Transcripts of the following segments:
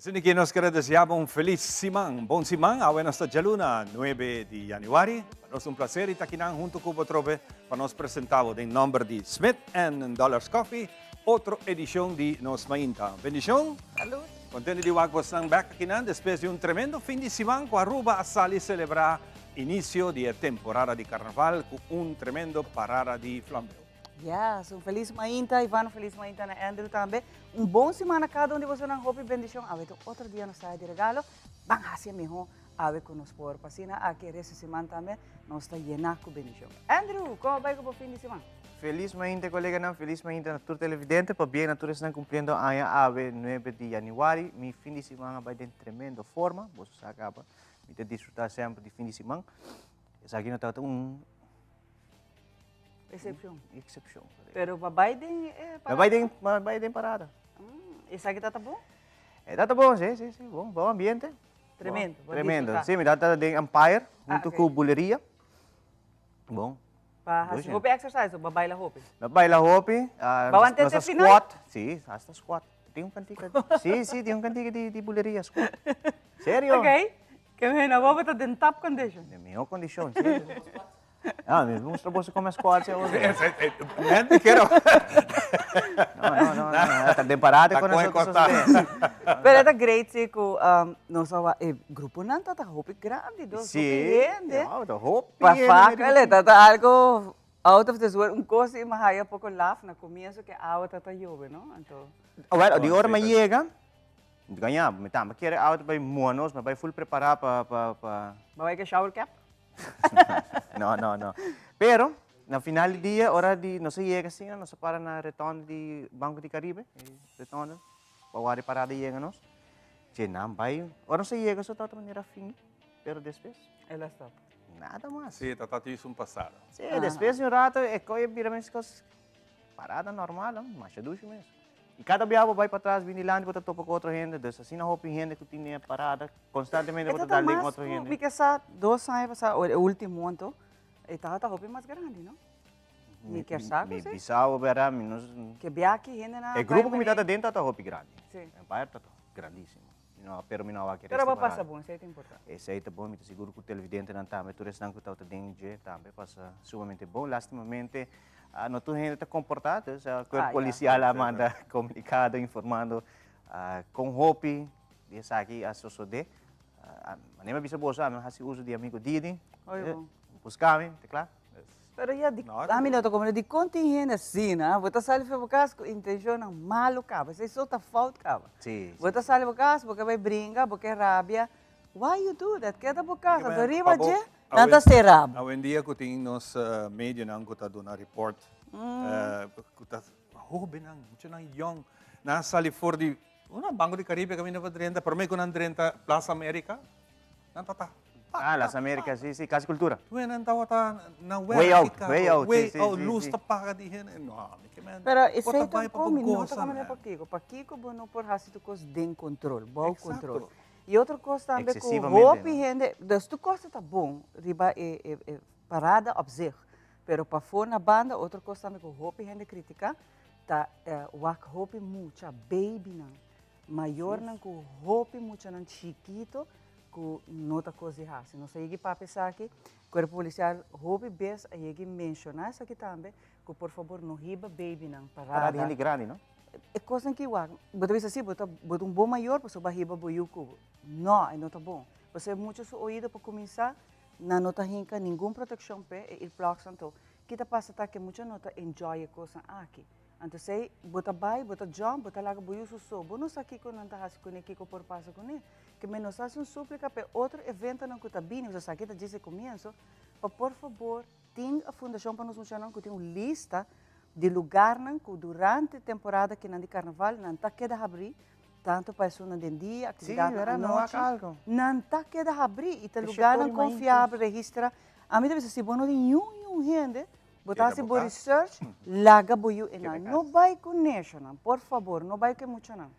Asina ki nos kere desea bo un felis siman. Bon siman, awe nos ta djaluna 9 di januari. Pa nos ta un placer i ta kinan hunto ku bo atrobe pa nos presenta bo den nomber di Smith and Dollars Coffee otro edicion di Nos Mainta. Bendicion. Salud. Contento di wak bosnan bek akinan despues di un tremendo fin di siman ku Aruba a sali celebra inicio di e temporada di carnaval ku un tremendo parada di flambeu. Yes, un felis mainta Ivan, un felis mainta na Andrew tambe. Un bon siman na cada un di bosonan, hopi bendicion. Awe ta otro dia nos trae di regalo, ban haci e miho awe cu nos por. Pa asina aki e resto siman tambe nos ta yena cu bendicion. Andrew, como bai cu bo fin di siman? Felis mainta coleganan, felis mainta na tur televidente, pabia na tur esnan cumpliendo aña awe 9 di januari. Mi fin di siman a bai den tremendo forma, boso sa caba, mi ta disfruta semper di fin di siman. Esaki no tabata un Excepcion. Excepcion. Pero pa bai den eh, parada? Bai den, bai den parada. Esaki tata bon? E tata bon, si, si, si, bon, bon ambiente. Tremendo. Bon, tremendo. Si, mi tata den Empire, ah, junto okay. cu Buleria. Bon. Pa hasi hopi exercise o pa baila hopi? Pa baila hopi. Uh, ba nos squat. Si, hasta squat. Tin un cantica. si, si, tin un cantica di, di Buleria, squat. Serio? Ok. Ke mena, bo ta den top condition. Den mihor condicion, si. Ah, mi mustra boso come squat si awor. Mente quiero. No, no, no, no. Ta den parate con nosotros. Pero ta great si cu um, nos awa e grupo nan ta hopi grandi, dos sí. hopi hende. Wow, ta hopi Pa hende. fakele, ta ta algo out of this world. Un cos i mahaya poco laf na comienzo que awa ta ta yobe, no? Anto. Well, di ora mi yega, Gaña, mi tambe kere auto bai muha nos, mi bai full prepara pa pa pa. Bo bai ke shower cap? No, no, no. Pero, na final di dia, ora di nos a yega asina, nos a para na rotonde di Banco di Caribe, e rotonde, pa wak di parada yega nos. Dje nan bai, ora nos a yega so tabata manera fin, pero despues. El a stop. Nada mas. Sí, ta ta un pasada. Sí, despues di un rato e koe a bira meskos parada normal, no? Masha dushi mes. I kada biaha bo bai patras bin dilanti bo ta topa ku otro hende, dus asina hopi hende ku tin den e parada konstantemente bo ta dal den otro hende. Mi ke sa dos aña pasá o e ultimo anto e tabata hopi mas grandi no? Mi kier sa ku Mi si. bisa bo bèrdat mi no. Ke biaha ki hendenan E bai grupo ku mi manera. tabata den tabata hopi grandi. Si. Empire tabata grandisimo. Mi no pero mi no a wak e Pero rest bo di pasa parada. bon, esei ta importante. Esei ta bon, mi ta sigur ku televidentenan tambe, tur esnan ku tabata den dje tambe pasa sumamente bon. Lastimamente no tur hende ta komportá, dus kuerpo polisial a manda komunikado informando kon hopi di esaki a sosodé. Manera mi a bisa boso, ami a hasi uso di amigo Didi, buska mi, ta kla. Pero ya, di, ami no ta comprende dikon tin hende asina, bo ta sali for bo kas ku intenshonnan malu kaba, esei so ta fout kaba. Sí, Bo ta sali bo kas, bo ke bai bringa, bo ke rabia, why you do that? Keda bo kas, anto riba dje nan ta sera bo. Awendia ku tin nos medionan ku ta duna report, ku ta hobennan, muchanan yong, nan a sali for di una Banco di Caribe kaminda pa drenta, prome ku nan drenta Plaza America, Nan ta ta. Ah, Las Americas, sí, sí, Casa Cultura. Toen nan tabata na Way werk out, kaba, way out, way sí, sí, out, sí, luz sí. ta paga di hende. No, mi ke men. Pero Bo ta esei bai pa tampoco bo mi no ta goza, comprende man. pakiko. Pakiko bo no por hasi tur kos den control, bou Exacto. control. Y otro kos tambe ku Excesivamente, hopi no? hende, dus tur kos ta bon riba e e e parada op zich, pero pafó na banda otro kos tambe ku hopi hende critica ta wak hopi mucha babynan. Mayornan ku hopi muchanan chikito ku no ta kos di hasi. Nos a yegi papia esaki, Kuerpo Polisial hopi bes a yegi menshoná esaki tambe, ku por fabor no hiba babynan parada. Parada di hende grandi, no? E kosnan ki wak, bo ta bisa si, bo ta bo ta un bon mayor pasobra bo a hiba bo yu ku bo. No, e no ta bon. Pasobra e mucha su oido pa kuminsá, nan no ta hinka ningun protekshon p'e, e earplugs anto. Ki ta pasa ta ku e mucha no ta enjoy e kosnan aki. Anto esei bo ta bai, bo ta jump, bo ta laga bo yu su so. Bo no sa kiko nan ta hasi kuné, kiko por pasa kuné. Ke men nos hasi un súplika pa e otro eventonan ku ta bini, pasobra esaki ta djis e komienso, pa por fabor tin e fundashon pa nos muchanan ku tin un lista di lugarnan ku durante temporada kinan di karnaval nan ta keda habrí, tantu pa esunnan den dia, aktividatnan anochi, nan ta keda habrí i ta lugarnan konfiabel, registrá. Ami ta bisa si bo no tin niun niun hende, Bo ta hasi bo research, laga bo yu enan. No bai ku neshonan, por fabor, no bai ku e muchanan.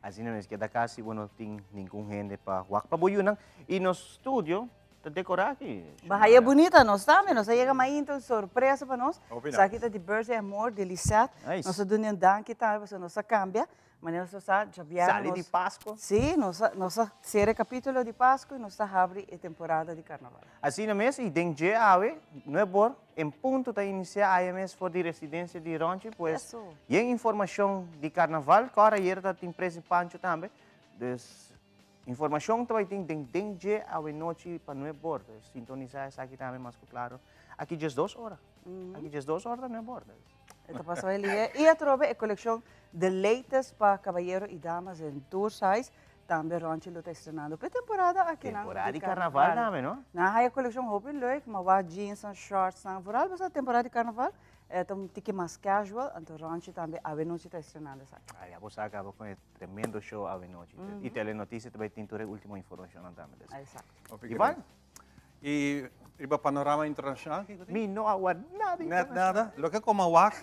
Asina mes keda kasi bo no tin ningun hende pa wak pa bo yunan. I nos studio. Ta decorá aki. Bahaya bunita nos tambe, nos a yega mainta un sorpresa pa nos. Hopi nice. Esaki ta di Birthday Amor di Lisette. Nice. Nos a duna un danki tambe pasobra nos a cambia. Manera nos sa djabièrnè Sali nos. di Pasco. Sí, nos a nos a sera e capítulo di Pasco y nos ta habri e temporada di Carnaval. Asina mes y den dje awe, nuebor en punto ta inicia aya mes for di residencia di Ronchi, pues Eso. yen informacion di Carnaval, cora ayer ta tin Presi Pancho tambe, dus Informacion ta bay tin den den dje awenochi pa nueb or. Dus sintonisa esaki tambe mas cu claro. Aki 12 ora. Aki 12 ora ta nueb or. E ta pasa bay lihe. Y atrobe e coleccion The Latest pa caballero y damas den tur size. Tambe Ronchi lo ta estrenando p'e temporada aki nan. Temporada di carnaval tambe, no? Nan haya coleccion hopi leuk, ma wak jeans, shorts, nan. Vooral pasobra temporada di carnaval. E ta un tiki mas casual, anto Ronchi tambe awenochi ta estrenando esaki. Ay, abo sa caba con e tremendo show awenochi. Y Telenoticia ta bay tin tur e ultimo informacionnan tambe. Dus. Exacto. Hopi Ivan? great. Y riba panorama internacional, kico tin? Mi no a wak nada Net internacional. nada. Loke como a wak,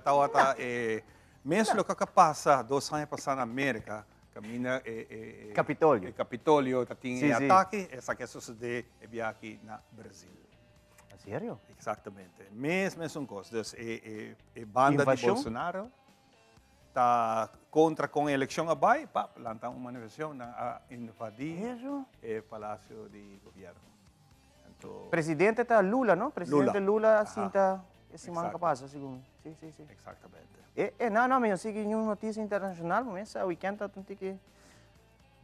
tawata e mes loke a pasa 2 aña pasa na Merca, caminda e, e, e Capitolio. E Capitolio ta tin Sí, e sí. atake, esaki a sucede e biaha aki na Brasil. En serio? Exactamente. Mes mesun cos. Dus e, e, e banda di Invasion? Bolsonaro ta contra con eleccion a bay, pap, lanta un manifestacion, nan a invadi Eso? e palacio di gobierno. Anto, Presidente ta Lula, no? Presidente Lula, Lula. sinta e siman Exacto. que pasa, segun. Sí, sí, sí. Exactamente. No, no, mi no sigui ningun noticia internacional, maar mesa weekend ta un tiki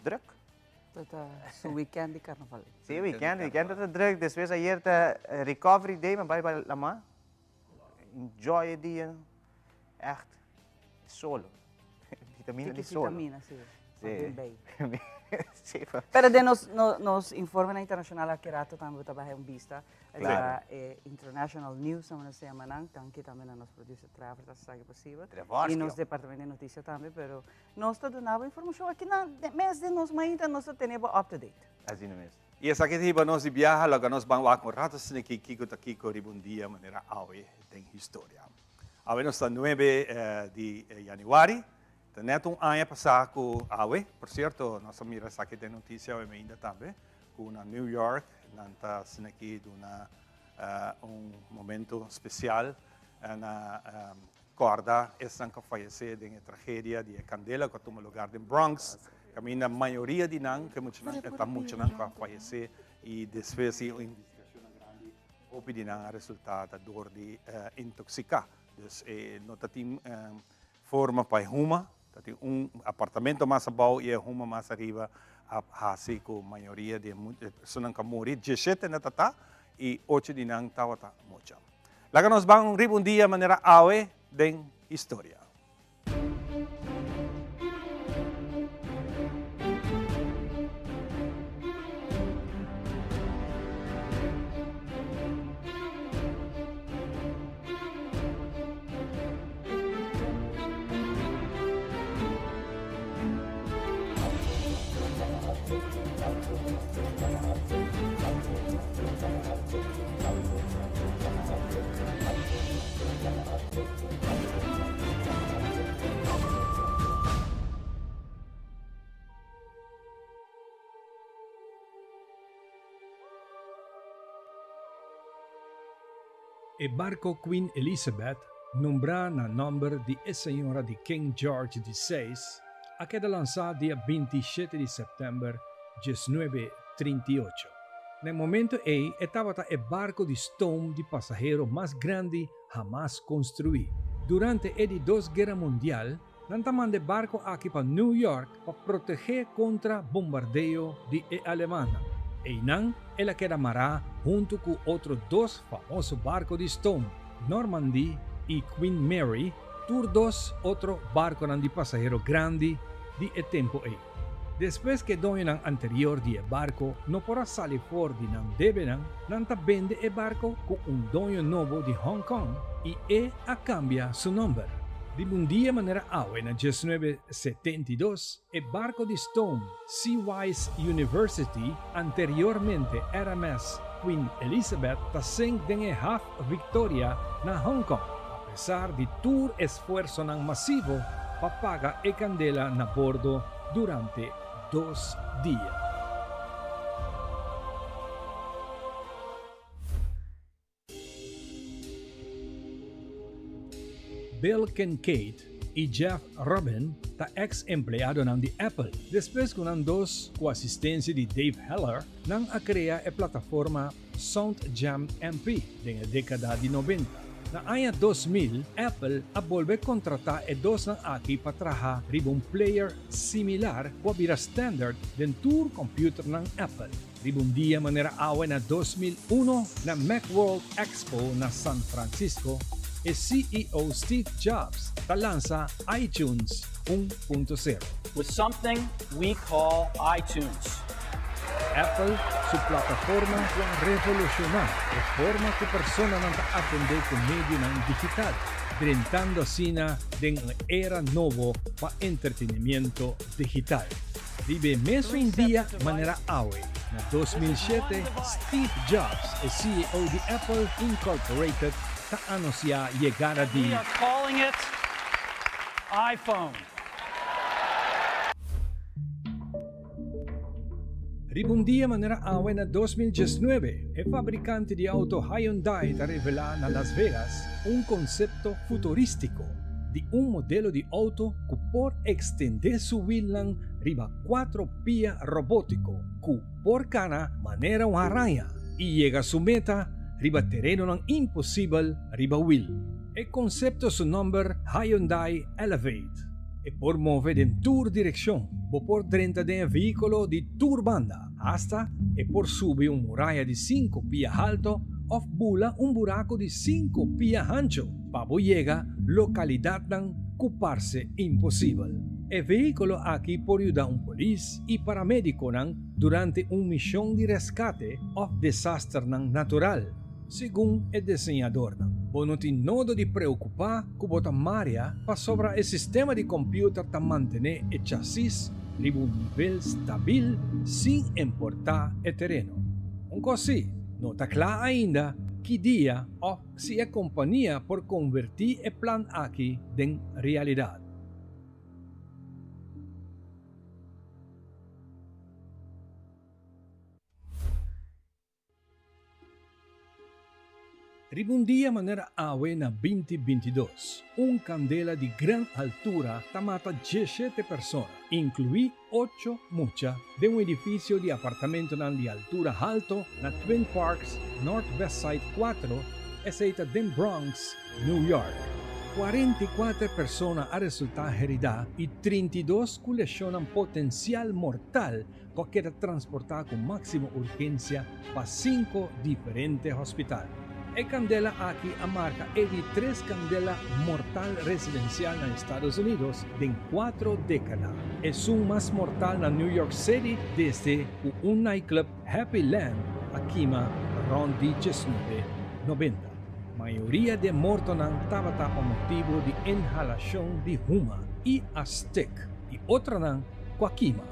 druk. Ta su weekend di carnaval. Sí, weekend, weekend ta druk. Despues ayer ta recovery day, maar bai bai lama. Enjoy e dia. Echt solo. Vitamina Tiki di solo. vitamina, sí. Sí. Bij. Sí, pa- Pero den nos, no, nos informe internacional aki rato tambe ta baja un bista. Claro. Riba international news, nan se llama nan, danki tambe na nos producer Trevor, ta sa posible. Trevorskio. Y nos departamento de noticias tambe, pero nos ta dunando informacion aki na mes di nos mainta, nos ta tene bo up to date. Asina mes. Y esaki ta hiba nos di biaha, laga nos ban wak un rato asina ki kiko ta kiko riba un dia manera awe den historia. Awe nos ta 9 di januari, ta net un aña pasá ku awe, por cierto, nos a mira esaki den noticia awe mainta tambe, ku na New York nan ta asina ki duna un momento special na Corda esnan cu a fayece den e tragedia di e candela cu a tuma lugar den Bronx, caminda mayoria di nan, cu e muchanan, e ta muchanan cu a fayece y despues di un investigacionnan grandi, hopi di nan a resulta ta door di intoxica. Dus e no ta tin forma pa e huma, ta tin un apartamento mas abao y e huma mas ariba a haci cu mayoria di e personanan cu a muri, 17 na ta ta y ocho di nan tabata mucha. Laga nos ban riba un dia manera awe den historia. E barco Queen Elizabeth, nombrá na nòmber di e señora di King George di seis, a keda lansá dia 27 di sèptèmber 1938. Na e momento ei e tabata e barco di stoom di pasahero mas grandi hamas construí. Durante e di dos Guera Mundial, nan ta manda e barco aki pa New York pa protegé contra bombardeo di e alemannan. Einan el a keda mará huntu cu otro dos famoso barco di stoom, Normandy y Queen Mary, tur dos otro barconan di pasahero grandi di e tempo ei. Despues ku e doñonan anterior di e barko no por a sali for di nan debenan, nan ta bende e barko ku un doño nobo di Hong Kong i e a kambia su nòmber. Riba un dia manera awe na 1972, e barko di stoom Seawise University, anteriormente RMS Queen Elizabeth, ta sink den e haf Victoria na Hong Kong, apesar di tur esfuersonan masivo pa paga e kandela na bordo durante 2 dia. Bill Kincaid i Jeff Rubin ta eks empleadonan di Apple. Despues ku nan dos, ku asistensia di Dave Heller, nan a krea e plataforma SoundJam MP den e dékada di nobenta. Na aña 2000, Apple a bolbe kontratá e dosnan aki pa traha riba un player similar ku a bira standard den tur kòmpiuternan Apple. Riba un dia manera awe na 2001 na Macworld Expo na San Francisco, e CEO Steve Jobs ta lansa iTunes 1.0. With something we call iTunes. Apple su plataforma ku a revolushoná e forma ku personanan ta atendé ku medionan digital, drentando asina den un era nobo pa entretenimiento digital. Riba e mesun dia manera awe, na 2007, Steve Jobs, e CEO di Apple Incorporated, ta anunsiá yegada di. We are calling it iPhone. Riba un dia manera awe na 2019, e fabrikante di outo Hyundai ta revelá na Las Vegas un konsepto futurístiko di un modelo di outo ku por ekstendé su wilnan riba kuatro pia robótiko ku por kana manera un haraña i yega su meta riba terenonan imposibel riba wil. E konsepto su nòmber Hyundai Elevate. E por move den tur direkshon, bo por drenta den e vehíkulo di tur banda, asta e por subi un muraya di sinku pia halto òf bula un buraku di sinku pia hanchu pa bo yega lokalidatnan ku parse imposibel. E vehíkulo aki por yuda un polis i paramédikonan durante un mishon di reskate òf desasternan natural. Segun e diseñadornan, bo no tin nodo di preokupá ku bo ta maria pasobra e sistema di kòmpiuter ta mantené e chasis riba un nivel stabil sin importá e tereno. Un kos sí, no ta kla ainda ki dia òf si e kompania por konvertí e plan aki den realidat. Riba un dia manera awe na 2022, un kandela di gran altura ta mata 17 persona, inkluí ocho mucha, den un edifisio di apartamentonan di altura halto na Twin Parks, North West Side 4, esei ta den Bronx, New York. 44 persona a resultá heridá i 32 ku leshonnan potensial mortal ku a keda transportá ku máksimo urgensia pa sinku diferente hospital. E kandela aki a marka e di tres kandela mortal residensial na Estados Unidos den kuatro dékada, esun mas mortal na New York City desde ku un nightclub Happy Land a kima rònt di 1990. Mayoria di e mortonan tabata pa motibu di inhalashon di huma i a stek i otronan ku a kima.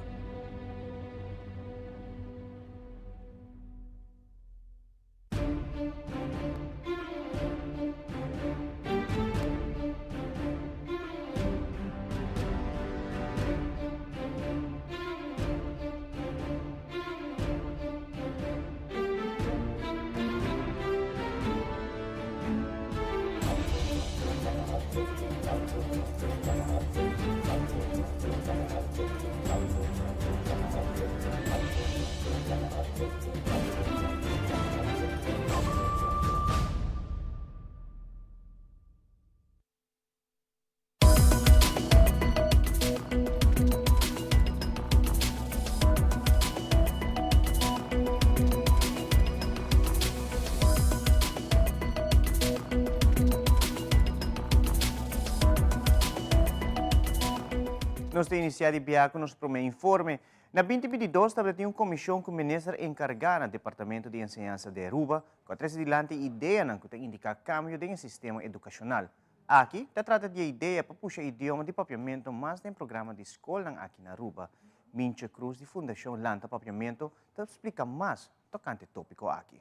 Nos ta inisiá di biaha ku nos promé informe. Na 2022 tabata tin un komishon ku minister enkargá na Departamento di Enseñansa di Aruba ku a trese dilanti ideanan ku ta indiká kambio den e sistema edukashonal. Aki ta trata di e idea pa pusha idioma di papiamento mas den programa di skolnan aki na Aruba. Mintje Cruz di Fundashon Lanta Papiamento ta splika mas tokante e tópiko aki.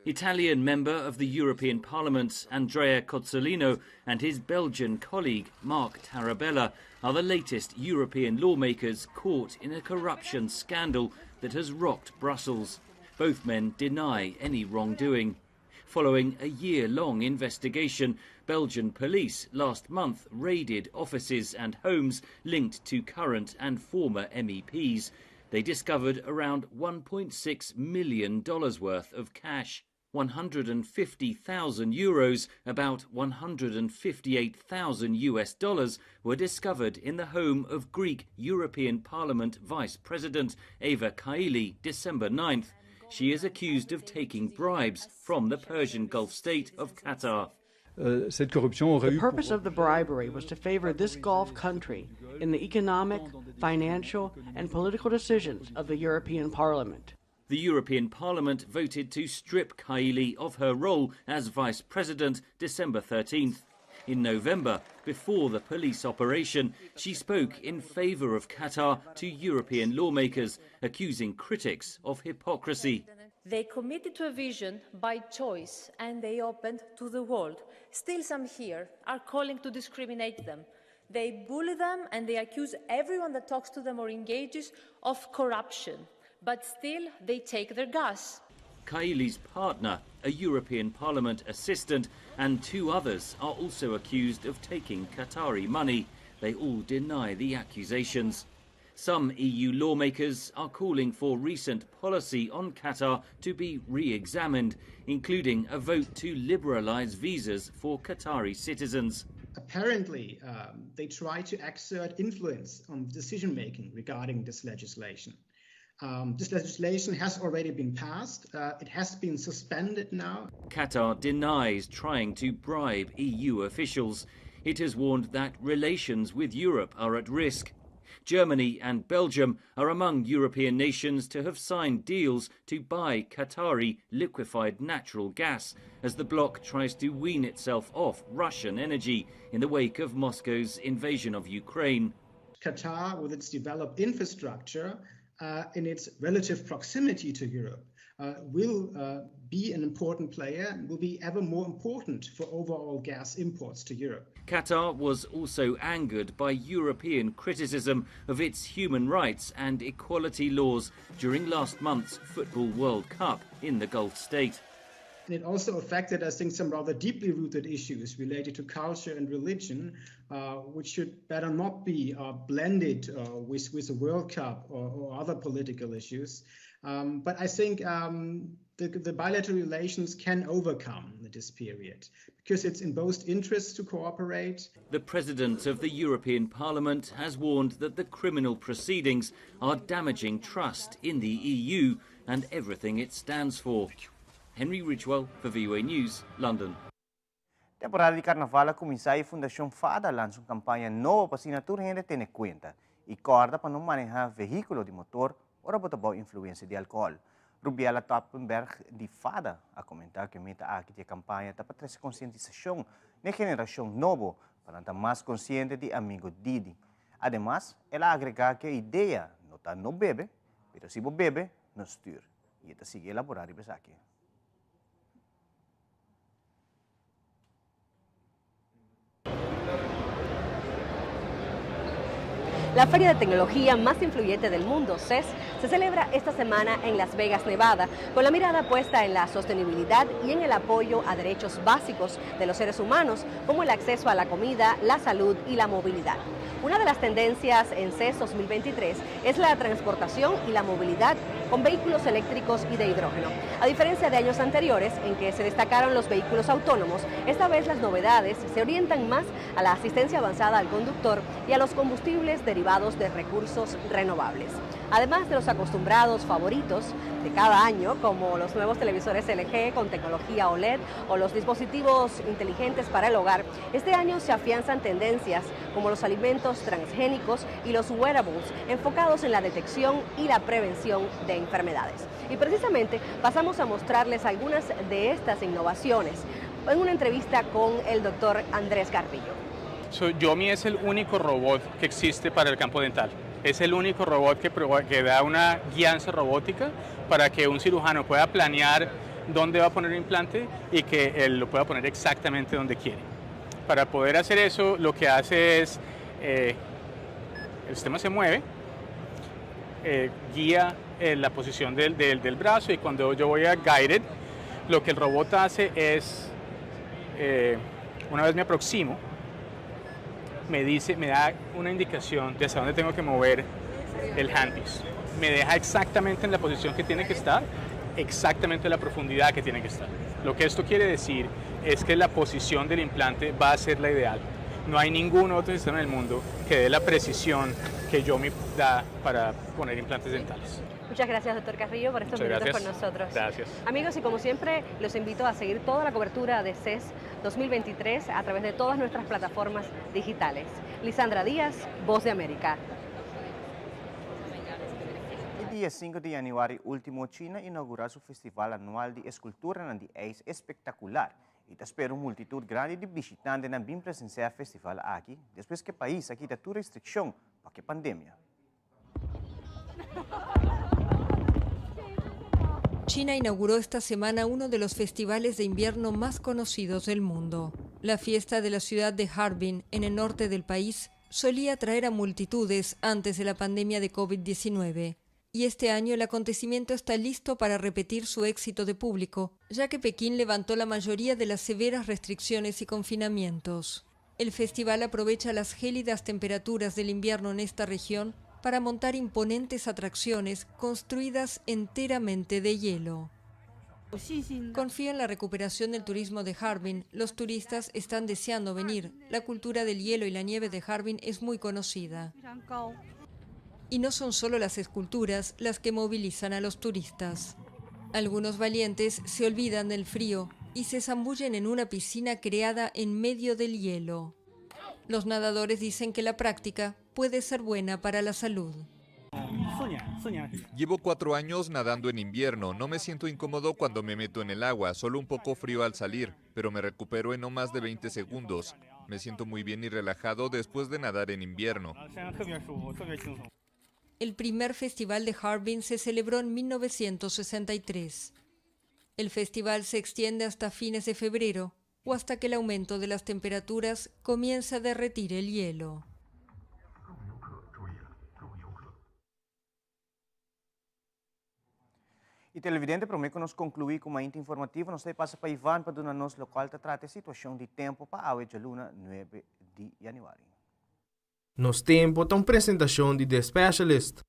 Italian member of the European Parliament Andrea Cozzolino and his Belgian colleague Marc Tarabella are the latest European lawmakers caught in a corruption scandal that has rocked Brussels. Both men deny any wrongdoing. Following a year-long investigation, Belgian police last month raided offices and homes linked to current and former MEPs. They discovered around $1.6 million worth of cash. 150,000 euros, about 158,000 US dollars, were discovered in the home of Greek European Parliament Vice President Eva Kaili December 9th. She is accused of taking bribes from the Persian Gulf state of Qatar. The purpose of the bribery was to favor this Gulf country in the economic, financial, and political decisions of the European Parliament. The European Parliament voted to strip Kaili of her role as vice president December 13th. In November, before the police operation, she spoke in favor of Qatar to European lawmakers, accusing critics of hypocrisy. They committed to a vision by choice and they opened to the world. Still, some here are calling to discriminate them. They bully them and they accuse everyone that talks to them or engages of corruption. But still, they take their gas. Kaili's partner, a European Parliament assistant, and two others are also accused of taking Qatari money. They all deny the accusations. Some EU lawmakers are calling for recent policy on Qatar to be re examined, including a vote to liberalise visas for Qatari citizens. Apparently, they try to exert influence on decision making regarding this legislation. This legislation has already been passed. It has been suspended now. Qatar denies trying to bribe EU officials. It has warned that relations with Europe are at risk. Germany and Belgium are among European nations to have signed deals to buy Qatari liquefied natural gas as the bloc tries to wean itself off Russian energy in the wake of Moscow's invasion of Ukraine. Qatar, with its developed infrastructure and its relative proximity to Europe, will be an important player and will be ever more important for overall gas imports to Europe. Qatar was also angered by European criticism of its human rights and equality laws during last month's Football World Cup in the Gulf state. And it also affected, I think, some rather deeply rooted issues related to culture and religion, which should better not be blended with the World Cup or other political issues. But I think the bilateral relations can overcome this period because it's in both interests to cooperate. The president of the European Parliament has warned that the criminal proceedings are damaging trust in the EU and everything it stands for. Henry Ridgwell for VOA News, London. Temporada di Carnaval a cuminsa y Fundacion FADA a lansa un campaña nobo pa asina tur hende tene cuenta y corda pa no maneha vehiculo di motor ora bo ta bou influencia di alcohol. Rubiela Toppenberg di FADA a comenta cu e meta aki di e campaña ta pa trece concientisacion n'e generacion nobo pa nan ta mas conciente di Amigo Didi. Ademas, el a agrega cu e idea no ta no bebe, pero si bo bebe, no stuur. Y e ta sigui elabora riba esaki. La feria de tecnología más influyente del mundo, CES, se celebra esta semana en Las Vegas, Nevada, con la mirada puesta en la sostenibilidad y en el apoyo a derechos básicos de los seres humanos, como el acceso a la comida, la salud y la movilidad. Una de las tendencias en CES 2023 es la transportación y la movilidad con vehículos eléctricos y de hidrógeno. A diferencia de años anteriores en que se destacaron los vehículos autónomos, esta vez las novedades se orientan más a la asistencia avanzada al conductor y a los combustibles derivados de recursos renovables. Además de los acostumbrados favoritos de cada año, como los nuevos televisores LG con tecnología OLED o los dispositivos inteligentes para el hogar, este año se afianzan tendencias como los alimentos transgénicos y los wearables enfocados en la detección y la prevención de enfermedades. Y precisamente pasamos a mostrarles algunas de estas innovaciones en una entrevista con el doctor Andrés Carrillo. So, Yomi es el único robot que existe para el campo dental. Es el único robot que da una guianza robótica para que un cirujano pueda planear dónde va a poner el implante y que él lo pueda poner exactamente donde quiere. Para poder hacer eso, lo que hace es, el sistema se mueve, guía la posición del brazo y cuando yo voy a Guided, lo que el robot hace es Una vez me aproximo, me dice, me da una indicación de hacia dónde tengo que mover el handpiece. Me deja exactamente en la posición que tiene que estar, exactamente la profundidad que tiene que estar. Lo que esto quiere decir es que la posición del implante va a ser la ideal. No hay ningún otro sistema en el mundo que dé la precisión que Yomi da para poner implantes dentales. Muchas gracias, doctor Carrillo, por estos Muchas minutos gracias. con nosotros. Gracias. Amigos, y como siempre, los invito a seguir toda la cobertura de CES 2023 a través de todas nuestras plataformas digitales. Lisandra Díaz, Voz de América. E dia 5 di yanüari último China a inougurá su festival anual di eskulturanan di ijs espektakular i ta spera un multitut grandi di bishitantenan bin presensiá e festival aki despues ku e pais a kita tur restrikshon pa ku e pandemia. China inauguró esta semana uno de los festivales de invierno más conocidos del mundo. La fiesta de la ciudad de Harbin, en el norte del país, solía atraer a multitudes antes de la pandemia de COVID-19. Y este año el acontecimiento está listo para repetir su éxito de público, ya que Pekín levantó la mayoría de las severas restricciones y confinamientos. El festival aprovecha las gélidas temperaturas del invierno en esta región para montar imponentes atracciones construidas enteramente de hielo. Confío en la recuperación del turismo de Harbin. Los turistas están deseando venir. La cultura del hielo y la nieve de Harbin es muy conocida. Y no son solo las esculturas las que movilizan a los turistas. Algunos valientes se olvidan del frío y se zambullen en una piscina creada en medio del hielo. Los nadadores dicen que la práctica puede ser buena para la salud. Llevo cuatro años nadando en invierno. No me siento incómodo cuando me meto en el agua, solo un poco frío al salir, pero me recupero en no más de 20 segundos. Me siento muy bien y relajado después de nadar en invierno. El primer festival de Harbin se celebró en 1963. El festival se extiende hasta fines de febrero o hasta que el aumento de las temperaturas comienza a derretir el hielo. Y televidente, prome cu nos conclui cu Mainta Informativo, nos ta pasa pa Ivan pa duna nos locual ta trata e situacion di tempo pa awe djaluna 9 di januari. Nos Tempo ta un presentacion di The Specialist.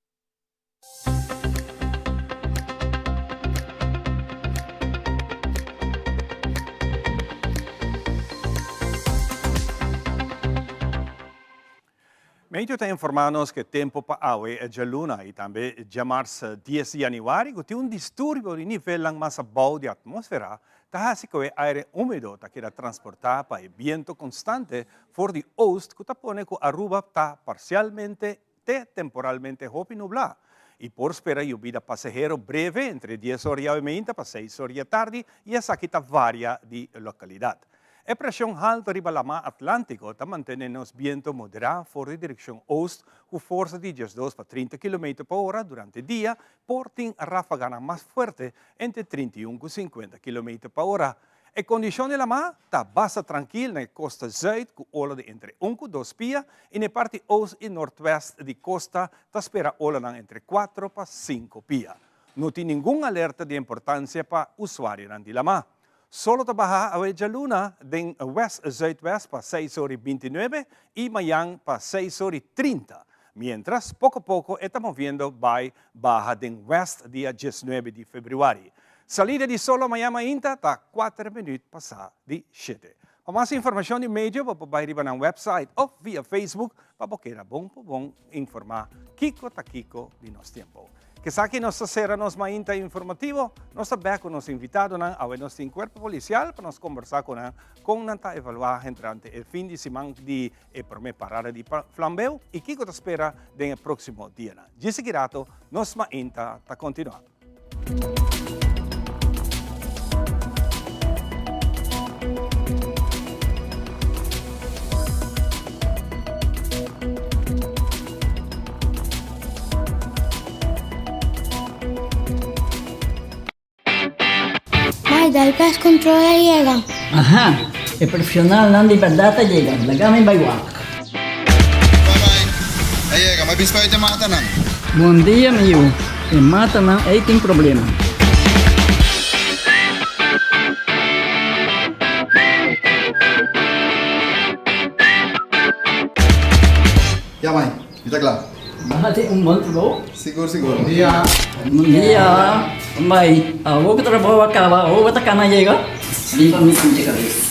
Meteo ta informá nos ku e tempu pa awe e djaluna i tambe djamars dies di yanüari ku tin un disturbio di nivelnan mas abou di atmósfera ta hasi ku e aire húmedo ta keda transportá pa e bientu konstante for di oost ku ta pone ku Aruba ta parsialmente te temporalmente hopi nublá i por spera yubida pasehero breve entre dies or di awe-meinta pa seis or di atardi i esaki ta varia di lokalidat. E preshon haltu riba Lamá Atlántiko ta mantené nos bientu moderá for di direkshon oost ku forsa di diesdos pa trinta kilometer pa ora durante dia, por tin ráfaganan mas fuerte entre 31 ku sinkuenta kilometer pa ora. E kondishon di lamá ta basta trankil na e kosta zùit ku ola di entre un ku dos pia i na e parti oost i nortwèst di kosta ta spera olanan entre kuatro pa sinku pia. No tin ningun alerta di importansia pa usuarionan di lamá. Solo ta baha awe djaluna den wèst zùitwèst pa seis ora i bintinuebe i mayan pa seis ora i trinta. Miéntras poko poko e ta moviendo bai baha den wèst dia diesnuebe di febrüari. Salida di solo maña mainta ta kuater minüt pasá di shete. Pa mas informashon di medio bo por bai riba nan wèpsait òf via Facebook pa bo keda bon por bon informá kiko ta kiko di nos tiempo. Kesaki nos ta sera nos mainta informativo. Nos ta bèk ku nos invitadonan. Awe nos tin Kuerpo Polisial pa nos kombersá ku nan kon nan ta evaluá entrante e fin di siman di e promé parada di flambeu i kiko ta spera den e próksimo dianan. Djis aki rato nos mainta ta kontinuá. Mai, dal pest control a yega. Aha, e profesionalnan di berdad a yega, laga mi bai wak. Bye bye, a yega, mi a bisa pa e matanan. Bon dia mi yu, e matanan ei tin problema. Ya mai, mi ta kla. Bo hasi un bon trabou. Sigur, sigur. Bon dia. Bon dia. Mai, awor ku trabou a kaba, awor bo ta kana yega? Bin pa mi sinti kabes.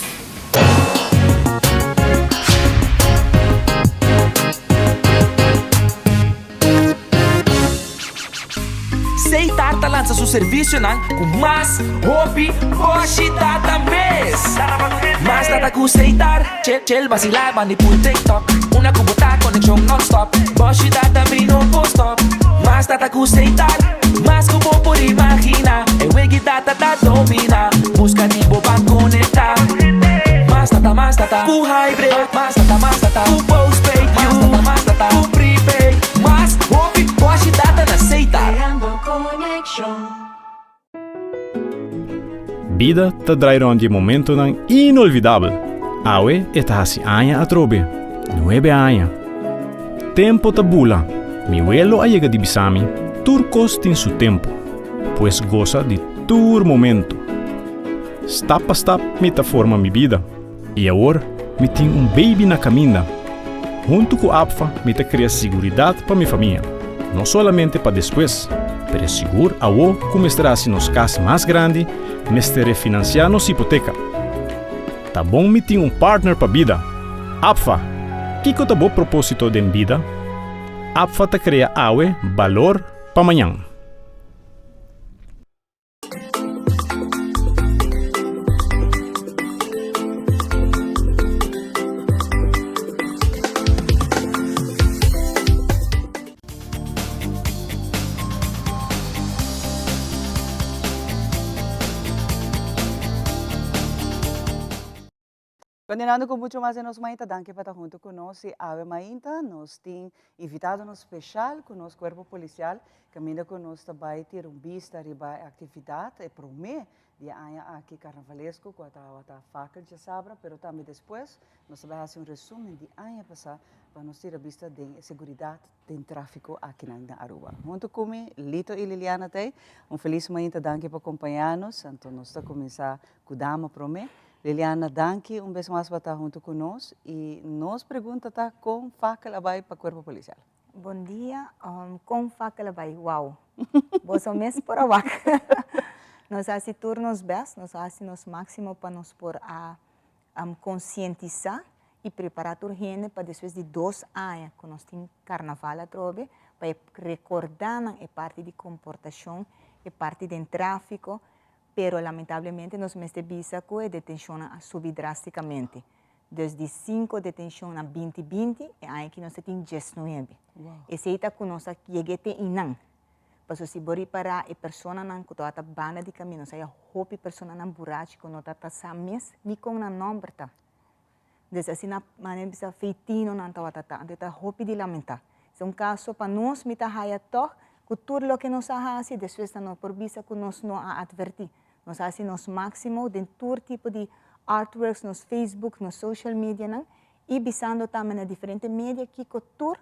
Seitar ta lansa su servisionan ku mas hopi boshi data mes. Mas data ku Seitar, chel chel basilá banda di pul TikTok. Una ku bo ta konekshon nònstòp, boshi data mi no por stòp. Mas data ku Seitar, mas ku bo por imaginá. E wegi data ta dominá, buska di bo ban konektá. Mas data, mas data ku hybrid, mas data, mas data ku postpaid, mas data, mas data ku prepaid. Mas hopi boshi data na Seitar. Creando conexion. Bida ta drai rond di e momentonan inolvidabel. Awe e ta hasi aña atrobe. Nuebe aña. Tempo ta bula. Mi welo a yega di bisa mi, tur kos tin su tempo. Pues gosa di tur momento. Stap pa stap mi ta forma mi bida. I awor mi tin un baby na kaminda. Huntu ku APFA mi ta krea siguridat pa mi famia, no solamente pa despues, pero sigur awo ku mester hasi nos kas mas grandi, mester refinansiá nos hipoteka. Ta bon mi tin un partner pa bida. APFA! Kiko ta bo propósito den bida? APFA ta krea awe balor pa mañan. Continuando cu mucho mas den nos mainta, danki pa ta hunto cu nos y awe mainta nos tin invitadonan special cu nos cuerpo policial caminda cu nos ta bay tira un bista riba e actividad, e prome di e aña aki carnavalesco cu a tabata fakel djasabra, pero tambe despues nos ta bay haci un resumen di aña pasa pa nos tira bista den e seguridad den trafico akinan na Aruba. Hunto cu mi, Lito y Liliana t'ey, un feliz mainta, danki pa compaña nos, anto nos ta cuminsa cu dama prome. Liliana, danki un bes mas pa ta hunto cu nos y nos pregunta ta con fakel a bay pa Cuerpo Policial? Bon dia, con fakel a bay? Wow! Boso mes por a wak. Nos a haci tur nos best, nos a haci nos maximo pa nos por a concientisa y prepara tur hende pa despues di dos aña cu nos tin carnaval atrobe, pa e recorda nan e parti di comportacion, e parti den trafico, Pero lamentablemente nos mester bisa cu e detencionnan a subi drasticamente. Dus di cinco detencion na binti binti, e aña aki nos ta tin diesnuebe. Esey ta cu nos a yega te eynan. Pasobra si bo ripara e personanan cu tabata banda di camino, nos haya hopi personanan burachi cu no ta ta sa mes ni con nan nomber ta. Dus asina manera bisa feitinonan tabata ta. Anto e ta hopi di lamenta. Es un caso pa nos mi ta haya tog cu tur loke nos a haci despues ta no por bisa cu nos no a adverti. Nos a haci nos maximo den tur tipo di artworks, nos Facebook, nos social medianan y bisando tambe na diferente media kico tur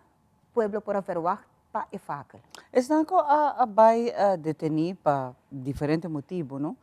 pueblo por a verwacht pa e fakel. Esnan cu a bay deteni pa diferente motibo no,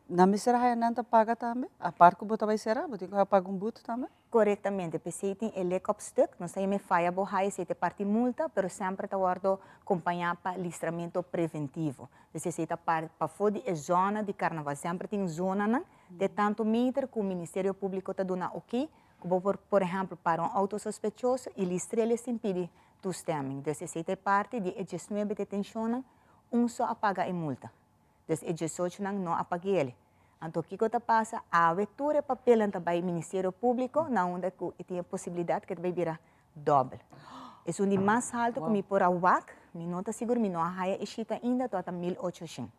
nan mester haya nan ta paga tambe? Apart cu bo ta bay cera, bo tin cu paga un boete tambe? Corectamente, p'esey tin e lek op stuk, nos ta yama e faya bo haya, esey ta e parti multa, pero semper ta wordo compaña pa listramento preventivo. Dus esey ta pafo di e zona di carnaval, semper tin zonanan de tanto meter cu Ministerio Publico ta duna ok, Ku bo por, por ehèmpel, para un outo sospechoso i listr'el sin pidi toestemming. Dus esei ta e parti di e diesnuebe detenshonnan, un so a paga e multa. Dus e diesochonan no a pag'el. Anto kiko ta pasa? Awe tur e papelnan ta bai Ministerio Públiko na unda ku e tin e posibilidat ku e ta bai bira dòbel. Esun di mas haltu ku mi por a wak, mi no ta sigur, mi no a haya e shit ainda, tabata 1800.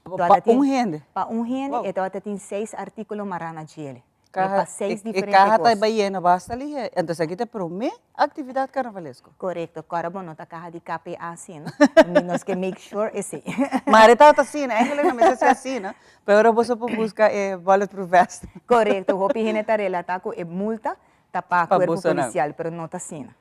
Pa un hende? Pa un hende, e tabata tin seis artíkulo mará na djele. Caha, pa seis e diferente caha ta cos. bai yena basta lihe. Entonces aki ta e prome actividad carnavalesco. Correcto, cora bo no ta caha di KPA asina. Mi nos ke make sure esey. Maar e tabata asina, eigenlijk nan mester haci asina, pero ora boso por busca e bulletproof vest. Correcto, hopi hende ta relata cu e multa ta pa Pa cuerpo bosonan. policial, pero no ta asina.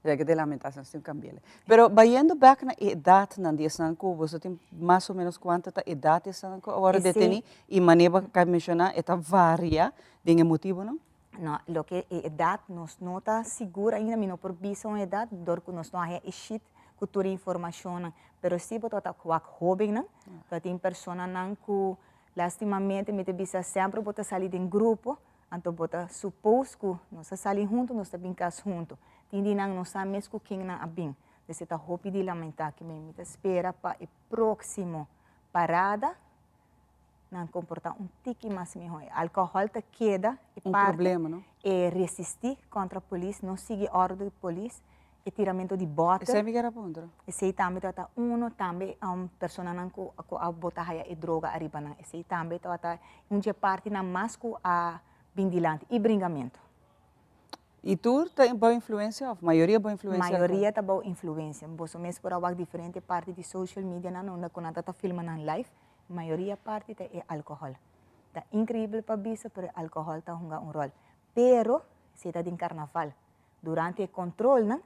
Ya ke te lamentacion sin cambiele. Pero bayendo back na e edadnan di esnan cu boso tin mas o menos cuanto ta edad di esnan cu a worde deteni y manera bo a menciona e ta varia den e motibonan? No, loke e edat nos no ta sigur ainda, mi no por bisa un edat dor ku nos no a haya e sheet ku tur e informashonnan. Pero si bo tabata wak hóbennan, tabatin personanan ku lastimamente mi ta bisa semper bo ta sali den grupo, anto bo ta suppose ku nos a sali huntu, nos ta bin kas huntu. Tin di nan no sa mes ku ken nan a bin. Esei ta hopi di lamentá ke mi ta spera pa e próksimo parada nan komportá un tiki mas mihó. E alkohòl ta keda e Un parte, problema, no? e resistí kontra polis, no sigui òrdu di polis, e tiramento di bòter. Esei mi kier a puntra. Esei tambe tabata uno, tambe personanan ku ku a bota haya e droga ariba nan. Esei tambe tabata un dje partinan mas ku a bin dilanti, i bringamentu. I tur ta bou influencia of mayoria bou influencia? Mayoria ta bou influencia. Boso mes por a wak diferente parti di social media nan unda ku nan ta ta filma nan live. Mayoria parti ta e alcohol. Ta increibel pa bisa pero e alcohol ta hunga un rol. Pero si ta den carnaval. Durante e controlnan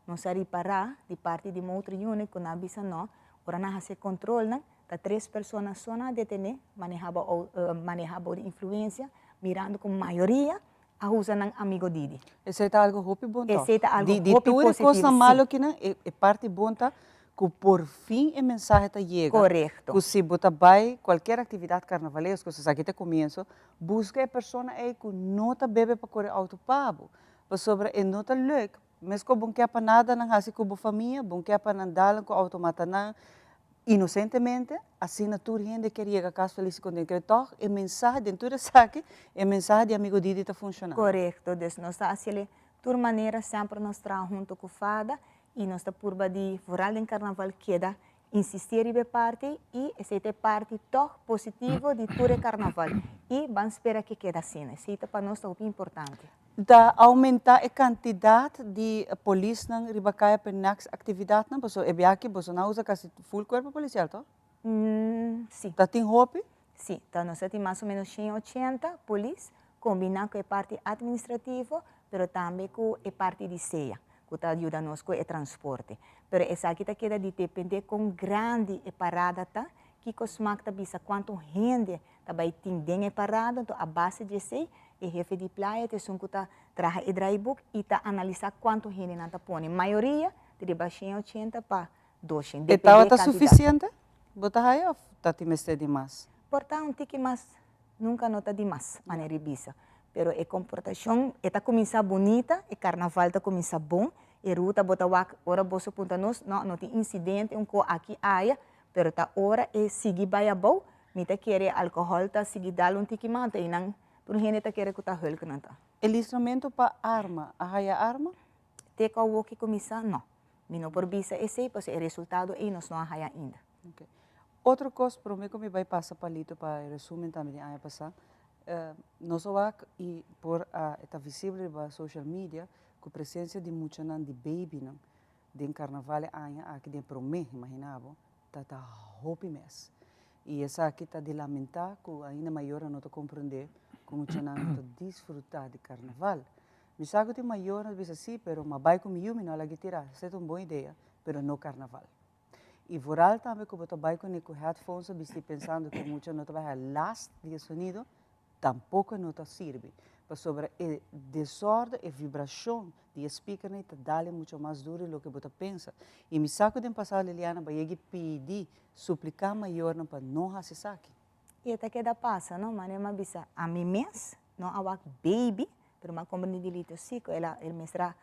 nos a ripara di parti di motor unit cu nan a bisa no, ora nan haci e controlnan ta tres persona so nan a detene maneha bao maneha bao di influencia mirando cu mayoria a usa nan amigo Didi. Esey ta algo hopi bon toch? Esey ta algo Di, di hopi tur e positivo, cosnan sí. malo kinan, e, e parti bon ta cu por fin e mensahe ta yega. Correcto. Cu si bo ta bay cualkier actividad carnavalesco, si esaki ta e comienzo, busca e persona ey cu no ta bebe pa core auto pa bo. Pasobra e no ta leuk, mesco bon ke pa nada nan haci cu bo famia, bon ke pa nan dal cu auto mata nan, Inosentemente, asina tur hende kier yega kas felis i kontent. Kere tòg e mensahe den tur esaki, e mensahe di amigo Didi ta funshoná. Korekto, dus nos ta hasiel tur manera, semper nos traha hunto ku fada i nos ta purba di vooral den karnaval keda insistí riba e parti i esei ta e parti tòg positivo di tur e karnaval i ban spera ke keda asina. Esei ta pa nos ta hopi importante. Ta aumenta e cantidad di polisnan riba caya p'e next actividadnan? Pasobra e biaha aki boso nan usa casi full cuerpo policial, toch? Si. Ta tin hopi? Si, ta nos ta tin mas o menos 180 polis combina cu e parti administrativo, pero tambe cu e parti di sea, cu ta yuda nos cu e transporte. Pero esaki ta keda di depende con grandi e parada ta, kico smaak ta bisa cuanto hende ta bai tin den e parada, anto a base di esei e hefe di playa ta esun ku ta traha e draaiboek i ta analisá kuantu hende nan ta pone. Mayoria ta riba 180 pa 200, E depende e tabata kantidat. sufisiente, bo ta haya, òf ta tin mester di mas? Por ta un tiki mas, nunka no ta di mas, manera di bisa. Pero e komportashon, e ta kuminsá bunita, e karnaval ta kuminsá bon, e ruta bo ta wak ora boso puntra nos, no, no tin insidente, un ko aki aya, pero ta ora e sigui bai abou, Mi ta kere alcohol ta sigui dal un tiki manta y nan tur hende ta kere cu ta hulk nan ta. E listramento pa arma, a haya arma? Te cu awo ki cuminsa, no. Mi no por bisa esey pasobra e resultado ey nos no a haya ainda. Ok. Otro cos prome cu mi bay pasa palito pa e resumen tambe di aña pasa, nos a wak y por a e ta visible riba social media cu presencia di muchanan di babynan den carnaval e aña aki den prome, imagina bo, Ta ta hopi mes. Y esaki ta di lamenta cu ainda mayornan no ta comprende cu muchanan no ta disfruta di carnaval. Mi sa cu tin mayornan ta bisa si, pero ma bay cu mi yu mi no a lag'e tira. Esey ta un bon idea, pero no carnaval. Y vooral tambe cu bo ta bay cune cu headphones a bisti pensando cu mucha no ta bay haya last di e sonido, Tampoco e no ta sirbi, pasobra e desorde, e vibracion di e speakernan ta dale mucho mas duro di loke bo ta pensa. Y mi sa cu den pasado Liliana bo a yega y pidi, suplica mayornan pa no haci esaki. Y e ta keda pasa, no? Manera mi a bisa, ami mes no a wak baby, pero mi a comprende di Lito si cu el a, el mester a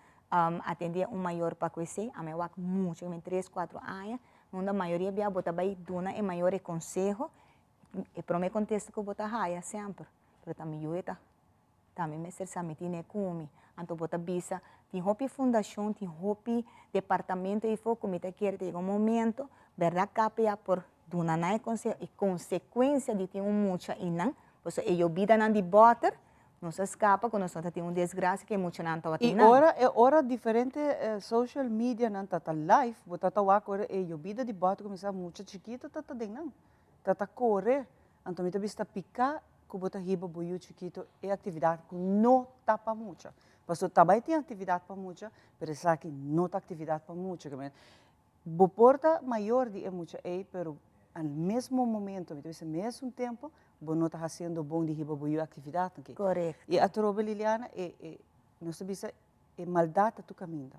atende un mayor pa cu esey. Ami a wak mucho, mi tres, cuatro aña, unda mayoria bia bo ta bay duna e mayor e conseho E prome contesta cu bo ta haya semper, pero ta mi yu e ta. Ta mi mester sa mi tine cu mi. Anto bo ta bisa, tin hopi fundacion, tin hopi departamento eyfo cu mi ta kere ta yega un momento, berdad KPA por duna nan e conseho y consecuencia di tin un mucha eynan, pasobra e yobidanan di boter, nos a scapa cu nos no ta tin un desgracia cu e muchanan tabatin Y nan. ora e ora diferente social medianan ta ta live, bo ta ta wak ora e yobida di boter cuminsa mucha chikito ta ta den nan. Ta ta kore, anto mi ta bisa ta piká ku bo ta hiba bo yu chikito e aktividat ku no ta pa mucha. Pasobra ta bai tin aktividat pa mucha, pero esaki no ta aktividat pa mucha. Bo por ta mayor di e mucha ei, pero Al mesmo momento, mi ta bisa mesun tempo, bo no ta haciendo bon di hiba bo yu actividadnan aki. Correcto. Y atrobe Liliana, e, e, nos ta bisa e maldad ta tur caminda.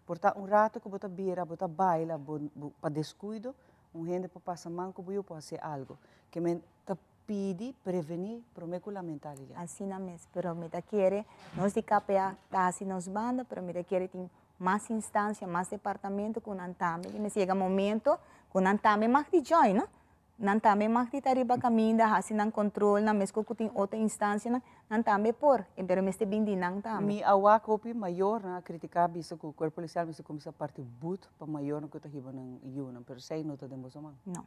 Por ta un rato cu bo ta bira, bo ta baila, bo, bo, pa descuido, un hende por pasa man cu bo yu por haci algo. Ke men ta pidi, preveni, prome cu lamenta, Liliana. Asina mes, pero mi ta kere, nos di KPA ta haci nos banda, pero mi ta kere tin mas instancia, mas departamento cu nan tambe, di mester yega momento cu nan tambe mag di join, no? Nan tambe mag di ta riba caminda, haci nan controlnan, mesco cu tin otro instancianan, nan tambe por, pero mester bin di nan tambe. Mi a wak hopi mayornan a critica bisa cu Cuerpo Policial mester cuminsa parti boet pa mayornan cu ta hiba nan yunan, pero esey no ta den boso man. No.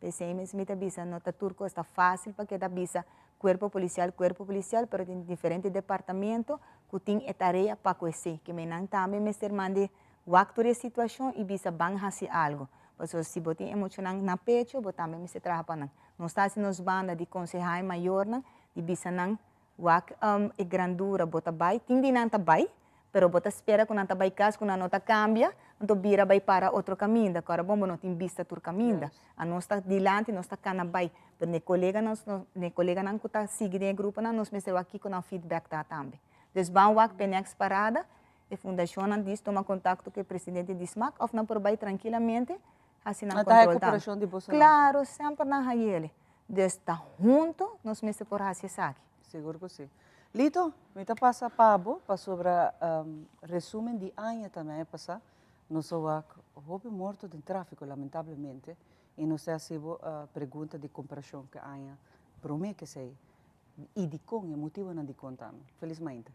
P'esei mes mi ta bisa no ta tur kos ta fásil pa keda bisa kuerpo polisial, kuerpo polisial, pero tin diferente departamento ku tin e tarea pa ku esei. Ke men nan tambe mester mande wak tur e situashon i bisa ban hasi algu. Pasobra si bo tin e muchanan na pecho, bo tambe mester traha pa nan. Nos ta hasi nos banda di konsehá e mayornan, di bisa nan Wak e grandura bo ta bai, tin di nan ta bai, pero bo ta spera ku nan ta bai kas ku nan no ta kambia, anto bira bai para otro kaminda, ku ora bon bo no tin bista tur kaminda. Anos ta dilanti, nos ta kana bai, pero n'e koleganan, n'e koleganan ku ta sigui den e gruponan nos mester wak kiko nan feedback ta tambe. Dus ban wak p'e next parada, e fundashonnan dis tuma kontakto ku e presidente di smak òf nan por bai trankilamente hasi nan Nan ta haya kontrol tambe. koperashon di bosonan? Klaro, semper nan hay'el. Dus ta hunto nos mester por haci esaki. Sigur cu si. Lito, mi ta pasa pa bo pasobra resumen di aña tambe aña pasa nos a wak hopi morto den trafico lamentablemente y nos ta haci bo pregunta di comparacion cu aña prome cu esey y dicon, e motibonan dicon tambe. Feliz mainta.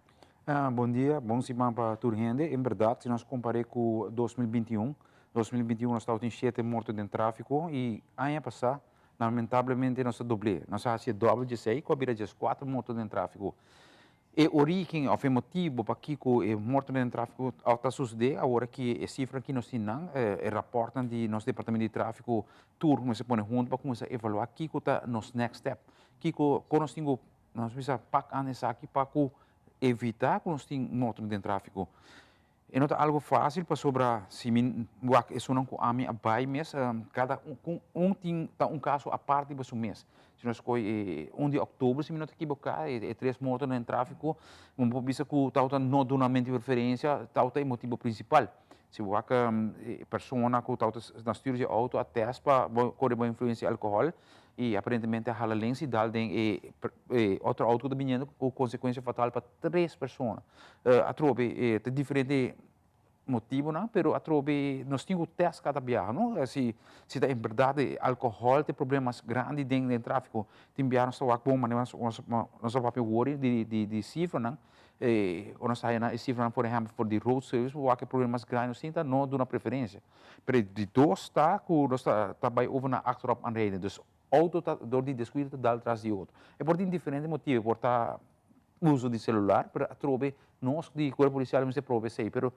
Bon dia, bon siman pa tur hende. En berdad, si nos compare cu 2021, 2021 nos tabatin shete morto den trafico y aña pasa Lamentablemente nos a dobl'é. Nos a hasi e dòbel djesei ku a bira djeskuater morto den tráfiko. E orígen òf e motibu pakiko e mortonan den tráfiko ta susedé awor aki e sifra ki nos tin nan, e rapòrtnan di nos departamento di tráfiko tur ku mester pone huntu pa kuminsá evaluá kiko ta nos next step. Kiko, kon nos tin ku, nos bisa pak an esaki pa ku evitá ku nos tin mortonan den tráfiko. E no ta algo fácil pasobra si mi wak esunnan ku ami a bai mes, kada un tin ta un kaso apart riba su mes. Si nos kohe e un di òktober si mi no ta ekiboká e tres mortonan den tráfiko, bo por bisa ku tabata no dunamento di preferensia tabata e motibu prinsipal. Si bo wak e persona ku tabata na stür di e outo a tèst pa kore bo influensia di alkohòl i aparentemente a hala lens i dal den e otro outo ku ta biniendo ku konsekuensia fatal pa tres persona. Atrobe ta diferente motibonan, pero atrobe nos tin ku tèst kada biaha, no? Si si ta en bèrdat e alkohòl ta e problema mas grandi den den tráfiko, tin biaha nos ta wak bon manera nos nos a papia wor di di di sifranan, ora nos ta haña e sifranan por ehèmpel for di road service bo wak e problema mas grandi nos tin ta no duna preferensia. Pero e di dos ta ku nos ta ta bai over na achterop aanrijden, dus outo ta dor di deskuido ta dal tras di otro. E por tin diferente motibu, e por ta uso di celular, pero atrobe nos di Cuerpo Policial mester proba esey, pero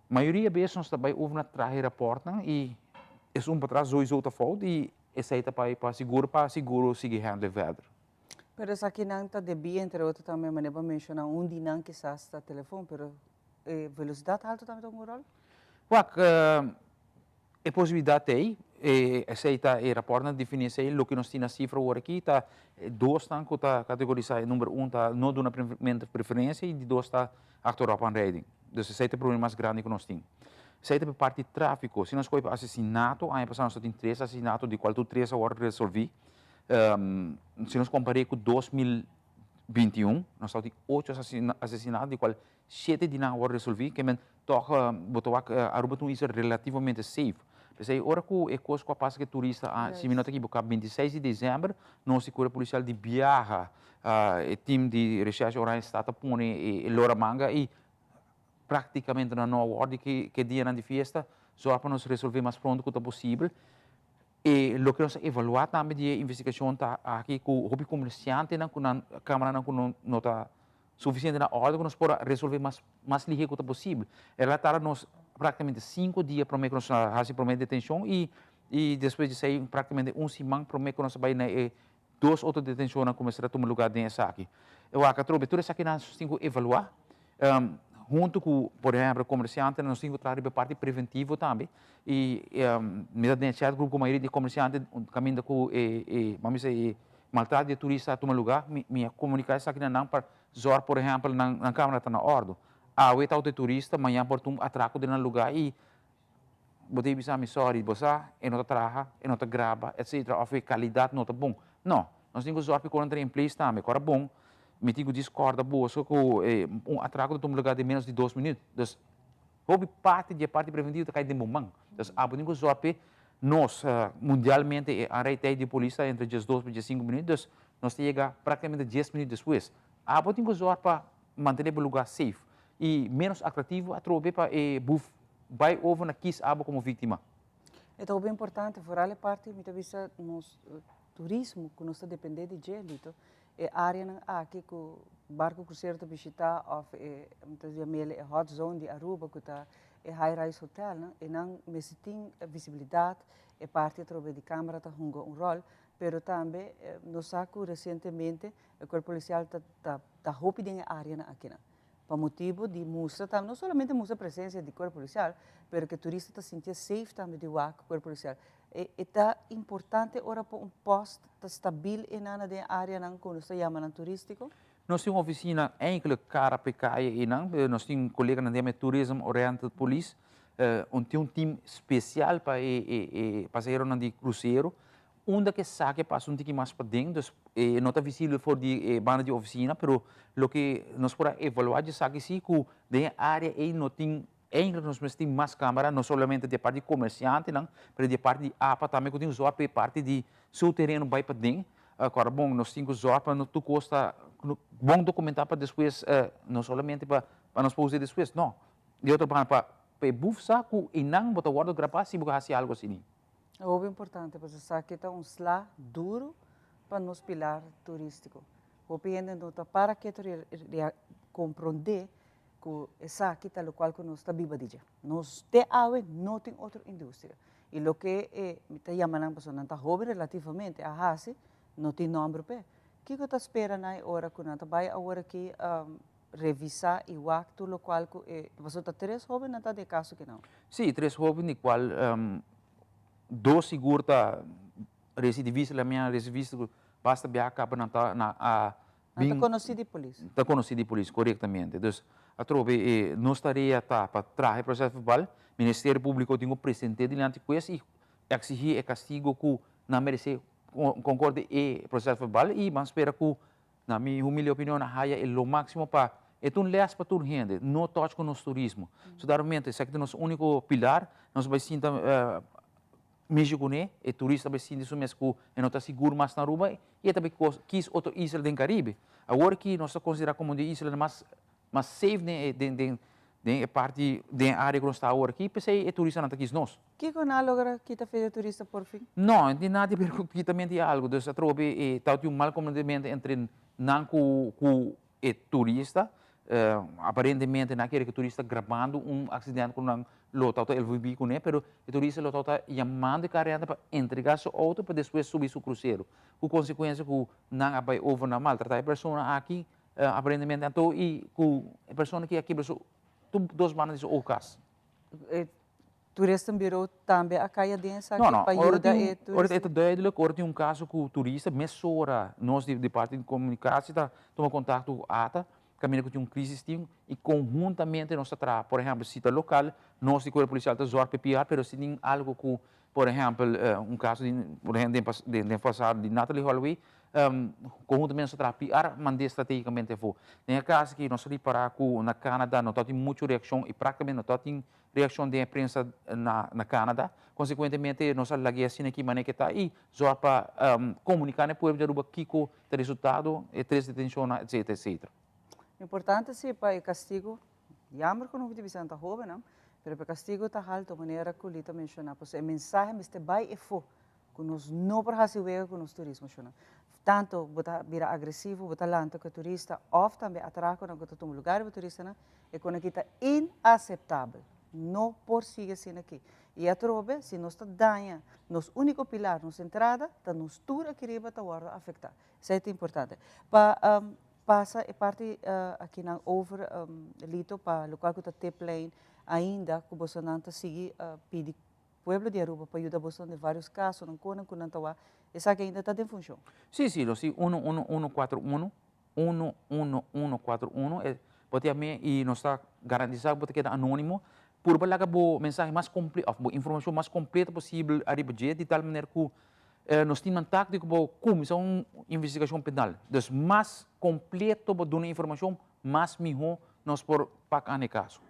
mayoria bes nos ta bay over na traha e raportnan y esun patras sowieso ta fout y esey ta bay pa seguro pa seguro sigui handle verder. Pero esakinan ta debí entre otro tambe manera bo a menciona un di nan kisas ta telefon, pero e velocidad alto tambe ta un rol? Wak, E posibilidat ei, e esei ta e rapòrtnan definí esei, loke nos tin na sifra awor aki ta e dosnan ku ta kategorisá, e number un ta no duna preferensia i di dos ta achterop aanrijding. Dus esei ta e problema mas grandi ku nos tin. Esei ta pa parti tráfiko. Si nos kohe pa asesinato, aña pasá nos ta tin tres asesinato di kual tur tres a wòrdu resolví. Si nos kompar'é ku 2021, nos ta tin ocho asesinato di kual Shete di nan a wòrdu resolví, ke men tòg bo ta wak Aruba ta un isla relativamente safe. P'esei ora ku e kos ku a pasa ku e turista a, si mi no ta ekiboká, 26 di desèmber, nos di Kuerpo Polisial di biaha e tim di Reshèrshi Oranjestad a pone e lora manga i práktikamente nan no a wòrdu ke ke dianan di fiesta, zòrg pa nos resolvé mas pronto ku ta posibel. E loke nos a evaluá tambe di e investigashon ta aki ku hopi komersiantenan ku nan kameranan ku no ta Suficiente na orde cu nos por a resolve mas mas lihe cu ta posibel. El a tarda nos practicamente cinco dia prome cu nos a haci prome detencion y y despues di esey practicamente un siman prome cu nos a bay na e dos otro detencionnan cu mester a tuma lugar den esaki. E wak atrobe tur esakinan nos tin cu evalua. hunto ku, por ehempel, komersiantenan nos tin ku traha riba e parti preventivo tambe i mi ta den e chat group ku mayoria di komersiante kaminda ku e e ban bisa e maltrato di e turista a tuma lugá mi mi a komuniká esaki na nan pa zòrg por ehempel nan nan kamera ta na òrdu. Awe ta outo e turista mañan por tin un atrako den nan lugá i Bo ta bisa mi sorry, bo sa e no ta traha, e no ta graba, etcetera, of e calidad no ta bon. No, nos tin cu zorg pa e cosnan ta in place tambe. Cu ora bon, mi tin cu discorda boso cu un atraco ta tuma lugar den menos di dos minuut. Dus, hopi parti di e parti preventivo ta cay den bo man. Dus, abo tin cu zorg pa nos, mundialmente e aanrijdtijd di polis ta entre diesdos pa diescinco minuut, dus nos ta yega practicamente dies minuut despues. Abo tin cu zorg pa mantene bo lugar safe y menos atractivo atrobe pa e buf Bai over na kis abo komo víktima. E ta hopi importante, vooral e parti mi ta bisa nos turismo ku nos ta depende di dje Lito, e areanan aki ku barco crucero ta bishita of e mi ta yam'el e hot zone di Aruba ku ta e high rise hotelnan, e nan mester tin visibilidad, e parti atrobe di camera ta hunga un rol, pero tambe nos sa ku recientemente e cuerpo policial ta ta hopi den e areanan akinan. Pa motibu di mustra tambe, no solamente mustra presencia di cuerpo policial, pero cu e turista ta sintié safe tambe di wak cuerpo policial. E e ta importante ora pa un post ta stabil einan den e areanan cu nos ta yama nan turistico? Nos tin un oficina eigenlijk cara pa e calle einan, nos tin coleganan den e Tourism Oriented Police, un tin un team special pa e e e pasaheronan di crucero, Unda ke sa ke pasa un tiki mas paden, dus e no ta visibel for di e banda di oficina, pero loke nos por a evalua dje esaki si ku den e area ei no tin, eigenlijk nos mester tin mas camera, no solamente di e parti di comerciantenan, pero di e parti di apa tambe ku tin zorg pa e parti di su tereno bai paden. Kòrda bon, nos tin ku zorg pa no tur kos ta bon documentá pa despues, no solamente pa nos por usa despues, no. Di otro banda pa e buf sa ku einan bo ta wòrdu grabá si bo hasi algu asina. Hopi importante pasobra esaki ta un sla duro pa nos pilar turistico. Hopi hende no ta para keto comprende cu esaki ta locual cu nos ta biba di dje. Nos te awe no tin otro industria y loke e mi ta yama nan pasobra nan ta hoben relativamente a haci no tin nomber p'e. Kico ta spera nan e ora cu nan ta bay awor aki revisa y wak tur locual cu e pasobra ta tres hobennan ta den e caso kinan. Sí, tres hoben di cual dos sigur ta recidivista, la mia recidivista cu basta biaha caba nan ta na a Nan ta conoci di polis. Ta conoci di polis, corectamente. Dus atrobe e nos tarea ta pa traha e proces verbal, Ministerio Publico tin cu presente dilanti huez y exigi e castigo cu nan merece concorde e proces verbal y ban spera cu Na mi humilde opinion a haya e lo maximo pa e ta un les pa tur hende, no touch cu nos turismo. So daarommente esaki ta nos unico pilar, nos bay sinta mishi cune, e turista bay sinti su mes cu e no ta sigur mas na Aruba y e ta bay kies otro isla den Caribe. Awor aki nos ta considera como di isla mas mas safe den den den e parti den e area cu nos ta awor aki, p'esey e turistanan ta kies nos. Kiko nan a logra kita fe di turista por fin? No, no tin nada di ber ku kitamente di algu. Dus atrobe e tabatin un mal komprendimentu entre nan ku ku e turista. Aparentemente nan a kere ku e turista grabando un aksidente ku nan lo tabata envolví kuné, pero e turista lo tabata yamando e karenta pa entregá su outo pa despues subi su krusero. Ku konsekuensia ku nan a bai over nan maltratá e persona aki aparentemente anto i ku e persona aki a kibra su tur dos banda di su okas. Toeristenbureau tambe a cay aden esaki pa yuda e turista? Ora e ta duidelijk, ora tin un caso cu turista, mesora nos di parti di comunicatie ta tuma contacto cu ata, caminda cu tin un crisis tin y conhuntamente nos ta traha. Por ehempel, si ta local, nos di Cuerpo Policial ta zorg pa e PR, pero si tin algo cu, por ehempel, un caso di, por ehempel, den pasado di Natalie Holloway, Conhuntamente nos ta traha PR mand'é strategicamente afó. Den e caso aki nos a ripara cu na Canada no tabatin mucho reaccion y practicamente no tabatin reaccion den e prensa na na Canada. Consecuentemente nos a lag'é asina aki manera ke ta y zorg pa comunica na e pueblo di Aruba kico ta e resultado, e tres detencionnan etcetera etcetera. Importante si pa e castigo, jammer cu no hopi di bisa nan ta hobennan, pero pa e castigo ta halto manera cu Lita menciona, pasobra e mensahe mester bay efo Ku nos no por hasi wega ku nos turismo shona. Tanto bo ta bira agresivo, bo ta lanta ku e turista òf tambe atrakonan ku ta tuma lugar riba turistanan, e kon aki ta inaseptabel. No por sigui asina aki. I atrobe, si nos ta daña nos úniko pilar, nos entrada, ta nos tur aki riba ta wòrdu afektá. Esei ta importante. Pa. Pasa e parti akinan over Lito pa locual cu ta tiplijn ainda cu bosonan ta sigui pidi pueblo di Aruba pa yuda bosonan den varios casonan conan cu nan ta wak esaki ainda ta den funcion. Si, si, lo si uno uno uno cuatro uno, uno uno uno cuatro uno, e bo ta yam'é y nos ta garantisa cu bo ta keda anonimo. Purba laga bo mensahe mas comple of bo informacion mas completo posibel ariba dje di tal manera cu Nos tin mantak di ku bo kuminsá un investigashon penal. Dus mas kompleto bo duna informashon, mas mihó nos por pak an e kaso.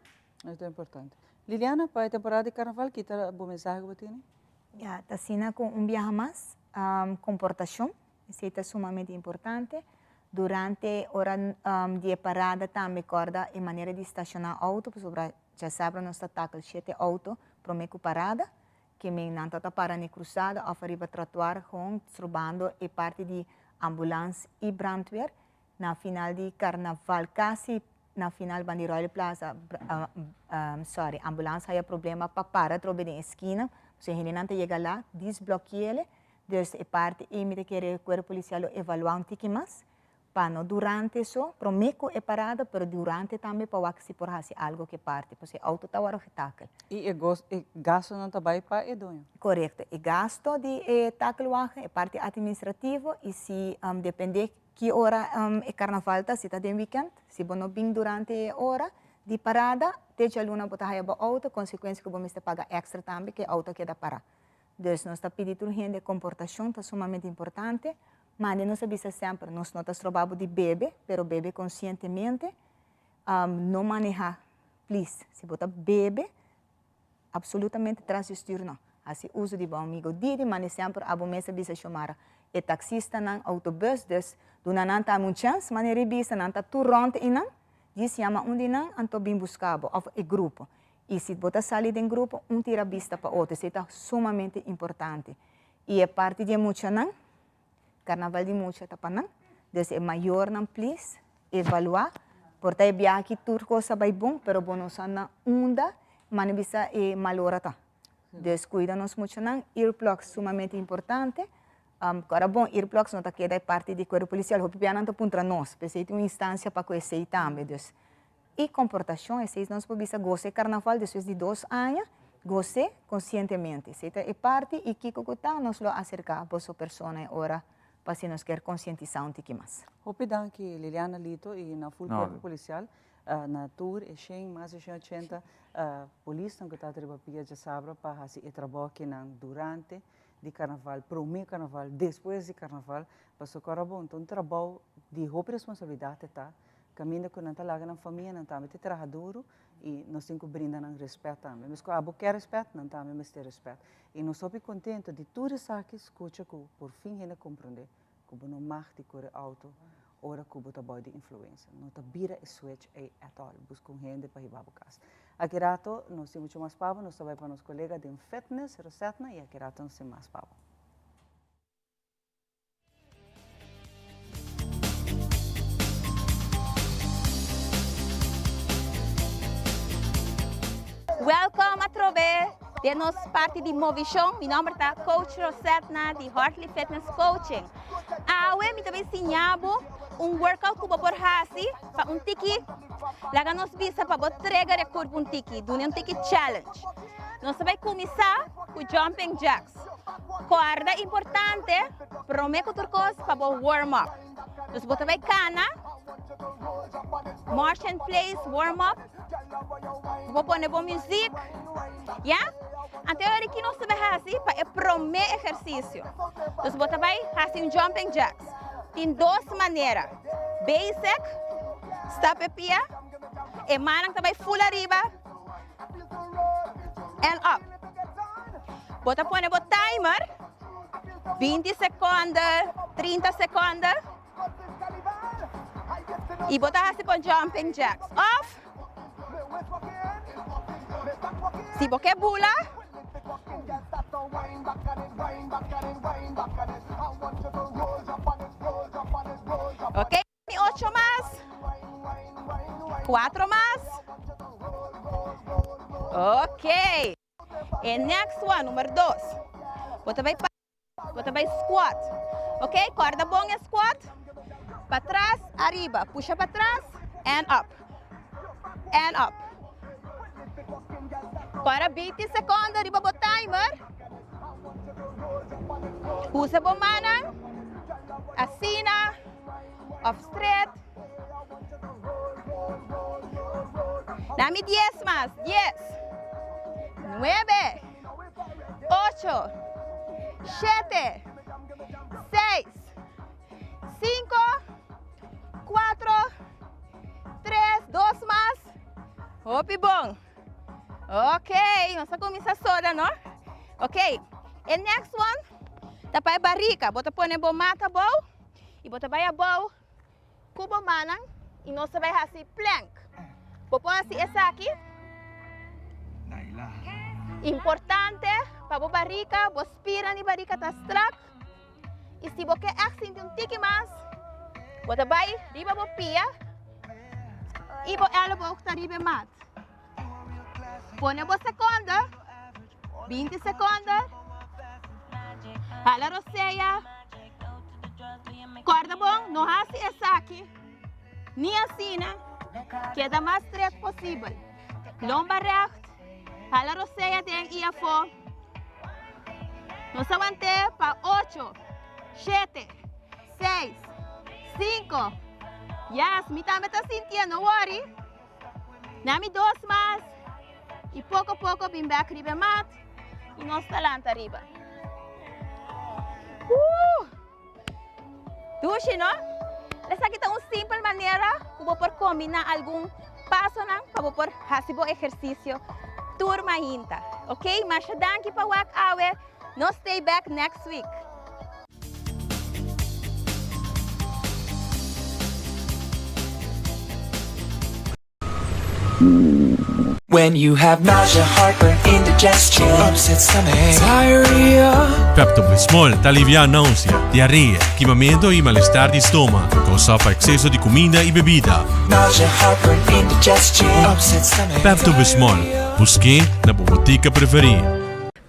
Esei ta importante. Liliana, pa e temporada di karnaval, ki ta bo mensahe ku bo tene? Ya, ta asina ku un biaha mas, komportashon, esei ta sumamente importante. Durante ora di e parada tambe kòrda e manera di stashoná outo, pasobra djasabra nos ta takel shete outo promé ku parada. Ke men nan ta ta para n'e krusada òf ariba tratuar gewoon strobando e parti di ambulans i brandweer. Na final di karnaval kasi na final ban di Royal Plaza sorry ambulans haya problema pa para atrobe den e skina pasobra e hendenan ta yega la disblokiele dus e parti ei mi ta kere kuerpo polisial lo evaluá un tiki mas. Pa no durante so, prome cu e parada, pero durante tambe pa wak si por haci algo cu e parti, pasobra e auto ta worde getakel. Y e gos, e gastonan ta bay pa e doño? Corecto, e gasto di e takelwagen, e parti administrativo y si depende ki ora e carnaval ta, si ta den weekend, si bo no bin durante e ora di parada, te djaluna bo ta haya bo auto, consecuencia cu bo mester paga extra tambe cu e auto a keda para. Dus nos ta pidi tur hende comportacion ta sumamente importante, Mande nos a bisa semper, nos no ta stroba bo di bebe, pero bebe conscientemente, no maneha, please. Si bo ta bebe, absolutamente tras di stuur no. Haci uso di bo amigo Didi, mande semper abo mes a bisa Xiomara, e taxistanan, autobus, dus duna nan tambe un chance, manera e bisa, nan ta tur rond eynan, djis yama un di nan, anto bin busca bo, of e grupo. Y si bo ta sali den grupo, un tira bista pa otro, esey ta sumamente importante. Y e parti di e muchanan, Carnaval di mucha ta pa nan. Dus e mayornan please evalua. Por ta e biaha aki tur cos a bay bon, pero bo no sa na unda mane bisa e mal ora ta. Dus cuida nos muchanan, earplugs sumamente importante. Ora bon earplugs no ta keda e parti di cuerpo policial, hopi bia nan ta puntra nos, p'esey tin un instancia pa cu esey tambe. Dus E komportashon, esei nos por bisa gos'e karnaval despues di dos aña, gos'e konsientemente. Esei ta e parti i kiko ku ta nos lo aserká boso persona e ora pa si nos kier konsientisá un tiki mas. Hopi danki Liliana Lito i na ful kuerpo polisial, na tur e shen, mas di shen ochenta polisnan ku ta riba pia djasabra pa hasi e trabou akinan durante di karnaval, promé karnaval, despues di karnaval, pasobra kòrda bon ta un trabou di hopi responsabilidat e ta Kaminda ku nan ta laga nan famianan tambe ta traha duru i nos tin ku brinda nan rèspèt tambe. Mes ku abo ke rèspèt, nan tambe mester rèspèt. I nos hopi kontentu di tur esaki skucha ku por fin hende komprondé ku bo no mag di kore outo ora ku bo ta bou di influensia. No ta bira e switch ei at all. Buska un hende pa hiba bo kas. Aki rato nos tin muchu mas pa bo. Nos ta bai pa nos kolega den fitness, Rosetna, i aki rato nos tin mas pa bo. Welkom atrobe den nos parti di Movishon. Mi nomber ta Coach Rosetna di Hartley Fitness Coaching. Awe mi ta bin siña bo un workout ku bo por hasi pa un tiki, laga nos bisa pa bo trigger e kurp un tiki, duna un tiki challenge. Nos ta bai kuminsá ku jumping jacks. Kòrda importante promé ku tur kos pa bo warm up. Dus bo ta bai kana, march in place, warm up. Bo pone bo muziek, ya? Anto e ora ki nos ta bai hasi pa e promé ehersisio. Dus bo ta bai hasi un jumping jacks. Tin dos manera. Basic, stap e pia, e mannan ta bai full ariba and up. Bo ta pone bo timer, 20 seconde, 30 seconde. Y bo ta hasi bo jumping jacks. Of, si bo ke bula, Ok, ocho mas. Cuatro mas. Ok. E next one, number dos. Bo ta bai pa, bo ta bai squat. Ok, corda bon e squat. Patras, ariba. Pusha patras and up. And up. Para 20 seconde riba bo timer. Usa bo mannan. Asina of straight. Dami 10 mas. 10, 9, 8, 7, 6, 5, 4, 3, 2 mas. Hopi bon. Ok, nos a cuminsa soda, no? Ok, e next one ta pa e barrica. Bo ta pone bo mat abou y bo ta bay abou cu bo mannan y nos ta bay haci plank. Bo por haci esaki. Importante pa bo barrica, bo spiran di barrica ta strak. Y si bo ke echt sinti un tiki mas, bo ta bay riba bo pia y bo elleboog ta riba e mat. Pone bo seconde, 20 seconde. Hala rosea. Corda bon, no haci esaki ni asina. Keda mas stret posibel. Lomba recht, hala rosea den y afo. Nos a want'é pa ocho, shete, seis, sinku. Yes, mi tambe ta sintié, no worry. Na mi dos mas y poko poko bin bek riba e mat y nos ta lanta riba. Uh! Dushi, no? Esaki ta un simpel manera ku bo por kombiná algun pasonan pa bo por hasi bo ehersisio tur mainta. Ok, masha danki pa wak awe. Nos stay back next week. When you have nausea, heartburn, indigestion, upset stomach, diarrhea. Pepto-Bismol ta aliviá nausea, diarea, kimamentu i malestar di stoma kousá pa ekseso di kuminda i bebida. Nausea, heartburn, indigestion, upset stomach, Pepto-Bismol, busk'é na bo botika preferí.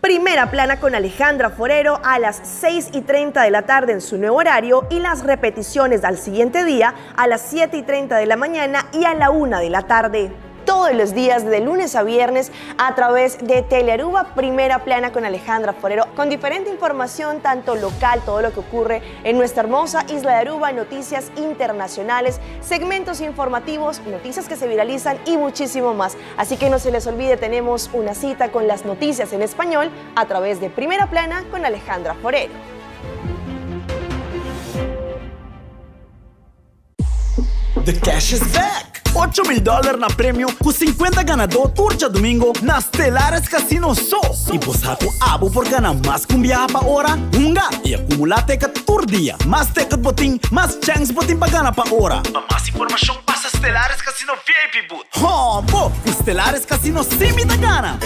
Primera Plana con Alejandra Forero a las 6 y 30 de la tarde en su nuevo horario y las repeticiones al siguiente día a las 7 y 30 de la mañana y a la 1 de la tarde. Todos los días de lunes a viernes a través de Telearuba Primera Plana con Alejandra Forero, con diferente información, tanto local, todo lo que ocurre en nuestra hermosa isla de Aruba, noticias internacionales, segmentos informativos, noticias que se viralizan y muchísimo más. Así que no se les olvide, tenemos una cita con las noticias en español a través de Primera Plana con Alejandra Forero. The cash is back! 8000 dollar na premio cu 50 ganador tur djadomingo na Stellares Casino so! Y bo sa cu abo por gana mas cu un biaha pa ora? Hunga y acumula ticket tur dia! Mas ticket bo tin, mas chance bo tin pa gana pa ora! Pa mas informacion pasa Stellares Casino VIP booth. Hombo! Cu Stellares Casino si mi ta gana!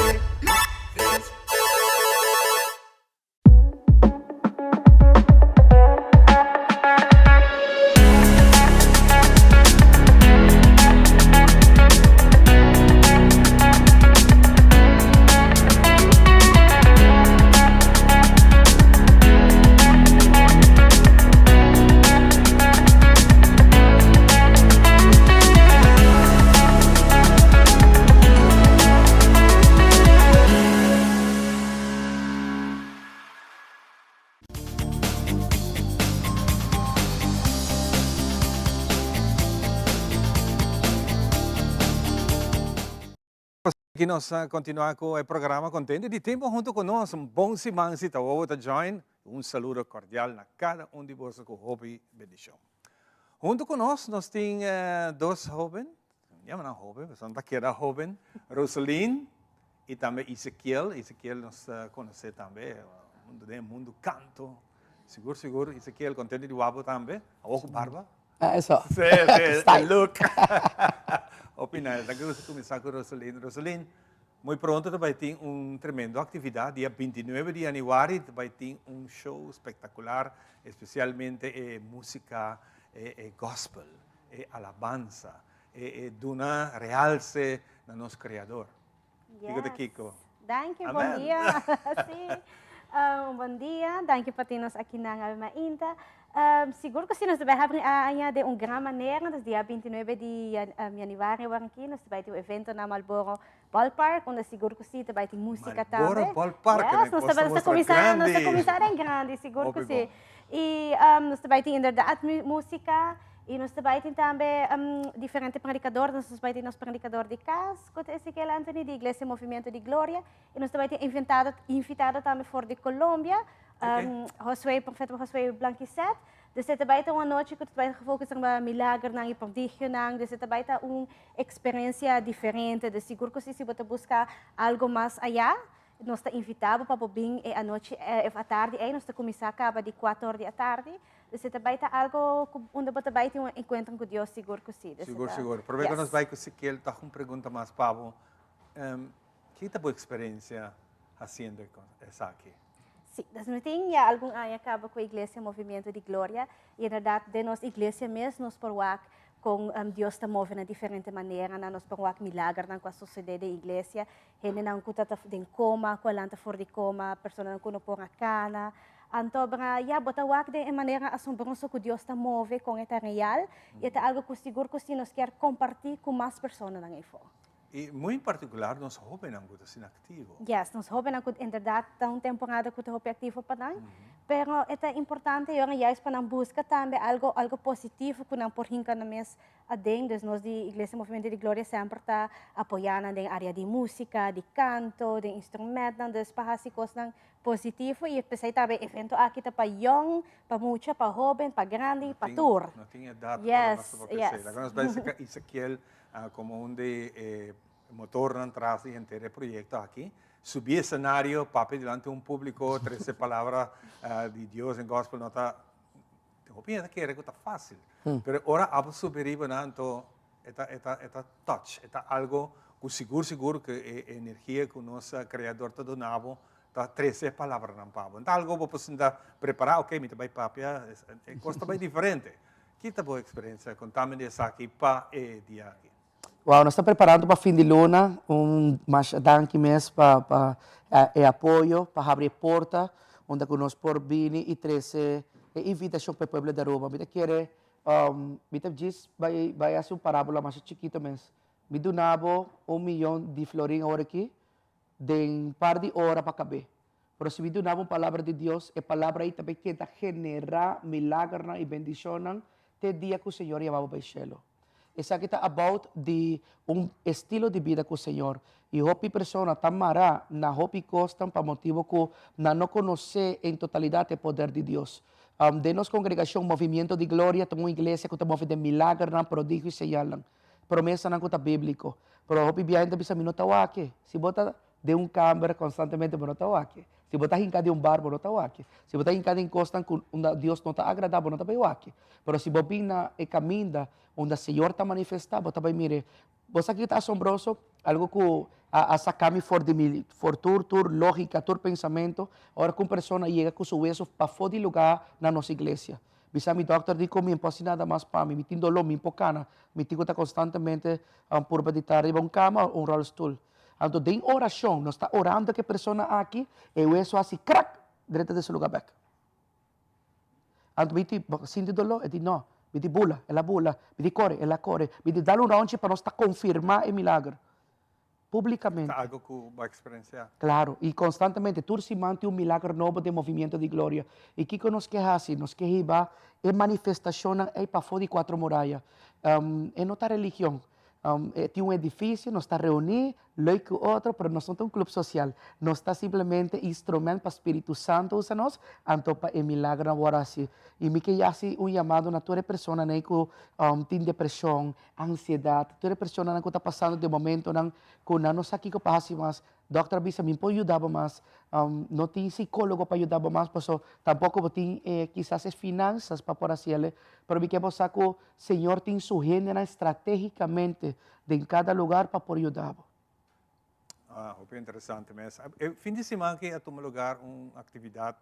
Aki nos a continua cu e programa Contento di tin bo hunto cu nos. Un bon siman si ta wowo ta join. Un saludo cordial na cada un di boso cu hopi bendicion. Hunto cu nos, nos tin dos hoben, yama nan hoben, pasobra nan ta keda hoben, Roseline y tambe Ezekiel. Ezekiel nos conoce tambe den e mundo canto. Sigur sigur Ezekiel contento di wak bo tambe. Awor cu barba. Ah, eso. Sí, sí, el look. Hopi nice. Danki ku kuminsá ku Roselyn. Roselyn, muy pronto ta bai tin un tremendo aktividat. Dia 29 di yanüari ta bai tin un show spektakular, espesialmente e músika, e e gospel, e alabansa, e e duna realse na nos Kreador. Kiko ta kiko? Danki, bon dia. Sí, un bon dia. Danki pa tin nos akinan awe mainta. Sigur ku si nos ta bai habri aña den un gran manera, nos dia 29 di januari awor aki nos ta bai tin un evento na Marlboro Ballpark unda sigur ku si ta bai tin músika tambe. Marlboro Ballpark, Yes, nos ta nos ta kuminsá nos ta kuminsá den grandi, sigur ku si. I nos ta bai tin inderdat músika i nos ta bai tin tambe diferente predikador, nos ta bai tin nos predikador di kas ku ta Ezekiel Anthony di Iglesia Movimiento di Gloria i nos ta bai tin inventado invitado tambe for di Colombia, Josué, Profeta Josué Blanquicet. Dus e ta bai ta un anochi ku ta bai gefocus riba milagernan i prodigionan, dus e ta bai ta un eksperensia diferente. Dus sigur ku si si bo ta buska algo mas ayá, nos ta invitá bo pa bo bin e anochi of atardi ei. Nos ta kuminsá kaba di kuater or di atardi. Dus e ta bai ta algo ku unda bo ta bai tin un enkuentro ku Dios sigur ku si. Dus e Sigur, ta, sigur. Promé ku nos yes. bai ku Ezekiel, tòg un pregunta mas pa bo. Ki ta bo eksperensia hasiendo esaki? Sí, dus mi tin ya algun aña kaba ku Iglesia Movimiento di Gloria i en bèrdat den nos iglesia mes nos por wak kon Dios ta move na diferente maneranan, nos por wak milagernan ku a sosodé den iglesia, hendenan ku ta den koma ku a lanta for di koma, personanan ku no por a kana. Anto bra ya bo ta wak den e manera asombroso ku Dios ta move, kon e ta real i e ta algu ku sigur ku si nos kier kompartí ku mas personanan eyfo. I muy en partikular nos hóbennan ku ta asina aktivo. Yes, nos hóbennan ku inderdat ta un temporada ku ta hopi aktivo pa nan. Pero e ta importante yora juist pa nan buska tambe algo algo positivo ku nan por hinka nan mes aden. Dus nos di Iglesia Movimiento di Gloria semper ta apoyá nan den área di músika, di kanto, den instrumentnan. Dus pa hasi kosnan positivo i p'esei tambe e evento aki ta pa yòn, pa mucha, pa hóben, pa grandi, pa tur. No tin edat pa nos ta papia esei. Laga nos bai serka Ezekiel Como un di e motornan tras di henter e proyecto aki, subi escenario, papia dilanti un publico, trece palabra di Dios en gospel no ta, hopi hende ta kere cu ta facil, pero ora abo subi riba nan anto e ta, e ta, e ta touch, e ta algo cu sigur sigur cu e energia cu nos Creador ta duna bo ta trece e palabranan pa bo. No ta algo bo por sinta prepara, ok mi ta bay papia, e cos ta bay diferente. Ki ta bo eksperensia? Kontami di esaki pa e dia aki. Wow, nos ta preparando pa fin di luna, un masha danki mes pa pa e apoyo, pa habri e porta unda ku nos por bini i trese e invitashon pa e pueblo di Aruba. Mi ta kere, mi ta djis bai bai hasi un parabola masha chikito mes. Mi duna bo un miyon di florin awor aki den par di ora pa kab'é. Pero si mi duna bo un palabra di Dios, e palabra ei ta bay keda generá milagernan i bendishonnan te dia ku Señor yama bo bay shelu. Esaki ta about di un estilo di bida ku Señor. I hopi persona ta mará na hopi kosnan pa motibu ku nan no konosé en totalidat e poder di Dios. Den nos kongregashon Movimiento di Gloria ta un iglesia ku ta move den milagernan, prodigio i señalnan, promesanan ku ta bíbliko. Pero hopi biaha hende ta bisa mi no ta wak. Si bo ta Den un kamber konstantemente bo no ta wak. Si bo ta hinká den un bar bo no ta wak. Si bo ta hinká den kosnan ku unda Dios no ta agradá bo no ta bai wak. Pero si bo bin na e kaminda unda Señor ta manifestá bo ta bai mir'é. Bo sa kiko ta asombroso? Algu ku a a saka mi for di mi for tur tur lógika tur pensamentu ora ku un persona yega ku su wesu pafó di lugá na nos iglesia. Mi sa mi dòkter di ku mi no por hasi nada mas pa mi, mi tin doló mi no por kana, mi tin ku ta konstantemente purba di ta riba un kama o un ròlstul. Anto den orashon nos ta orando ku e persona aki, e weso hasi krak, drenta den su luga bèk. Anto mi di, bo sinti doló? E di, no. Mi di, bula. El a bula. Mi di, kore. El a kore. Mi di, dal un ròntji pa nos ta konfirmá e milager públikamente. Ta algu ku bo a eksperensiá? Klaro. I konstantemente, tur siman tin un milager nobo den Movimiento di Gloria. I kiko nos ke hasi? Nos ke hiba e manifestashonnan ei pafó di kuatro muraya. E no ta religion. E tin un edifisio, nos ta reuní, leuk ku otro, pero nos no ta un club sosial. Nos ta simplemente instrument pa Spiritu Santu usa nos, anto pa e milagernan wòrdu hasi. I mi ke hasi un yamado na tur e personanan ku tin depreshon, ansiedat, tur e personanan ku ta pasando den momentonan ku nan no sa kiko pa hasi mas. Dòkter a bisa mi por yuda bo mas, no tin sikólogo pa yuda bo mas paso tampoko bo tin kisas e finansas pa por hasiel, pero mi ke bo sa ku Señor tin su hendenan stratégikamente den kada lugar pa por yuda bo. Ah, hopi interesante mes. E fin di siman aki a tuma lugar un aktividat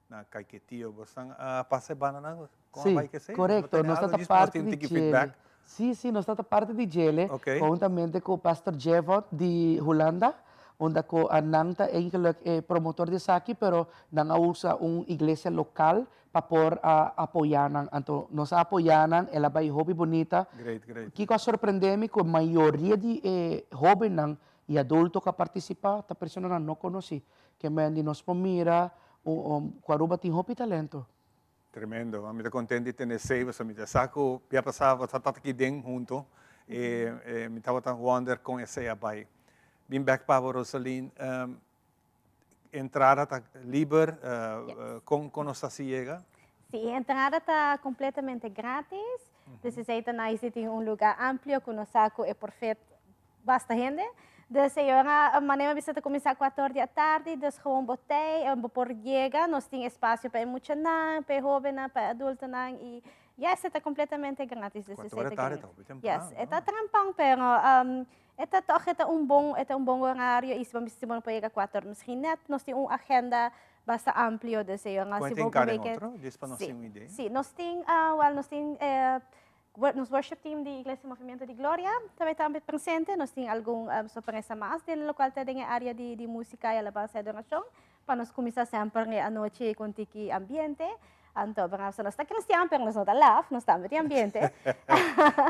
na Caiquetio. Bo esnan a pasa e bandanan kon a bai kesei? Sí, korekto. Nos ta ta parti di djele. Sí, sí, nos ta ta parti di djele. Konhuntamente ku Pastor Jevon di Hulanda. unda ku nan ta eigenlijk e promotor di esaki pero nan a usa un iglesia lokal pa por a apoyá nan. Anto nos a apoyá nan, el a bai hopi bunita. Great, great. Kiko a sorprendé mi ku mayoria di e hóbennan i adulto ku a partisipá ta personanan no konosí. Ke men di nos por mira ku Aruba tin hopi talento. Tremendo. Mi ta kontent di tende esei pasobra mi ta sa ku bia pasá bo tabata aki den hunto i mi tabata wonder kon esei a bai. Bin bèk pa bo Rosalyn. Entrada ta liber? Kon kon nos ta hasi yega? Sí, e entrada ta completamente gratis. Dus esei ta nice di tin un lugar amplio ku nos sa ku e por fit basta hende. Dus e ora manera mi bisa ta kuminsá kuater di atardi, dus gewoon bo tei, bo por yega. Nos tin espasio pa e muchanan, pa e hóbennan, pa e adultonan i yes, e ta completamente gratis. Dus esei ta great. Yes, e ta trempan pero E ta tòg e ta un bon e ta un bon orario i si bo misti bo no por yega kuater misschien nèt nos tin un agenda basta amplio dus e yonan si bo Kuantu den otro? Djis pa nos tin un idea. Si, nos tin wèl nos tin nos worship team di Iglesia Movimiento di Gloria ta bai tambe presente nos tin algun sorpresa mas den lokual ta den e area di di musika i alabansa i adorashon pa nos kuminsá semper e anochi ku un tiki ambiente anto nos ta kristian pero nos no ta laf nos tambe tin ambiente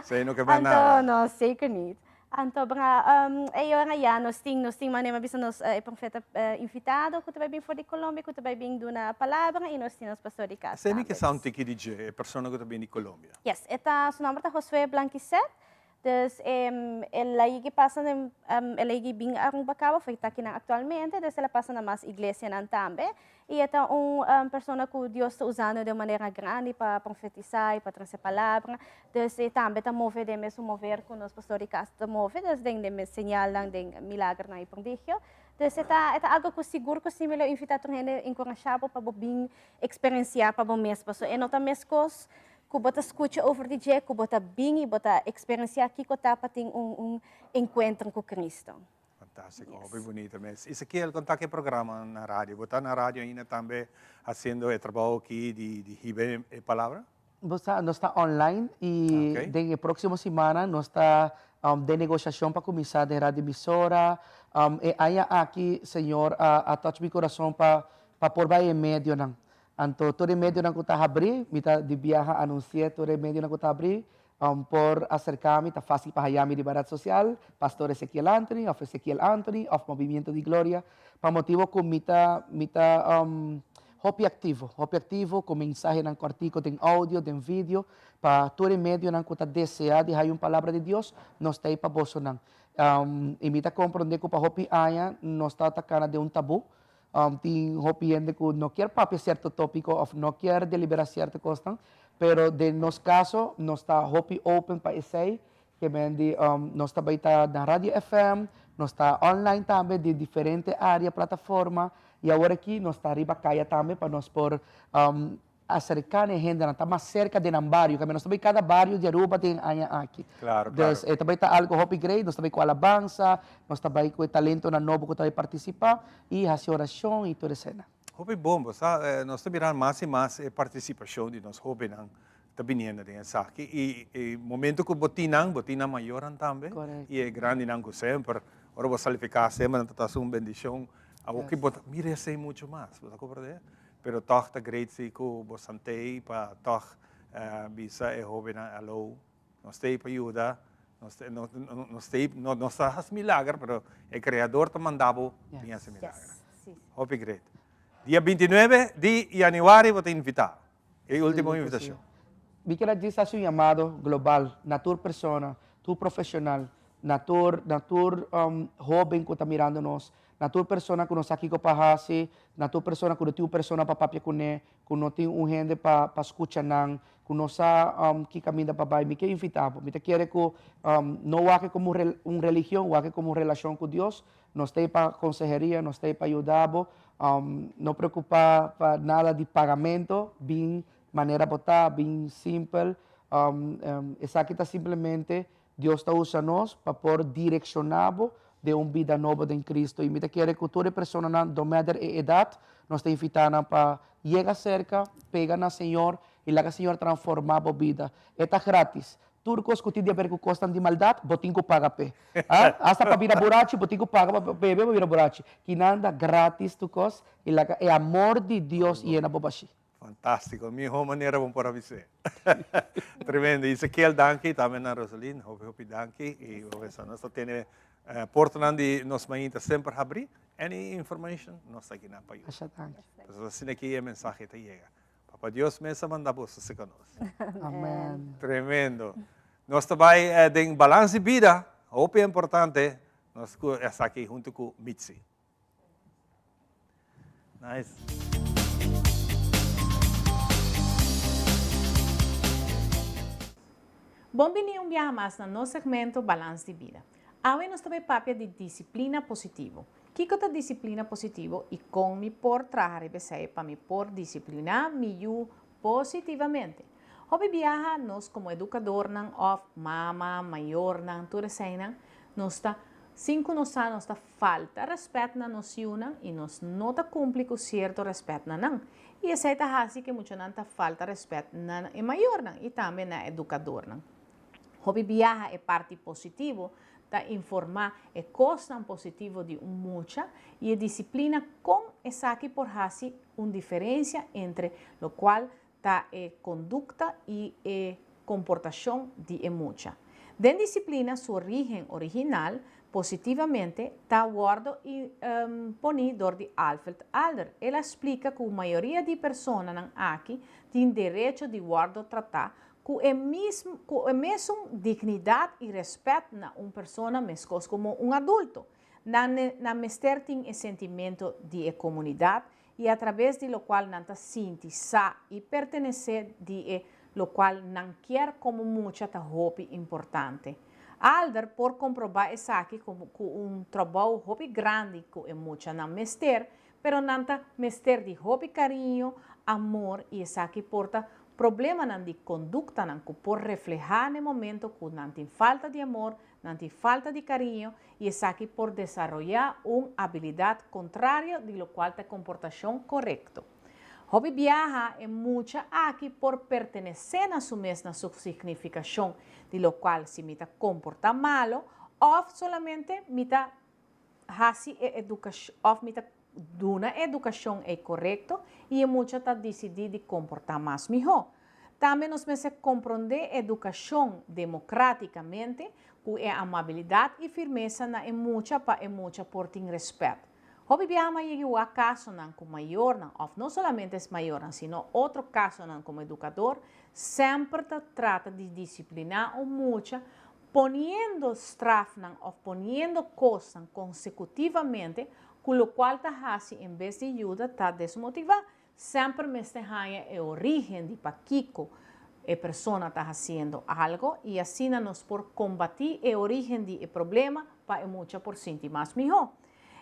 Esei no ke bai nada. Anto no zeker niet anto bra e ora ya nos tin nos tin manera bisa nos e profeta invitado ku ta bai bin for di Colombia ku ta bai bin duna palabra i nos tin nos pastor di kas Esei mi ke sa un tiki di dje e persona ku ta bin di Colombia. Yes e ta su nomber ta Josué Blanquicet Dus el a yegi pasa den, el a yegi bin Aruba caba, of e ta akinan actualmente, dus el a pasa na mas iglesianan tambe. Y e ta un persona cu Dios ta usando den un manera grandi pa profetisa y pa trece palabra. Dus e tambe ta move den mesun mover cu nos pastor di cas ta move, dus den den señalnan, den milagernan y prodigio. Dus e ta e ta algo cu sigur cu si mi lo invita tur hende, encourasha bo pa bo bin experiencia pa bo mes, pasobra e no ta mescos Ku bo ta skucha over di dje, ku bo ta bin i bo ta eksperensiá kiko ta pa tin un un enkuentro ku Kristo. Fantástiko, hopi bunita mes. Ezekiel, kon ta ku e programa na radio? Bo ta na radio ainda tambe hasiendo e trabou aki di di hiba e palabra? Bo sa, nos ta online i den e próksimo simana nos ta den negosiashon pa kuminsá den Radio Emisora. E aña aki Señor a touch mi kurason pa pa por bai e medionan. Anto tur e medionan ku ta habrí, mi ta di biaha anunsi'é tur e medionan ku ta habrí, por aserká mi, ta fásil pa haña mi riba ret sosial, Pastor Ezekiel Anthony òf Ezekiel Anthony òf Movimiento di Gloria, pa motibu ku mi ta mi ta hopi aktivo, hopi aktivo ku mensahenan kòrtiku den oudio, den video, pa tur e medionan ku ta deseá di haña un palabra di Dios, nos ta ei pa bosonan. I mi ta komprondé ku pa hopi aña nos tabata kana den un tabú, Tin hopi hende ku no kier papia sierto tópiko òf no kier deliberá sierto kosnan, pero den nos kaso nos ta hopi open pa esei, ke men di nos ta bai ta na Radio FM, nos ta online tambe di diferente área, plataforma, i awor aki nos ta riba kaya tambe pa nos por Acerca na e hendenan, ta mas cerca den nan bario, caminda nos ta bay cada bario di Aruba den e aña aki. Claro, claro. Dus e ta bay ta algo hopi great, nos ta bay cu alabansa, nos ta bay cu e talentonan nobo cu ta bay participa y haci oracion y tur esena. Hopi bon, bo sa, nos ta mira mas y mas e participacion di nos hobennan ta biniendo den esaki y e momento cu bo tin nan, bo tin nan mayornan tambe y e grandinan cu semper, ora bo sali fi cas semper nan ta ta un bendicion, awoki bo ta mira esey mucho mas, bo ta comprende? Pero tòg ta great si ku bo sant'ei pa tòg bisa e hóbennan alou, nos t'ei pa yuda, nos nos t'ei, no nos ta hasi milager, pero e Kreador ta manda bo bin hasi milager. Hopi great. Dia bintinuebe di yanüari bo ta invitá. E último invitashon. Mi kier a djis hasi un yamado global na tur persona, tur profeshonal, na tur na tur hóben ku ta mirando nos, Na tur persona ku no sa kiko pa hasi, na tur persona ku no tin un persona pa papia kuné, ku no tin un hende pa pa skucha nan, ku no sa ki kaminda pa bai, mi ke invitá bo. Mi ta kere ku no wak komo un religion, wak komo un relashon ku Dios. Nos ta ei pa konseheria, nos ta ei pa yuda bo. No preokupá pa nada di pagamento, bin manera bo ta, bin simpel. Esaki ta simplemente Dios ta usa nos pa por direkshoná bo den un bida nobo den Cristo. I mi ta kere ku tur e personanan, no matter e edat, nos ta invitá nan pa yega serka, pega na Señor i laga Señor transformá bo bida. E ta gratis. Tur kos ku tin di haber ku kosnan di maldat, bo tin ku paga p'e. Ah, asta pa bira burachi, bo tin ku paga pa bebe pa bira burachi. Kinan ta gratis tur kos i laga e amor di Dios yena bo bashí. Fantástiko, mihó manera bo por a bis'é. Tremendo. Ezekiel, danki. Tambe na Rosalyn, hopi hopi danki. I bo mester nos ta tene portanan di nos mainta semper habrí. Any information, nos ta akinan pa yuda. Masha danki. Pasobra asina aki e mensahe ta yega. Papa Dios mes a manda boso serka nos. Amen. Tremendo. Nos ta bai den Balans di Bida, hopi importante, nos ku esaki huntu ku Mitzi. Nice. Bon bini un biaha mas na nos segmento Balans di Bida. Awe nos ta bai papia di disiplina positivo. Kiko ta disiplina positivo i kon mi por traha riba esei pa mi por disipliná mi yu positivamente? Hopi biaha nos komo edukadornan òf mama, mayornan, tur eseinan, nos ta, sin ku nos sa, nos ta falta rèspèt na nos yunan i nos no ta kumpli ku sierto rèspèt na nan. I esei ta hasi ku e muchanan ta falta rèspèt na e mayornan i tambe na edukadornan. Hopi biaha e parti positivo ta informá e kosnan positivo di un mucha i e disiplina kon esaki por hasi un diferensia entre lokual ta e kondukta i e komportashon di e mucha. Den disiplina su origen original positivamente ta wòrdu poní dor di Alfred Adler. El a splika ku mayoria di personanan aki tin derecho di wòrdu tratá ku e ku e mesun dignidat i rèspèt na un persona meskos komo un adulto. Nan nan mester tin e sentimentu di e komunidat i atrabes di lokual nan ta sinti sa i pertenesé di e lokual nan kier komo mucha ta hopi importante. Alder por komprobá esaki ku ku un trabou hopi grandi ku e muchanan mester, pero nan ta mester di hopi kariño, amor i esaki por ta problemanan di konduktanan ku por reflehá n'e momento ku nan tin falta di amor, nan tin falta di kariño i esaki por desaroyá un abilidat kontrario di lokual ta e komportashon korekto. Hopi biaha e mucha aki por pertenesé na su mes na su signifikashon di lokual si mi ta komportá malo òf solamente mi ta hasi e edukashon òf mi ta duna e edukashon ei korekto i e mucha ta disidí di komportá mas mihó. Tambe nos mester komprondé edukashon demokratikamente ku e amabilidat i firmesa na e mucha pa e mucha por tin rèspèt. Hopi biaha m'a yega wak kasonan ku mayornan òf no solamente es mayornan sino otro kasonan komo edukador semper ta trata di disipliná un mucha poniendo strafnan òf poniendo kosnan konsekutivamente ku lokual ta hasi en bes di yuda ta desmotivá. Semper mester haña e orígen di pakiko e persona ta hasiendo algo i asina nos por kombatí e orígen di e problema pa e mucha por sinti mas mihó.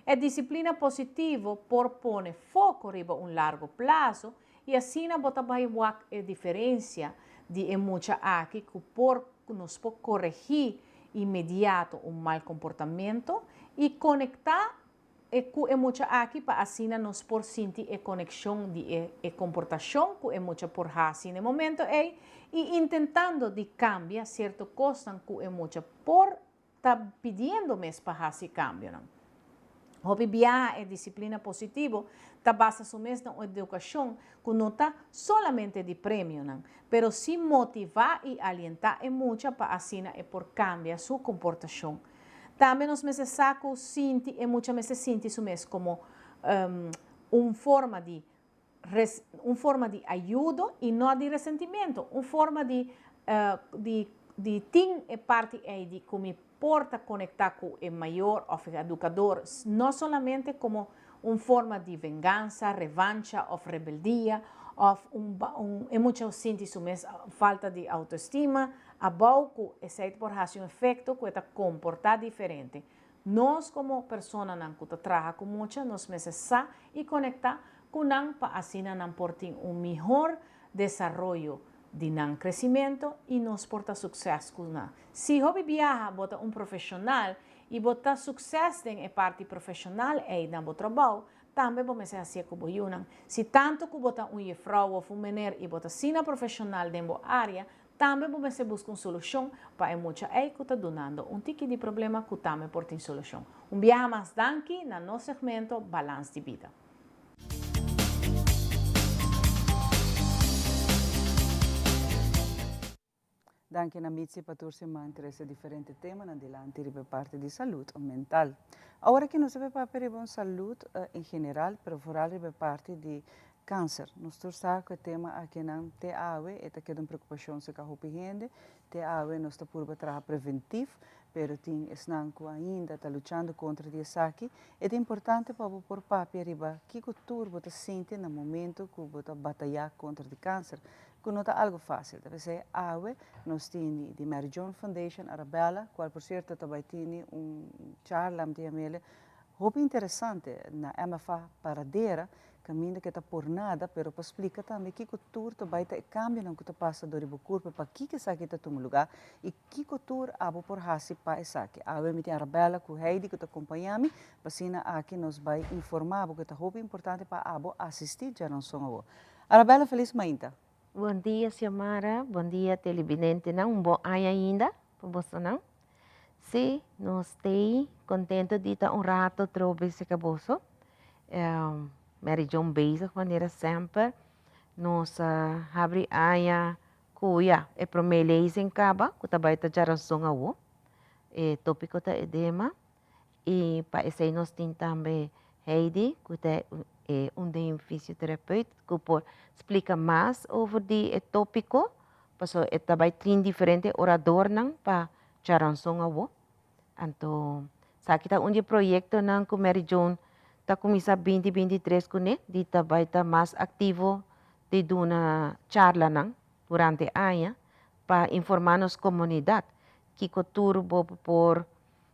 E disiplina positivo por pone foko riba un largo plaso i asina bo ta bai wak e diferensia di e mucha aki ku por nos por koregí inmediato un mal komportamento i konektá e ku e mucha aki pa asina nos por sinti e konekshon di e e komportashon ku e mucha por hasi na e momento ei i intentando di kambia sierto kosnan ku e mucha por ta pidiendo mes pa hasi kambionan. Hopi biaha e disiplina positivo ta basa su mes na un edukashon ku no ta solamente di premionan, pero si motivá i alientá e mucha pa asina e por kambia su komportashon. Tambe nos mester sa ku sinti e mucha mester sinti su mes komo un forma di un forma di ayudo i no di resentimiento, un forma di di di tin e parti ei di ku mi por ta konektá ku e mayor òf e edukador no solamente komo un forma di vengansa, revancha òf rebeldia òf un un e mucha sinti su mes falta di autoestima abou ku esei por hasi un efekto ku e ta komportá diferente. Nos komo personanan ku ta traha ku mucha nos mester sa i konektá ku nan pa asina nan por tin un mihor desaroyo di nan kresimentu i nos por ta sukses ku nan. Si hopi biaha bo ta un profeshonal i bo ta sukses den e parti profeshonal ei na bo trabou, tambe bo mester hasié ku bo yunan. Si tantu ku bo ta un jefrou òf un mener i bo ta asina profeshonal den bo área, Tambe bo mester buska un solushon pa e mucha ei ku ta dunando un tiki di problema ku tambe por tin solushon. Un biaha mas danki na nos segmento Balans di Bida. Danki na Mitzi pa tur siman trece diferente temanan dilanti riba e parti di salud mental. Awor aki nos ta bay papia riba un salud en general, pero vooral riba e parti di cancer. Nos tur sa cu e tema akinan te awe e ta keda un preocupacion cerca hopi hende, te awe nos ta purba traha preventiv, pero tin esnan cu ainda ta luchando contra di esaki. E ta importante pa bo por papia riba kico tur bo ta sinti na momento cu bo ta bataya contra di cancer. Cu no ta algo facil. Ta p'esey awe nos tini di Mary Joan Foundation Arabella, cual por cierto ta bay tini un charla mi ta yam'ele hopi interesante na MFA Paradera, caminda cu e ta por nada, pero pa splica tambe kico tur ta bay ta e cambionan cu ta pasa dor di bo curpa, pakico esaki ta tuma lugar y kico tur abo por haci pa esaki. Awe mi tin Arabella cu Heidi cu ta acompaña mi, pa asina aki nos bay informa bo cu ta hopi importante pa abo asisti djaranson awo. Arabella felis mainta. Bon dia Xiomara, bon dia televidentenan, un bon aña ainda pa bosonan. Sí, nos t'ei contento di ta un rato trobe cerca boso. Mary Joan bezig manera semper. Nos a habri aña cu ya e prome lezing caba cu ta bay ta djaranson awo. E topico ta edema. Y pa esey nos tin tambe Heidi cu ta e un den fysiotherapeut cu por splica mas over di e topico, pasobra e ta bay tin diferente oradornan pa charanson awo. Anto esaki ta un di e proyectonan cu Mary Joan ta cuminsa binti 23 cune, di ta bay ta mas activo di duna charlanan durante aña pa informa nos comunidad kico tur bo por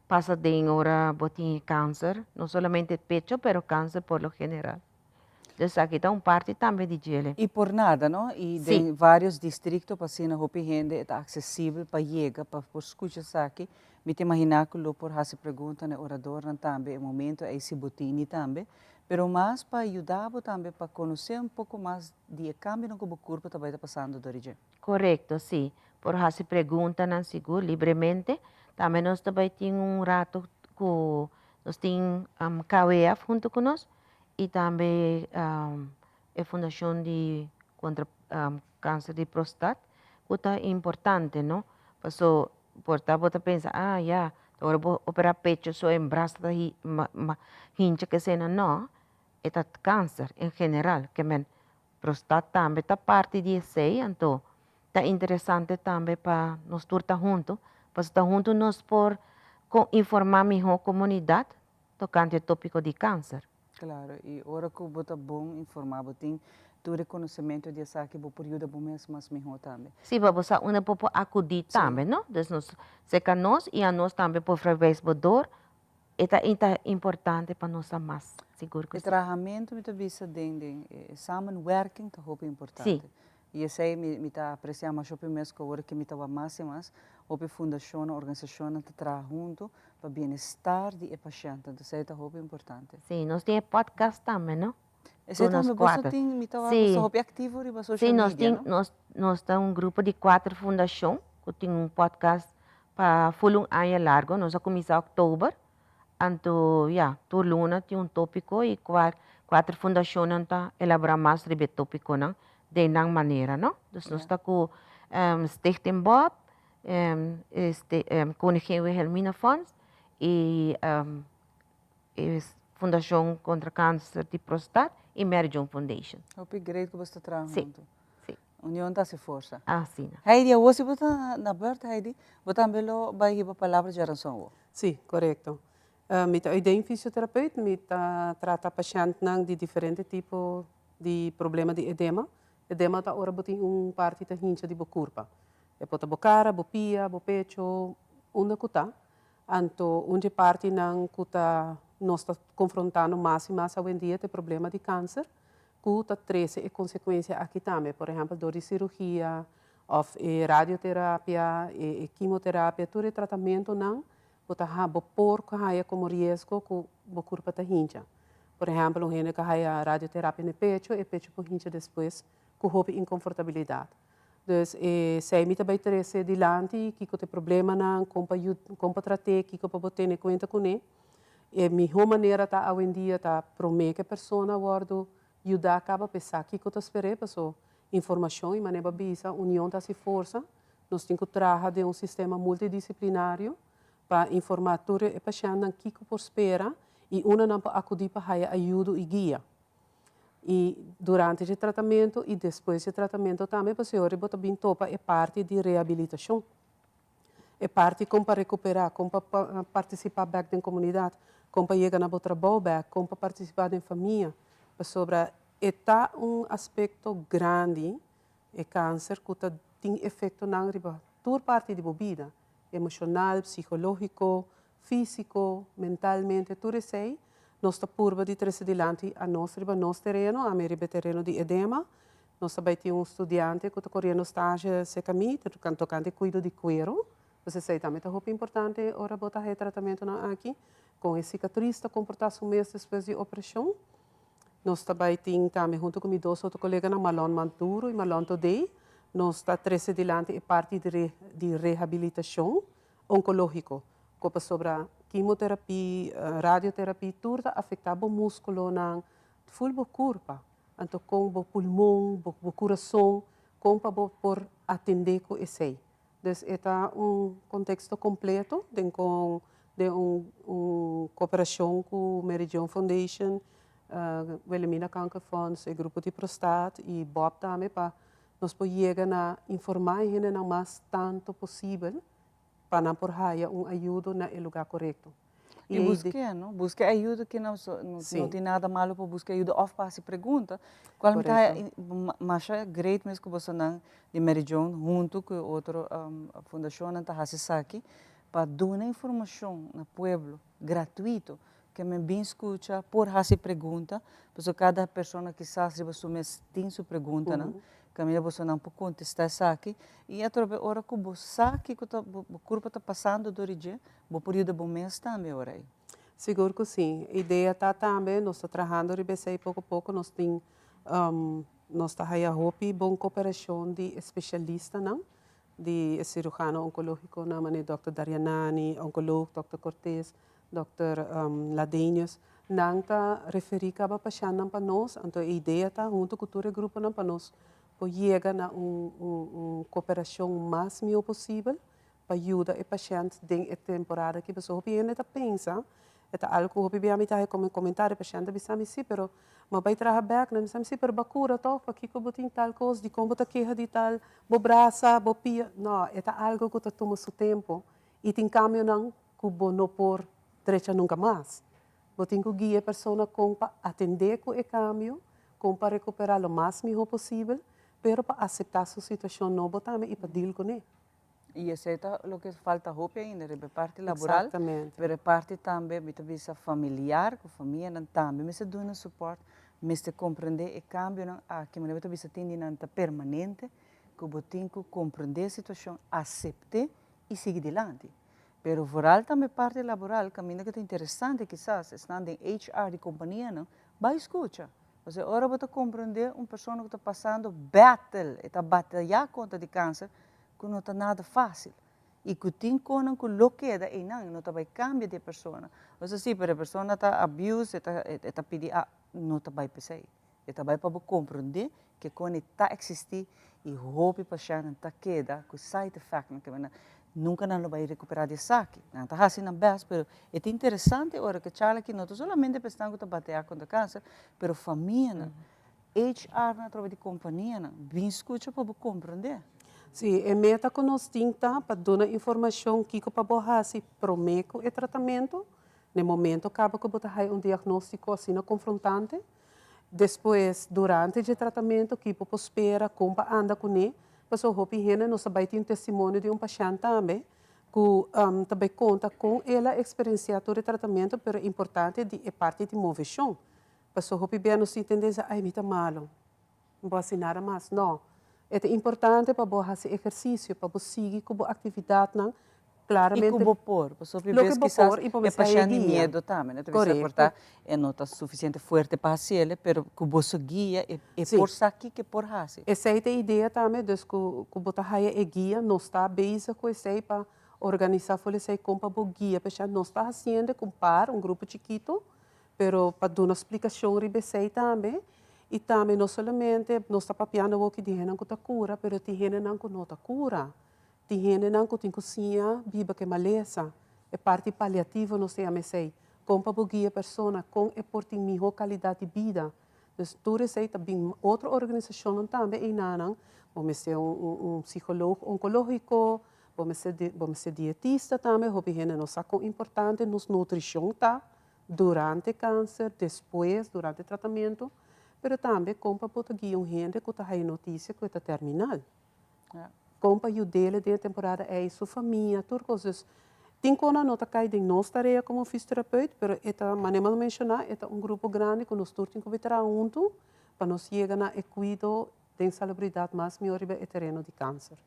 Pasa den ora bo tin e kanser, no solamente pecho pero kanser por lo general. Dus aki ta un parti tambe di djele. Y por nada no, y den varios districto pa asina hopi hende e ta accesibel pa yega pa por scucha esaki. Mi ta imagina cu lo por haci pregunta na e oradornan tambe e momento ey si bo tini tambe. Pero mas pa yuda bo tambe pa conoce un poco mas di e cambionan cu bo curpa ta bay ta pasando dor di dje. Korekto, sí. Por hasi preguntanan sigur libremente. Tambe nos ta bai tin un rato ku nos tin KWF huntu ku nos i tambe e fundashon di kontra kanser di prostat ku ta importante no. Paso por ta bo ta pensa ah ya ta ora bo operá pecho so e brasa ta hincha kesena no, e ta kanser en general ke men Prostat tambe ta parti di esei, anto ta interesante tambe pa nos tur ta huntu, pasobra ta huntu nos por informá mihó komunidat tokante e tópiko di kanser. Klaro, i ora ku bo ta bon informá, bo tin tur e konosementu di esaki, bo por yuda bo mes mas mihó tambe. Sí, pa bo sa unda bo por akudí tambe, no? Dus nos serka nos i anos tambe por verwijs bo dor E ta ta importante pa nos sa mas, sigur ku si. E trahamentu mi ta bisa den den e samenwerking ta hopi importante. Si. I esei mi mi ta apresia masha hopi mes ku awor ke mi ta wak mas i mas hopi fundashonnan, organisashonnan ta traha huntu pa bienestar di e pashènt. Entonces esei ta hopi importante. Si, nos tin e podcast tambe, no? Esei tambe boso tin, mi ta wak boso hopi aktivo riba social media, no? Si, nos tin, nos ta un grupo di kuater fundashon ku tin un podcast Pa ful un aña largo, nos a kuminsá òktober, anto ya, tur luna tin un tópiko i kuater fundashonnan ta elaborá mas riba e tópikonan den nan manera, no. Dus nos ta ku Stichting Bob, Koningin Wilhelmina Fonds i Fundashon kontra Kanser di Prostat i Mary Joan Foundation. Hopi great ku boso ta traha huntu. Si. Union ta hasi forsa. Asina. Heidi, awor si bo ta na beurt, Heidi, bo tambe lo bai hiba palabra djaranson awor. Si, korekto. Mi ta uiteen fisioterapeut, mi ta trata pashèntnan di diferente tipo di problema di edema. Edema ta ora bo tin un parti ta hincha di bo kurpa. E por ta bo kara, bo pia, bo pecho, unda ku ta. Anto un dje partinan ku ta nos ta konfrontando mas i mas awendia ta e problema di kanser ku ta trese e konsekuensia aki tambe. Por ehèmpel dor di sirugia òf e radioterapia, e kimoterapia, tur e tratamentunan bo ta ha bo por haya komo riesgo ku bo kurpa ta hincha. Por ehèmpel un hende ku a haya radioterapia na e pecho, e pecho por hincha despues ku hopi inkonfortabilidat. Dus esei mi ta bai trese dilanti, kiko ta e problemanan, kon pa kon pa trat'é, kiko pa bo tene kuenta kuné. E mihó manera ta awendia ta promé ku e persona wòrdu yudá kaba pa e sa kiko ta sper'é, paso informashon i manera bo a bisa union ta hasi forsa, nos tin ku traha den un sistema multidisiplinario pa informá tur e pashèntnan kiko por spera i unda nan por akudí pa haya ayudo i guia. I durante dje tratamentu i despues dje tratamentu tambe pasobra ora bo ta bin topa e parti di rehabilitashon. E parti kon pa rekuperá, kon pa partisipá bèk den komunidat, kon pa yega na bo trabou bèk, kon pa partisipá den famia. Pasobra e ta un aspekto grandi, e kanser, ku ta tin efektonan riba tur parti di bo bida, emoshonal, psikológiko, físiko, mentalmente, tur esei nos ta purba di trese dilanti anos riba nos tereno, ami riba e tereno di edema. Nos ta bai tin un studiante ku ta koriendo stage serka mi tokante kuido di kuero, pues esei tambe ta hopi importante ora bo ta haña e tratamentonan aki, kon e sikatris ta komportá su mes despues di operashon. Nos ta bai tin tambe huntu ku mi dos otro koleganan Marlon Maduro i Marlon Todey, nos ta trese dilanti e parti di rehabilitashon onkológiko, ku pasobra kimoterapia, radioterapia tur ta afektá bo múskulonan, ful bo kurpa, anto kon bo pulmon, bo kurason, kon pa bo por atendé ku esei. Dus e ta un konteksto kompleto den kon den un un koperashon ku Mary Joan Foundation, Wilhelmina Kankerfonds, e grupo di prostaat i Bob tambe pa Nos por yega na informá e hendenan mas tantu posibel pa nan por haya un ayudo na e lugá korekto. I busk'é, no? Buska e ayudo ki nan no tin nada malo pa buska ayudo òf pa hasi pregunta. Kual mi ta haya masha great mes ku bosonan di Mary Joan huntu ku e otro fundashonnan ta hasi esaki pa duna informashon na pueblo gratuito Ke men bin skucha por hasi pregunta, pasobra kada persona kisas riba su mes tin su preguntanan, kaminda bosonan por kontestá esaki, i atrobe ora ku bo sa kiko ta bo kurpa ta pasando dor di dje, bo por yuda bo mes tambe ora ei. Sigur ku si. Idea ta tambe, nos ta trahando riba esei poko poko, nos tin nos ta haya hopi bon koperashon di e spesialistanan, di e sirujano onkológikonan manera dòkter Daryanani, onkolog dòkter Cortes, Dòkter Ladenius, Nan ta referí kaba pashèntnan pa nos, anto e idea ta huntu ku tur e gruponan pa nos por yega na un un koperashon mas mihó posibel pa yuda e pashènt den e temporada aki. Pasobra hopi hende ta pensa, e ta algu ku hopi bia mi ta haña komo komentario, e pashènt ta bisa mi, sí, pero mi a bai traha bèk, nan bisa mi, sí, pero bo a kura tòg, pakiko bo tin tal kos, dikon bo ta keha di tal, bo brasa, bo pia. No, e ta algu ku ta tuma su tempu i tin kambionan ku bo no por drecha nunka mas. Bo tin ku guia e persona kon pa atendé ku e kambio, kon pa rekuperá lo mas mihó posibel, pero pa aseptá su situashon nobo tambe i pa dil kuné. I esei ta loke falta hopi ainda riba e parti laboral, pero e parti tambe mi ta bisa familiar, ku famianan tambe mester duna supòrt, mester komprendé e kambionan aki, manera bo ta bisa tin di nan ta permanente, ku bo tin ku komprendé e situashon, asept'é i sigui dilanti. Pero vooral tambe parti laboral caminda cu ta interesante kisas esnan den HR di companianan bay scucha. Pasobra ora bo ta comprende un persona cu ta pasando battle, e ta bataya contra di cancer, cu no ta nada facil. Y cu tin conan cu lo keda eynan, no ta bay cambia di e persona. Osea si, pero e persona ta abuse, e ta e ta pidi a, no ta bay p'esey. E ta bai pa bo komprondé ke kon e ta eksistí i hopi pashèntnan ta keda ku side effectnan ke nan nunka nan lo bai rekuperá di esaki. Nan ta hasi nan bèst pero e ta interesante ora ku e charla aki no ta solamente pa esnan ku ta bateá kontra kanser pero famianan, HR-nan atrobe di kompanianan bin skucha pa bo komprondé. Sí, e meta ku nos tin ta pa duna informashon kiko pa bo hasi promé ku e tratamentu, na e momento kaba ku bo ta haya un diagnóstiko asina konfrontante. Despues, durante dje tratamentu, ki bo por spera, kon pa anda kuné? Pasobra hopi hende nos ta bai tin un testimonio di un pashènt tambe ku ta bai konta kon el a eksperensiá tur e tratamentu, pero importante di e parti di moveshon. Pasobra hopi bia nos tin tendensia, ai mi ta malu, mi bo hasi nada mas. No, e ta importante pa bo hasi ehersisio, pa bo sigui ku bo aktividatnan. Claramente. Y cu bo por, pasobra Loke bes bo kisas por y bo e mester pashent di guia. miedo tambe, no? Ta bisa Correcto. por ta e no ta suficiente fuerte pa haciele, pero cu boso guia e e Sí. por sa kico e por haci. Esey ta e idea tambe, dus cu cu bo ta haya e guia, nos ta bezig cu esey pa organisa for esey con pa bo guia pashent. Nos ta haciendo cu un par, un grupo chikito, pero pa duna splicacion riba esey tambe, y tambe no solamente nos ta papiando awoki di hendenan cu ta cura, pero tin hendenan cu no ta cura. Tin hendenan ku tin ku siña biba ku e malesa. E parti paliativo nos ta yama esei. Kon pa bo guia e persona, kon e por tin mihó kalidat di bida. Dus tur esei ta bin otro organisashonnan tambe einanan. Bo mester un un psikoloog onkológiko, bo mester bo mester dietista tambe. Hopi hende no sa kon importante nos nutrishon ta durante kanser, despues, durante tratamentu. Pero tambe kon pa bo ta guia un hende ku ta haya notisia ku e ta terminal. Kon pa yud'é den e temporada ei, su famia, tur kos. Dus, tin kona no ta kai den nos tarea komo fisioterapeut, pero e ta, manera mi a menshoná, e ta un grupo grandi ku nos tur tin ku traha huntu pa nos yega na e kuido den salubridat mas mihó riba e tereno di kanser.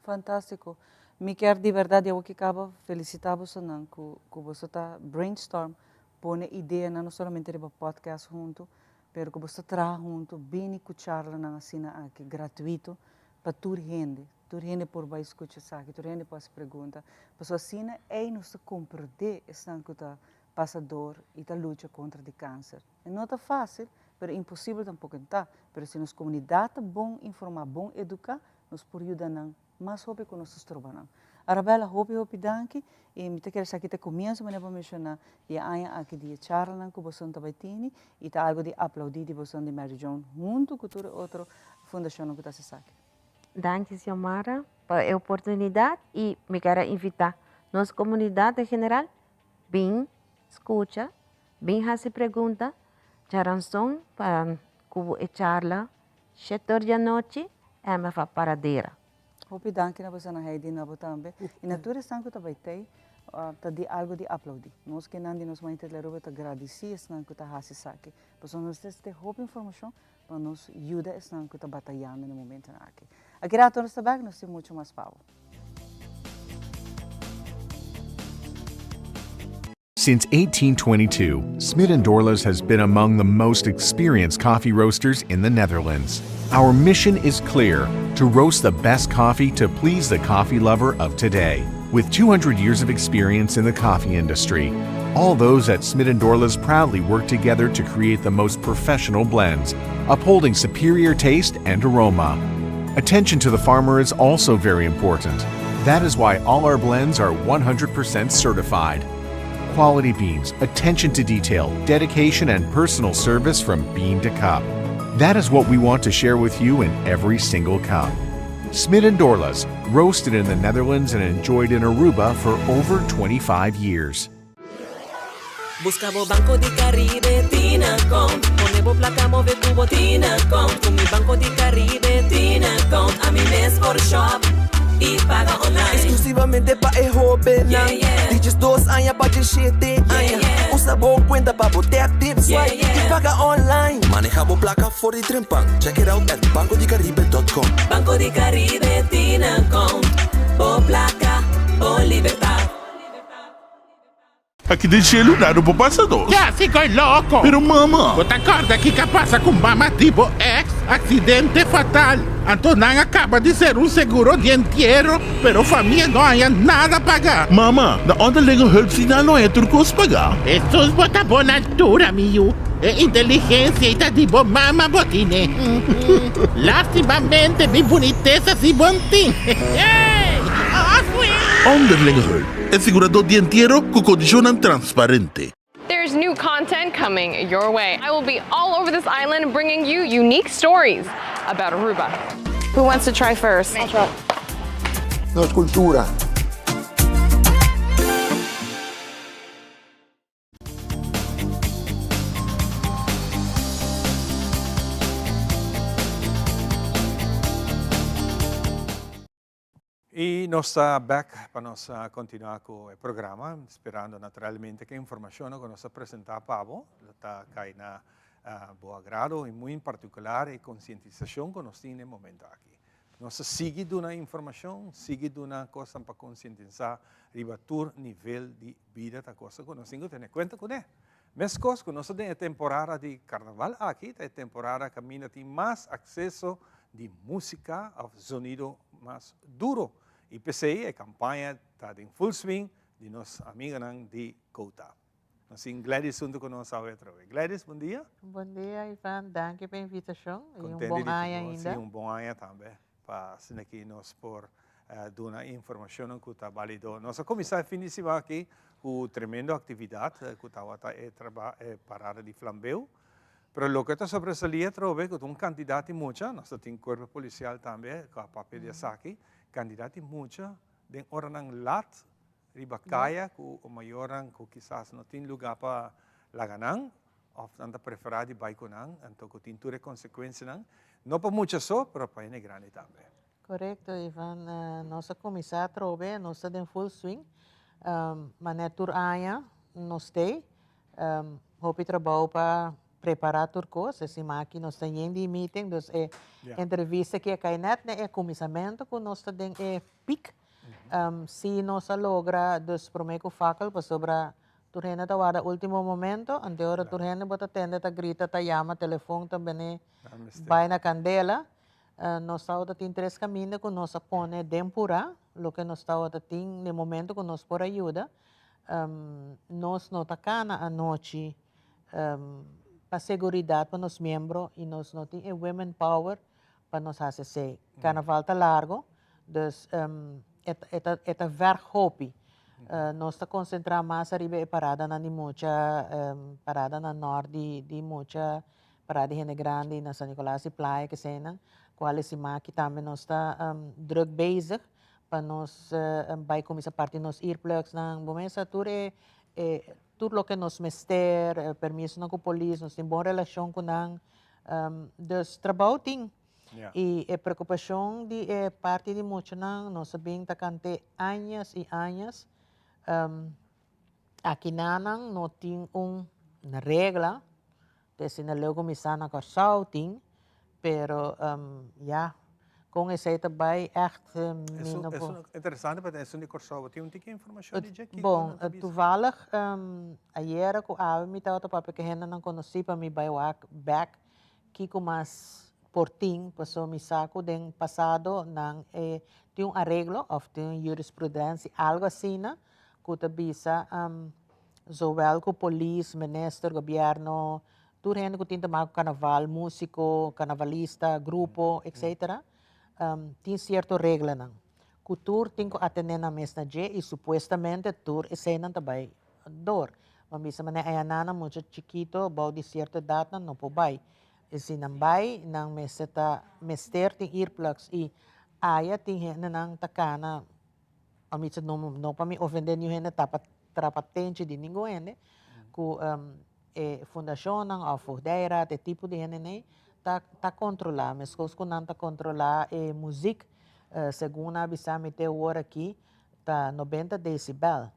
Fantástiko. Mi kier di bèrdat di awor ki kaba felisitá bosonan ku ku boso ta brainstorm, pone ideanan no solamente riba podcast huntu, Pero ku bo sta traha huntu, bini ku charlanan asina aki, gratuito, pa tur hende. Tur hende por bai skucha esaki, tur hende por hasi pregunta. Pasobra asina ei nos ta komprendé esnan ku ta pasa dor i ta lucha kontra di kanser. E no ta fásil, pero imposibel tampoko e ta. Pero si nos komunidat ta bon informá, bon eduká, nos por yuda nan Mas hopi ku nos ta stroba nan. Arabella, hopi hopi danki i mi ta kere esaki ta e komienso manera bo menshoná di e aña aki di e charlanan ku boson ta bai tini i ta algu di aplaudí di boson di Mary Joan huntu ku tur e otro fundashonnan ku ta hasi esaki. Danki Xiomara pa e oportunidat i mi ker a invitá nos komunidat en general bin skucha, bin hasi pregunta, djaranson pa ku e charla Shetor di anochi, MFA Paradera. Hopi danki na bosonan Heidi na bo tambe y na tur esnan cu ta bay tey ta di algo di aplaudi. Nos kinan di nos Mente di Aruba ta gradici esnan cu ta haci esaki pasobra nos ta hopi informacion pa nos yuda esnan cu ta batayando na e momentonan aki. Aki rato nos ta bek nos tin mucho mas pa bo. Since 1822, Smit & Dorlas has been among the most experienced coffee roasters in the Netherlands. Our mission is clear, to roast the best coffee to please the coffee lover of today. With 200 years of experience in the coffee industry, all those at Smit & Dorlas proudly work together to create the most professional blends, upholding superior taste and aroma. Attention to the farmer is also very important. That is why all our blends are 100% certified. Quality beans, attention to detail, dedication, and personal service from bean to cup. That is what we want to share with you in every single cup. Smit and Dorlas, roasted in the Netherlands and enjoyed in Aruba for over 25 years. Busca bo Banco di Caribe tin account Pone bo placa move cu bo tin account Cu mi Banco di Caribe tin account Ami mes por shop y paga online Exclusivamente pa e hobennan Di 12 aña pa 17 aña Usa bo cuenta pa bo tap tip swipe y paga online Maneha bo placa for di trempan Check it out at bancodicaribe.com Banco di Caribe tin account Bo placa, bo libertad. Aki den shelu nada por pasa nos. Ya si koe loko. Pero mama. Bo ta kòrda kiko a pasa ku mama di bo ex? Aksidente fatal. Anto nan a kaba di ser un seguro di entiero, pero famia no haña nada paga. Mama, na onderlinge hulp si nan no haña tur kos paga. Hesus bo ta bon altura mi yu. E inteligensia ei ta di bo mama bo tine. Lastimamente mi bunitesa si bon tin. Onderlinge hulp. E siguradó di entiero ku kondishonnan transparente. There's new content coming your way. I will be all over this island bringing you unique stories about Aruba. Who wants to try first? Nos cultura. Y nos ta bek pa nos continua cu e programa, sperando naturalmente cu e informacionnan cu nos a presenta pa bo lo ta cay na bo agrado y muy en particular e concientisacion cu nos tin na e momento aki. Nos ta sigui duna informashon, sigui duna kosnan pa konsientisá riba tur nivel di bida ta kosa ku nos tin ku tene kuenta kuné. Meskos ku nos ta den e temporada di karnaval aki ta e temporada kaminda tin mas akseso di músika òf zonido mas duro i p'esei e kampaña ta den full swing di nos amiganan di Kouta. Nos tin Gladys huntu ku nos awe atrobe. Gladys, bon dia. Bon dia, Ivan. Danki pa e invitashon i un Kontenti bon di aña tin bo. ainda. Sí, un bon aña tambe pa asina ki nos por duna e informashonnan ku ta balido. Nos a kuminsá e fin di siman aki ku tremendo aktividat ku tabata e traba e parada di flambeu. Pero loke ta sobresalí atrobe ku ta un kantidat di mucha, nos ta tin kuerpo polisial tambe ku a papia di esaki, kantidat di mucha den oranan lat riba kaya ku mayornan ku kisas no tin lugá pa laga nan òf nan ta preferá di bai ku nan, anto ku tin tur e konsekuensianan, no pa mucha so, pero pa hende grandi tambe. Korekto, Ivan. Nos a kuminsá atrobe, nos ta den full swing. Manera tur aña nos t'ei. Hopi trabou pa prepará tur kos. E siman aki nos ta yen di meeting, dus e entrevista aki a kai nèt na e kuminsamentu ku nos ta den e piek. Si nos a logra dus prome ku fakkel pasobra tur hende ta warda ultimo momento, ante ora tur hende bo ta tende ta grita ta yama telefon ta bini bai na kandela. Nos tabata tin tres kaminda ku nos a pone den purá, loke nos tabata tin den momento ku nos por a yuda. Nos no ta kana anochi pa seguridat pa nos miembro i nos no tin e women power pa nos hasi esei. Karnaval ta largo, dus e ta verg hopi. Nos ta konsentrá mas ariba e paradanan di mucha, paradanan nòrt di mucha, parada di hende grandi na San Nicolas di Playa keseinan, kual e siman aki tambe nos ta druk bezig pa nos bai kuminsá parti nos earplugsnan. Bo mester tur e tur loke nos mester, permisonan ku polis, nos tin bon relashon ku nan. Dus trabou tin. I e preokupashon di e parti di muchanan nos a bin ta kant'é añas i añas. Akinanan no tin un regla, te asina leu ku mi sa na Kòrsou tin, pero ya, kon esei ta bai ègt mi no por. Esun interesante pa esun di Kòrsou, bo tin un tiki informashon di dje? Bon, toevallig ayera ku awe mi tabata papia ku hendenan konosí pa mi bai wak bèk kiko mas por tin, pasobra mi sa ku den pasado nan e tin un areglo òf tin un jurisprudensia, algu asina, ku ta bisa zowel ku polis, minister, gobièrnu, tur hende ku tin ta mak ku karnaval, músiko, karnavalista, grupo, etcetera, tin sierto reglanan ku tur tin ku atené nan mes na dje i supuestamente tur eseinan ta bai dor. Bo a bisa manera ayanana mucha chikito bou di sierto edatnan no por bai. I si nan bai nan mester ta mester tin earplugs i aya tin hendenan ta kana a mi no no pa mi ofende niun hende ta pa trapa tenchi di ningun hende ku e fundashonnan òf voogdijraad e tipo di hende nei ta ta kontrolá meskos ku nan ta kontrolá e muzik segun nan a bisa mi te awor aki ta nobenta desibel.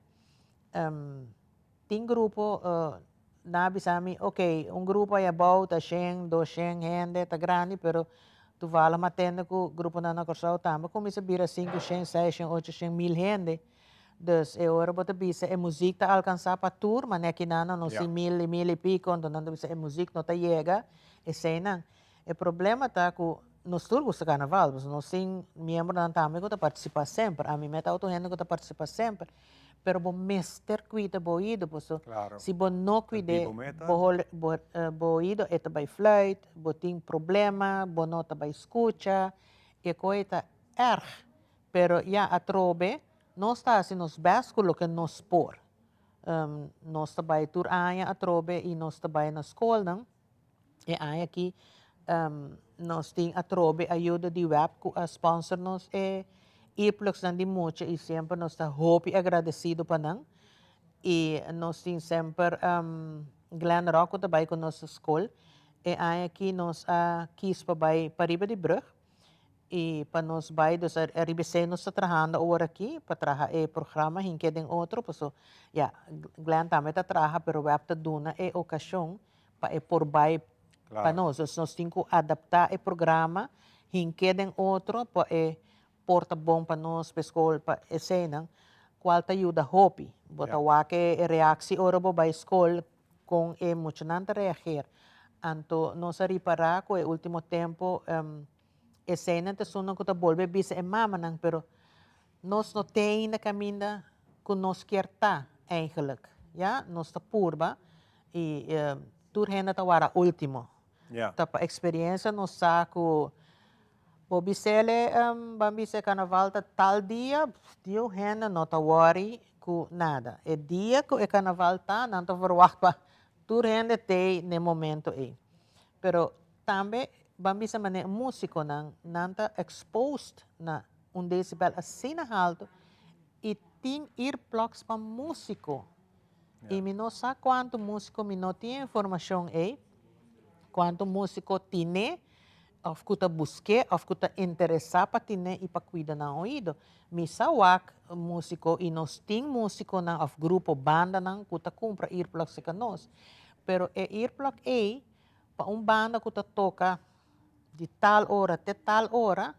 Tin grupo nan a bisa mi, ok, un grupo aya abou ta shen, doshen hende, ta grandi, pero toevallig mi a tende ku gruponan na Kòrsou tambe kuminsá bira sinku shen, seis shen, ocho shen, mil hende. Dus e ora bo ta bisa e muzik ta alkansá pa tur, manera kinan nan no si mil i mil i piko, anto nan ta bisa e muzik no ta yega eseinan. E problema ta ku nos tur gusta karnaval, pasobra nos tin miembronan tambe ku ta partisipá semper. Ami meta otro hende ku ta partisipá semper. Pero bo mester kuida bo oido, pasobra si bo no kuid'é, bo bo oido e ta bai fluit, bo tin problema, bo no ta bai skucha, e koe ta erg. Pero ya atrobe nos ta hasi nos bèst ku loke nos por. Nos ta bai tur aña atrobe i nos ta bai na skolnan. E aña aki nos tin atrobe ayuda di web ku a sponsor nos e earplugsnan di mucha i semper nos ta hopi agradesido pa nan. I nos tin semper Glenn Rock ku ta bai ku nos skol. E aña aki nos a kis pa bai pariba di brug I pa nos bai, dus ariba esei nos ta trahando awor aki pa traha e programa hink'é den otro, paso ya, Glenn tambe ta traha pero web ta duna e okashon pa e por bai pa nos. Dus nos tin ku adaptá e programa, hink'é den otro pa e por ta bon pa nos, pa e skol, pa eseinan, kual ta yuda hopi. Bo ta wak e reaksi ora bo bai skol kon e muchanan ta reageer. Anto nos a ripará ku e último tempu eseinan ta esunnan ku ta bolbe bisa e mamanan, pero nos no tin ainda kaminda ku nos kier ta eigenlijk. Ya, nos ta purba i tur hende ta wara último. Ta pa eksperiencia nos sa ku bo bis'ele ban bisa e karnaval ta tal dia, niun hende no ta wòri ku nada. E dia ku e karnaval ta, nan ta verwagt pa tur hende t'ei n'e momento ei. Pero tambe ban bisa manera e músikonan, nan ta exposed na un decibel asina haltu i tin earplugs pa músiko. I mi no sa kuantu músiko, mi no tin e informashon ei, kuantu músiko tine òf ku ta busk'é òf ku ta interesá pa tine i pa kuida nan oido. Mi sa wak músiko i nos tin músikonan òf grupo, bandanan ku ta kumpra earplugs serka nos. Pero e earplug ei pa un banda ku ta toka di tal ora te tal ora,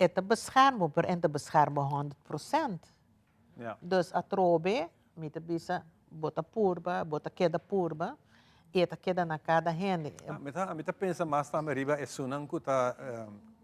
e ta bescherm bo, pero e no ta bescherm bo 100%. Dus atrobe mi ta bisa bo ta purba, bo ta keda purba y e ta keda na cada hende. Mi ta mi ta pensa mas tambe riba esunnan cu ta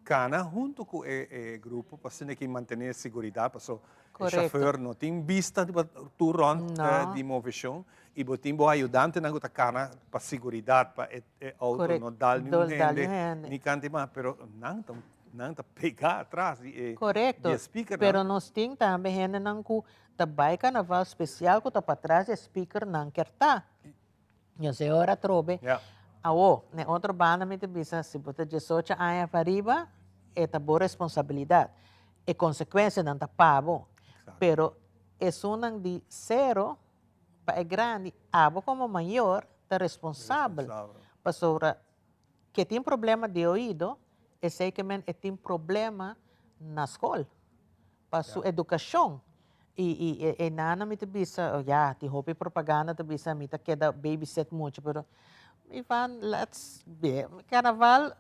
cana hunto cu e e grupo pa asina ki mantene seguridad paso e chauffeur no tin bista riba tur rond di movecion y bo tin bo ayudantenan cu ta cana pa seguridad pa e e auto no dal niun hende ni canti mas pero nan ta Nan ta pega atras di e Correcto, di e speakernan. pero nos tin tambe hendenan cu ta bay carnaval special cu ta patras di e speaker nan kier ta. Nos e ora atrobe. Awo, na e otro banda mi ta bisa si bo ta diesocho aña pa riba e ta bo responsabilidad. E consecuencianan ta pa bo. Pero esunnan di cero pa e grandi, abo como mayor ta responsabel. Pasobra Ke tin problema di oido, esei ke men e tin problema na skol, pa su edukashon. I i e e nana mi ta bisa, oh ya, tin hopi propaganda ta bisa mi ta keda babysit mucha, pero Ivan, let's be, karnaval,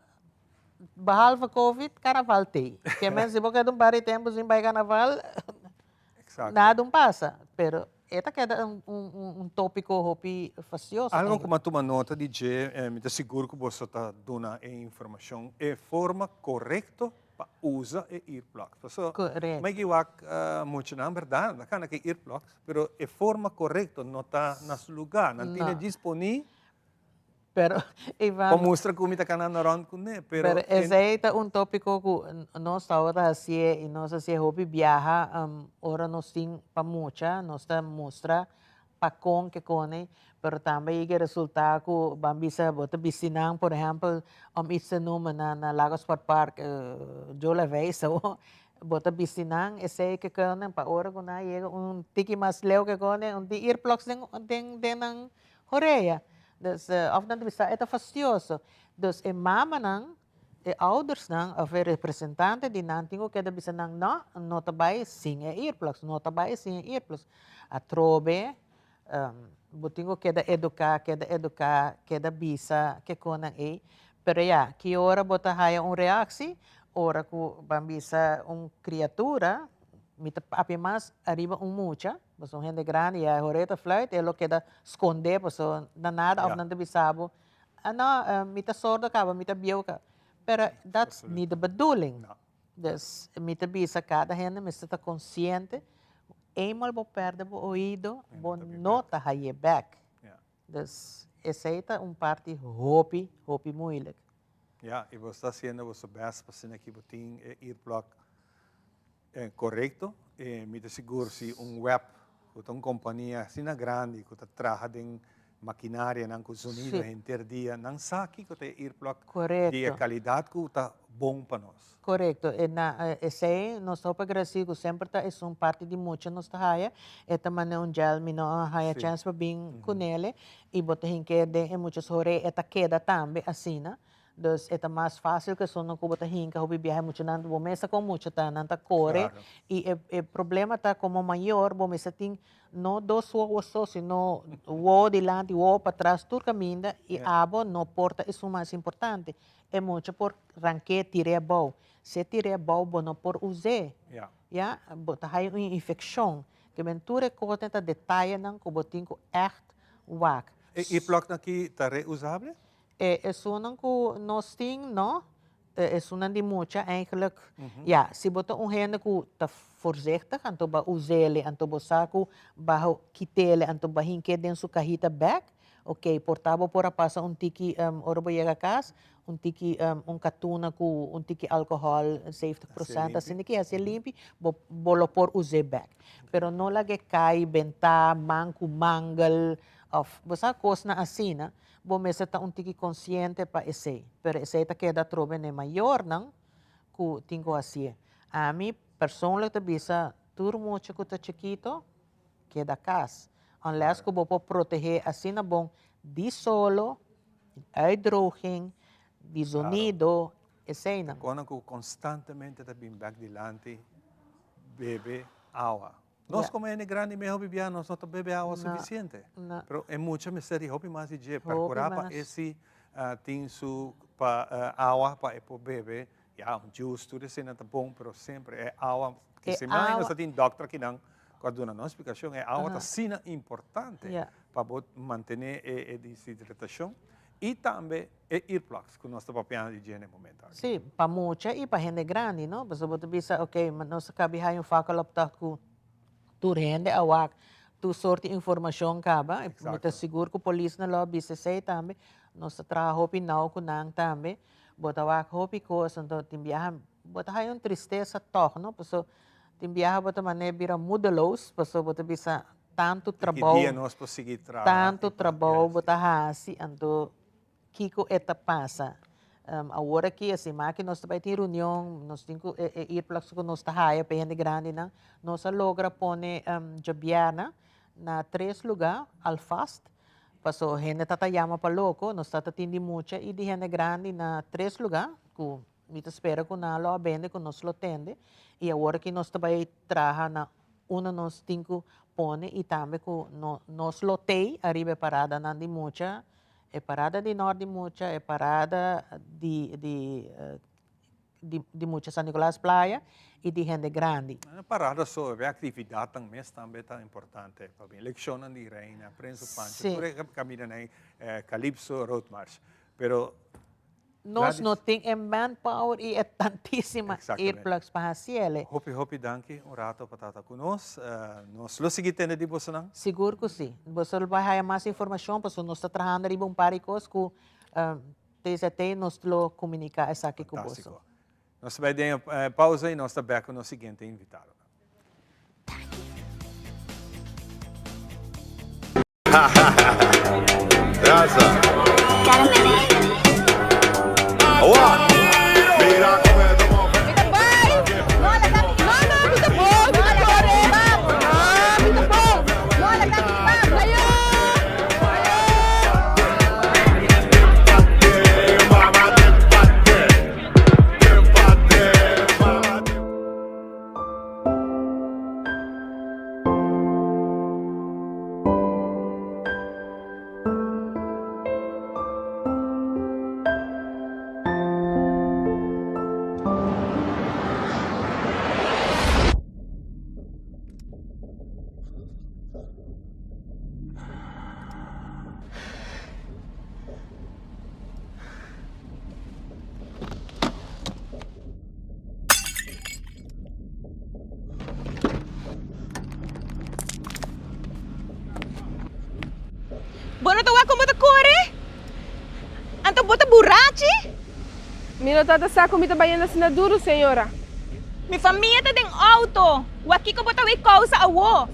behalve covid, karnaval t'ei. Ke men si bo keda un par di tempu sin bai karnaval, Nada un pasa, pero e ta keda un un topico hopi fastioso. Algo cu mi a tuma nota di dje, mi ta sigur cu boso ta duna e informacion e forma corecto pa usa e earplugs. Pasobra mi a wak muchanan berdad ta cana cu e earplugs, pero e forma corecto no ta na su lugar. Nan tin e disponi. Pero, Ivan. Pa mustra cu mi ta canando rond cu ne, pero. Pero esey ta un topico cu nos tabata hacié y nos hacié hopi biaha ora nos tin pa mucha, nos ta mustra pa con ke cone, pero tambe yega resulta cu ban bisa bo ta bisti nan, por ehempel, om iets te noemen na na Lago Sport Park, Joe Laveist awo, bo ta bisti nan esey ke cone pa ora cu nan yega un tiki mas leu ke cone, un tin earplugs den den den nan Horea. Dus of nan ta bisa e ta fastioso. Dus e mamanan, e oudersnan of e representante di nan tin ku keda bisa nan no, no ta bai sin e earplugs, no ta bai sin e earplugs. Atrobe bo tin ku keda eduká, keda eduká, keda bisa ke konan ei. Pero ya, ki ora bo ta haya un reaksi? Ora ku ban bisa un kriatura, mi ta papia mas ariba un mucha, Pasobra un hende grandi ya e horea ta fluit, e lo keda skonde pasobra na nada of nan ta bisa bo, ah no, mi ta sordo kaba, mi ta bieu kaba. Pero dat niet de bedoeling. Dus mi ta bisa kada hende mester ta konsiente, eenmaal bo perde bo oido, bo no ta haye bek. Dus esei ta un parti hopi, hopi moeilijk. Ja, i bo sta hasiendo boso best pa asina ki bo tin e earplug Korekto, mi ta sigur si un web ku ta un kompania asina grandi ku ta traha den makinarianan ku zonido henter dia, nan sa kiko ta e earplug di e kalidat ku ta bon pa nos. Korekto, e na esei nos ta hopi agradesido ku semper ta esun parti di mucha nos ta haya, e ta manda un gel mi no a haya chèns pa bin kunele i bo ta hink'é den e mucha su horei e ta keda tambe asina. Dus e ta mas fácil ku esunnan ku bo ta hinka hopi biaha muchanan bo mes ta kon mucha ta nan ta kore i e e problema ta komo mayor bo mester tin no dos wowo so sino wowo dilanti wowo patras tur kaminda i abo no por ta esun mas importante e mucha por rank'é tir'é abou si e tir'é abou bo no por us'é ya bo ta haya un infekshon ke men tur e kosnan ta detayenan ku bo tin ku ègt wak. E earplugnan aki ta reusable? E esunnan ku nos tin no, e esunnan di mucha eigenlijk, ya, si bo ta un hende ku ta voorzichtig anto bo a us'ele anto bo sa ku bo kit'ele anto bo a hink'é den su kahita bèk, ok, por ta bo por a pasa un tiki ora bo yega kas, un tiki un katuna ku un tiki alkohòl 70 prosènt asina ki hasié limpi, bo bo lo por us'é bèk. Pero no lag'é kai bentá man ku mangel òf bo sa kosnan asina. Bo mester ta un tiki konsiente pa esei, pero esei ta keda atrobe n'e mayornan ku tin ku hasié. Ami persoonlijk ta bisa tur mucha ku ta chikito keda kas, unless ku bo por protehé asina bon di solo, di uitdroging, di zonido, eseinan. Konan ku konstantemente ta bin bèk dilanti bebe awa. Nos como hende grandi mehor bibia nos no ta bebe awa suficiente. Pero e mucha mester di hopi mas di dje. Percura pa e si tin su pa awa pa e por bebe. Ya un juice tur esena ta bon pero semper e awa. Kisimai nos ta tin dokter akinan cu a duna nos explicacion. E awa ta asina importante pa bo mantene e deshidratacion y tambe e earplugs cu nos ta papiando di dje na e momento aki. Sí, pa mucha y pa hende grandi, no? Pasobra bo ta bisa, ok, nos a cabi haya un fakkeloptocht cu tur hende a wak tur soort di informacion caba. Mi ta sigur cu polisnan lo a bisa esey tambe. Nos ta traha hopi nauw cu nan tambe. Bo ta wak hopi cos, anto tin biaha bo ta haya un tristesa toch, no? Pasobra tin biaha bo ta manera bira moedeloos, pasobra bo ta bisa tantu trabou, tantu trabou bo ta hasi, anto Kiko e ta pasa? Awor aki e siman aki nos ta bai tin reunion, nos tin ku e earplugs ku nos ta haya pa e hende grandinan. Nos a logra pone djabièrnè na tres lugá alvast, paso hende ta ta yama pa loko, nos ta ta tin di mucha i di hende grandi na tres lugá ku mi ta spera ku nan lo a bende ku nos lo tende i awor aki nos ta bai traha na unda nos tin ku pone i tambe ku nos lo tei ariba e paradanan di mucha. E parada di nort di mucha, e parada di di di di mucha San Nicolas Playa y di hende grandi. No parada so, e actividadnan mes tambe ta importante pa bin. Leccionnan di Reina, Prensa Pancho, tur e camindanan ey, Calypso, Roadmarch. Pero Nos no tin e manpower y e tantisima earplugs pa haciele. Hopi hopi danki un rato pa tata cu nos. Nos lo sigui tende di bosonan? Sigur cu si. Boso lo bay haya mas informacion pasobra nos ta trahando riba un par di cos cu TZT nos lo comunica esaki cu boso. Fantastico. Nos ta bay den e pausa y nos ta bek cu nos siguiente invitadonan. Bo no ta wak kon bo ta kore? Anto bo ta burachi? Mi no tabata sa ku mi ta bayendo asina duru, señora. Mi famia ta den outo. Wak kiko bo ta wei kousa awo?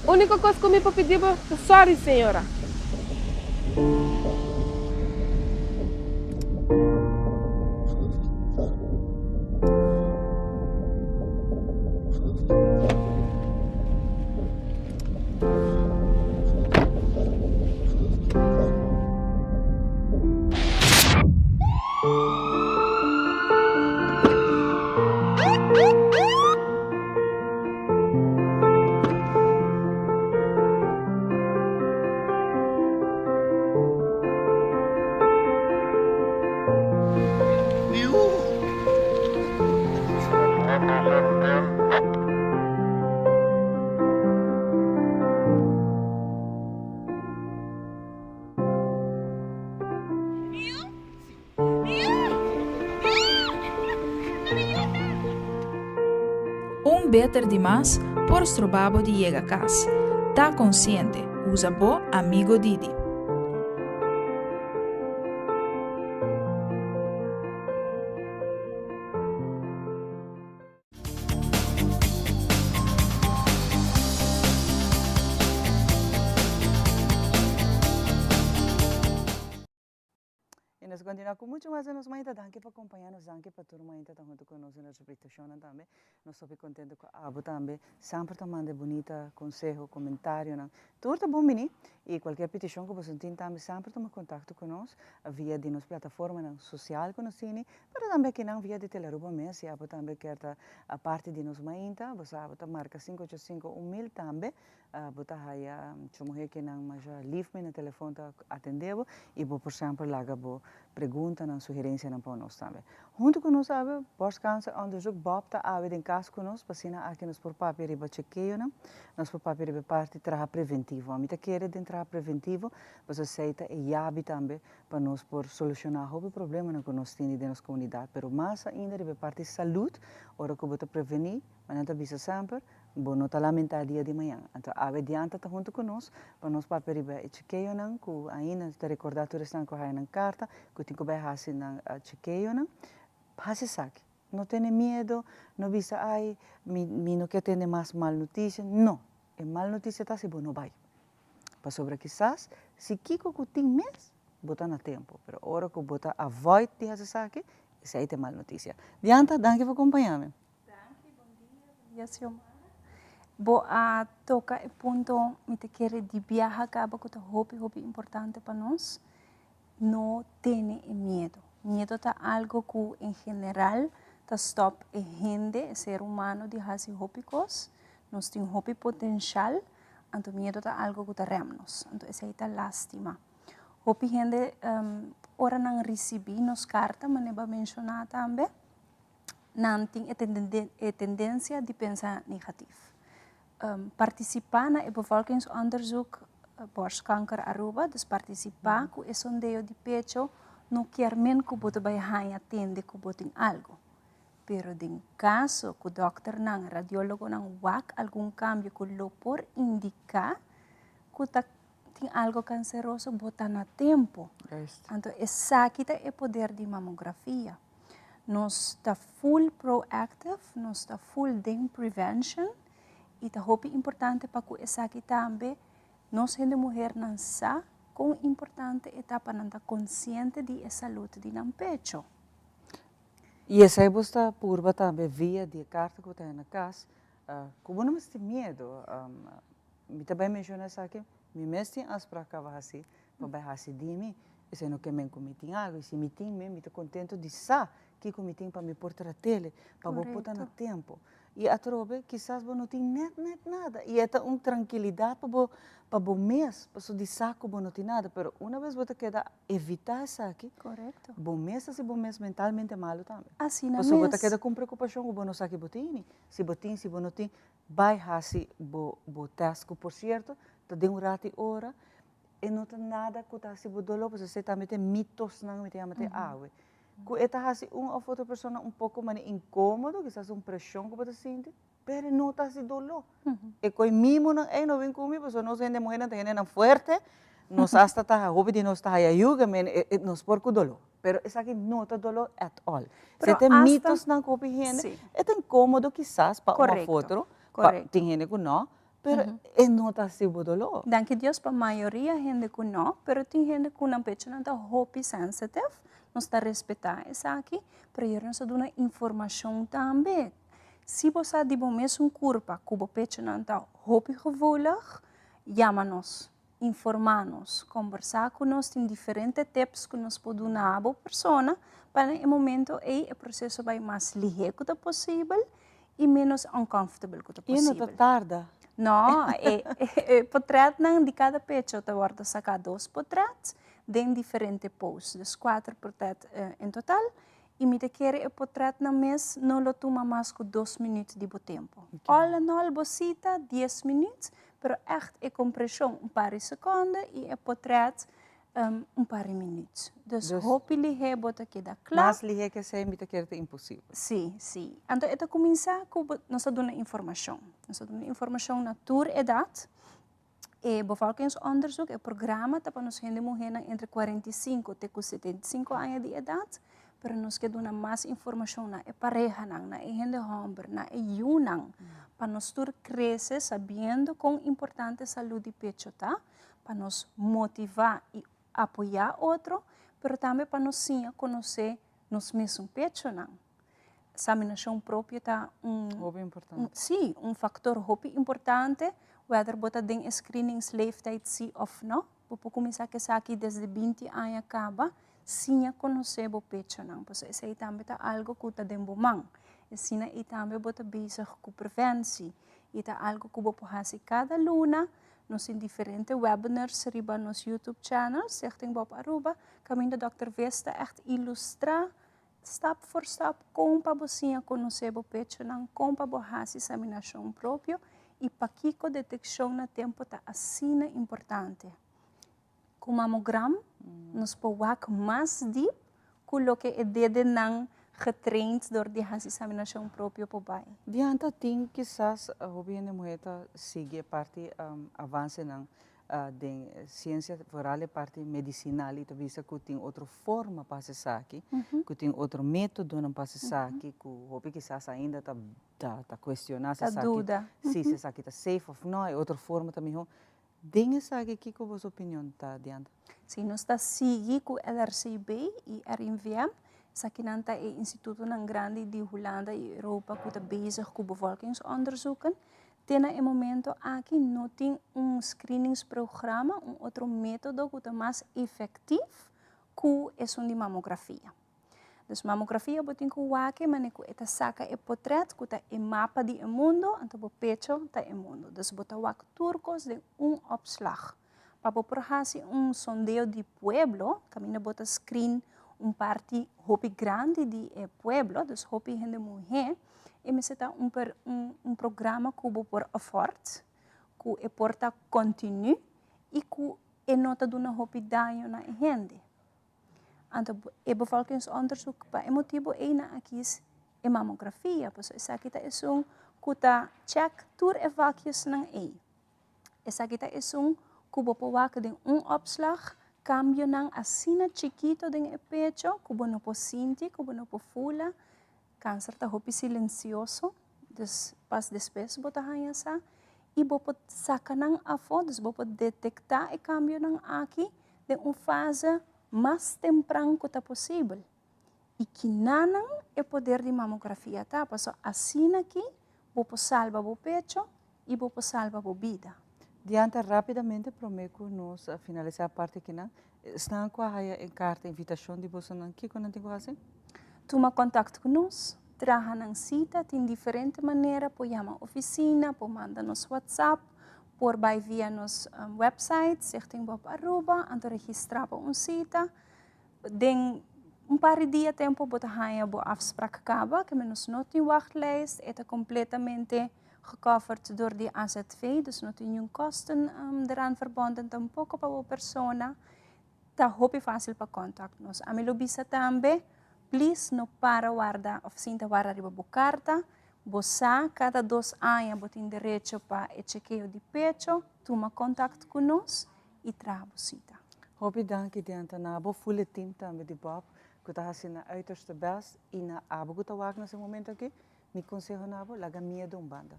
Úniko kos ku mi por pidi bo ta sòri, señora. Un beter di mas por stroba bo di yega cas. Ta consciente, usa bo Amigo Didi. Y nos continua cu mucho mas di nos mainta. Danki pa acompaña nos, danki pa tur mainta ta hunto cu nos den nos repeticionnan tambe. Nos hopi contento cu abo tambe semper ta manda e bunita conseho, comentarionan. Tur ta bon bini y cualkier peticion cu boso tin tambe semper tuma contacto cu nos via di nos plataformanan social cu nos tini, pero tambe akinan via di Telearuba mes. Si abo tambe kier ta parti di nos mainta, bo sa abo ta marca cinco ocho cinco un mil tambe. Bo ta haya cu muher kinan masha lief mi na telefon ta atende bo y bo por semper laga bo preguntanan, sugerencianan pa nos tambe. Hunto cu nos awe Borstkanker Onderzoek Bob ta awe den cas cu nos pa asina aki nos por papia riba chekeonan, nos por papia riba e parti traha preventivo. Ami ta kere den traha preventivo pasobra esey ta e yabi tambe pa nos por soluciona hopi problemanan cu nos tini den nos comunidad, pero mas ainda riba e parti salud, ora cu bo ta preveni, Nan ta bisa semper, Bo no ta lamentá dia di mañan. Anto awe Dianta ta huntu ku nos pa nos papia riba e chekeonan ku ainda ta rekordá tur esnan ku haya nan karta ku tin ku bai hasi nan chekeonan. Hasi esaki. No tene miedo, no bisa ai mi mi no ke tende mas mal notisia. No, e mal notisia ta si bo no bai. Pasobra kisas si kiko ku tin mes bo ta na tempu, pero ora ku bo ta avoid di hasi esaki, esei ta e mal notisia. Dianta, danki pa kompañá mi. Danki, bon dia, bon dia Xiomara. Bo a toca e punto mi ta kere di biaha caba cu ta hopi hopi importante pa nos, no tene e miedo. Miedo ta algo cu en general ta stop e hende, e ser humano di haci hopi cos. Nos tin hopi potencial, anto miedo ta algo cu ta rem nos, anto esey ta lastima. Hopi hende ora nan ricibi nos carta, manera bo a menciona tambe, nan tin e tendensia di pensa negatif. Partisipá na e bevolkingsonderzoek Borstkanker Aruba, dus partisipá ku e sondeo di pecho no kier men ku bo ta bai haña tende ku bo tin algu. Pero den kaso ku dòkternan, radiólogonan wak algun kambio ku lo por indiká ku ta tin algo kanseroso, bo ta na tempu. Anto esaki ta e poder di mamografia. Nos ta full proactive, nos ta full den prevention y ta hopi importante pa cu esaki tambe nos hende muhernan sa con importante e ta pa nan ta consciente di e salud di nan pecho. Y esey bo sta purba tambe via di e carta cu bo ta haya na cas, cu bo no mester tin miedo. Mi ta bay menciona esaki, mi mes tin afspraak caba haci pa bai hasi di mi, esei no ke men ku mi tin algu, i si mi tin men mi ta kontento di sa kiko mi tin pa mi por trat'el, pa bo por ta na tempu. I atrobe kisas bo no tin nèt nèt nada i e ta un trankilidat pa bo pa bo mes pasobra di sa ku bo no tin nada, pero una bes bo ta keda evitá esaki, bo mes ta hasi bo mes mentalmente malu tambe. Pasobra bo ta keda ku un preokupashon ku bo no sa ki bo tini, si bo tin, si bo no tin, bai hasi bo bo tèst ku por sierto ta den un ratu i ora E no ta nada ku ta hasi bo doló, pasobra esei tambe ta e mitosnan mi ta yama te awe. Ku e ta hasi un òf otro persona un poko manera inkómodo, kisas un preshon ku bo ta sinti, pero e no ta hasi doló. E koi mimonan ei no bin ku mi, pasobra nos hende muhernan ta hendenan fuerte, nos asta ta hopi di nos ta haya yuga, men nos por ku doló. Pero esaki no ta doló at all. Esei ta e mitosnan ku hopi hende, e ta inkómodo kisas pa un òf otro, pa tin hende ku no, Pero e no ta hasi bo doló. Danki Dios pa mayoria hende ku no, pero tin hende ku nan pechonan ta hopi sensitive, nos ta respetá esaki, pero yere nos ta duna informashon tambe. Si bo sa di bo mesun kurpa ku bo pechonan ta hopi gevoelig, yama nos, informá nos, kombersá ku nos, tin diferente tips ku nos por duna bo persona pa na e momento ei e proseso bai mas lihé ku ta posibel i ménos uncomfortable ku ta I no ta posibel. tarda. No, e e potretnan di kada pecho ta wòrdu saká dos potret den diferente pose, dus kuater potret en total i mi ta kere e potretnan mes no lo tuma mas ku dos minüt di bo tempu. All in all bo sita dies minüt, pero ègt e kompreshon un par di sekonde i e potret. Un par di minuut. Dus hopi lihé bo ta keda kla. Mas lihé ke esei mi ta kere ta imposibel. Sí, sí. Anto e ta kuminsá ku bo, nos ta duna informashon. Nos ta duna informashon na tur edat. E bevolkingsonderzoek, e programa ta pa nos hende muhénan entre 45 te ku 75 aña di edat, pero nos ke duna mas informashon na e parehanan, na e hende hòmber, na e yunan, pa nos tur krese sabiendo kon importante salú di pecho ta. pa nos motivá i apoyá otro, pero tambe pa nos siña konosé nos mesun pechonan. Saminashon propio ta un Hopi importante. Sí, un faktor hopi importante, wèder bo ta den e screeningsleeftijd sí òf nò. Bo por kuminsá ku esaki desde binti aña kaba, siña konosé bo pechonan, pasobra esei tambe ta algu ku ta den bo man. Asina ei tambe bo ta bezig ku preventie i ta algu ku bo por hasi kada luna. Nos tin diferente webinars riba nos YouTube channel, Stichting Bob Aruba, kaminda Dòkter Vis ta ègt ilustrá stap for stap kon pa bo siña konosé bo pechonan, kon pa bo hasi saminashon propio i pakiko detekshon na tempu ta asina importante. Ku mamogram nos por wak mas dip ku loke e dedenan getraind dor di hasi saminashon propio por bai. Dianta tin kisas hopi hende muhé ta sigui e parti avansenan den siensia, vooral e parti medisinal i ta bisa ku tin otro forma pa hasi esaki, ku tin otro metodonan pa hasi esaki, ku hopi kisas ainda ta ta kuestioná si esaki si esaki ta safe òf no, e otro forma ta mihó. Den esaki kiko boso opinion ta, Diantha? Si nos ta sigui ku LRCB i RIVM, esakinan ta e institutonan grandi di Hulanda i Europa ku ta bezig ku bevolkingsonderzoeken. Te na e momento aki no tin un screeningsprogramma, un otro metodo ku ta mas efektief ku esun di mamografia. Dus mamografia bo tin ku wak e manera ku e ta saka e potret ku ta e mapa di e mundo, anto bo pecho ta e mundo. Dus bo ta wak tur kos den un opslag. Pa bo por hasi un sondeo di pueblo, kaminda bo ta screen un parti hopi grandi di e pueblo, dus hopi hende muhé, e mester ta un un programa ku bo por afford, ku e por ta kontinu i ku e no ta duna hopi daño na e hende. Anto e bevolkingsonderzoek pa e motibu ei nan a kis e mamografia, pasobra esaki ta esun ku ta chèk tur e vakjesnan ei. Esaki ta esun ku bo por wak den un opslag kambionan asina chikito den e pecho ku bo no por sinti, ku bo no por fula. Kanser ta hopi silensioso, dus pas despues bo ta haña sa i bo por saka nan afó, dus bo por detektá e kambionan aki den un fase mas tempran ku ta posibel. I kinanan e poder di mamografia ta, pasobra asina aki bo por salba bo pecho i bo por salba bo bida. Dianta, rápidamente promé ku nos finalisá e parti akinan, esnan ku a haya e karta invitashon di bosonan, kiko nan tin ku hasi? Tuma kontakto ku nos, traha nan sita, tin diferente manera, por yama ofisina, por manda nos WhatsApp, por bai via nos website, Stichting Bob Aruba, anto registrá pa un sita. Den un par di dia tempu bo ta haña bo afsprak kaba, ke nos no tin wachtlijst, e ta kompletamente gecoverd door di AZV, dus no tin niun kosten eraan verbonden tampoko pa bo persona. Ta hopi fásil pa kontakt nos. Ami lo bisa tambe, please no para warda òf sinta warda riba bo karta. Bo sa kada dos aña bo tin derecho pa e chekeo di pecho, tuma kontakt ku nos i traha bo sita. Hopi danki Diantha na bo full e team tambe di Bob ku ta hasi nan uiterste best i na abo ku ta wak na se momento aki mi konseho na bo laga miedo un banda.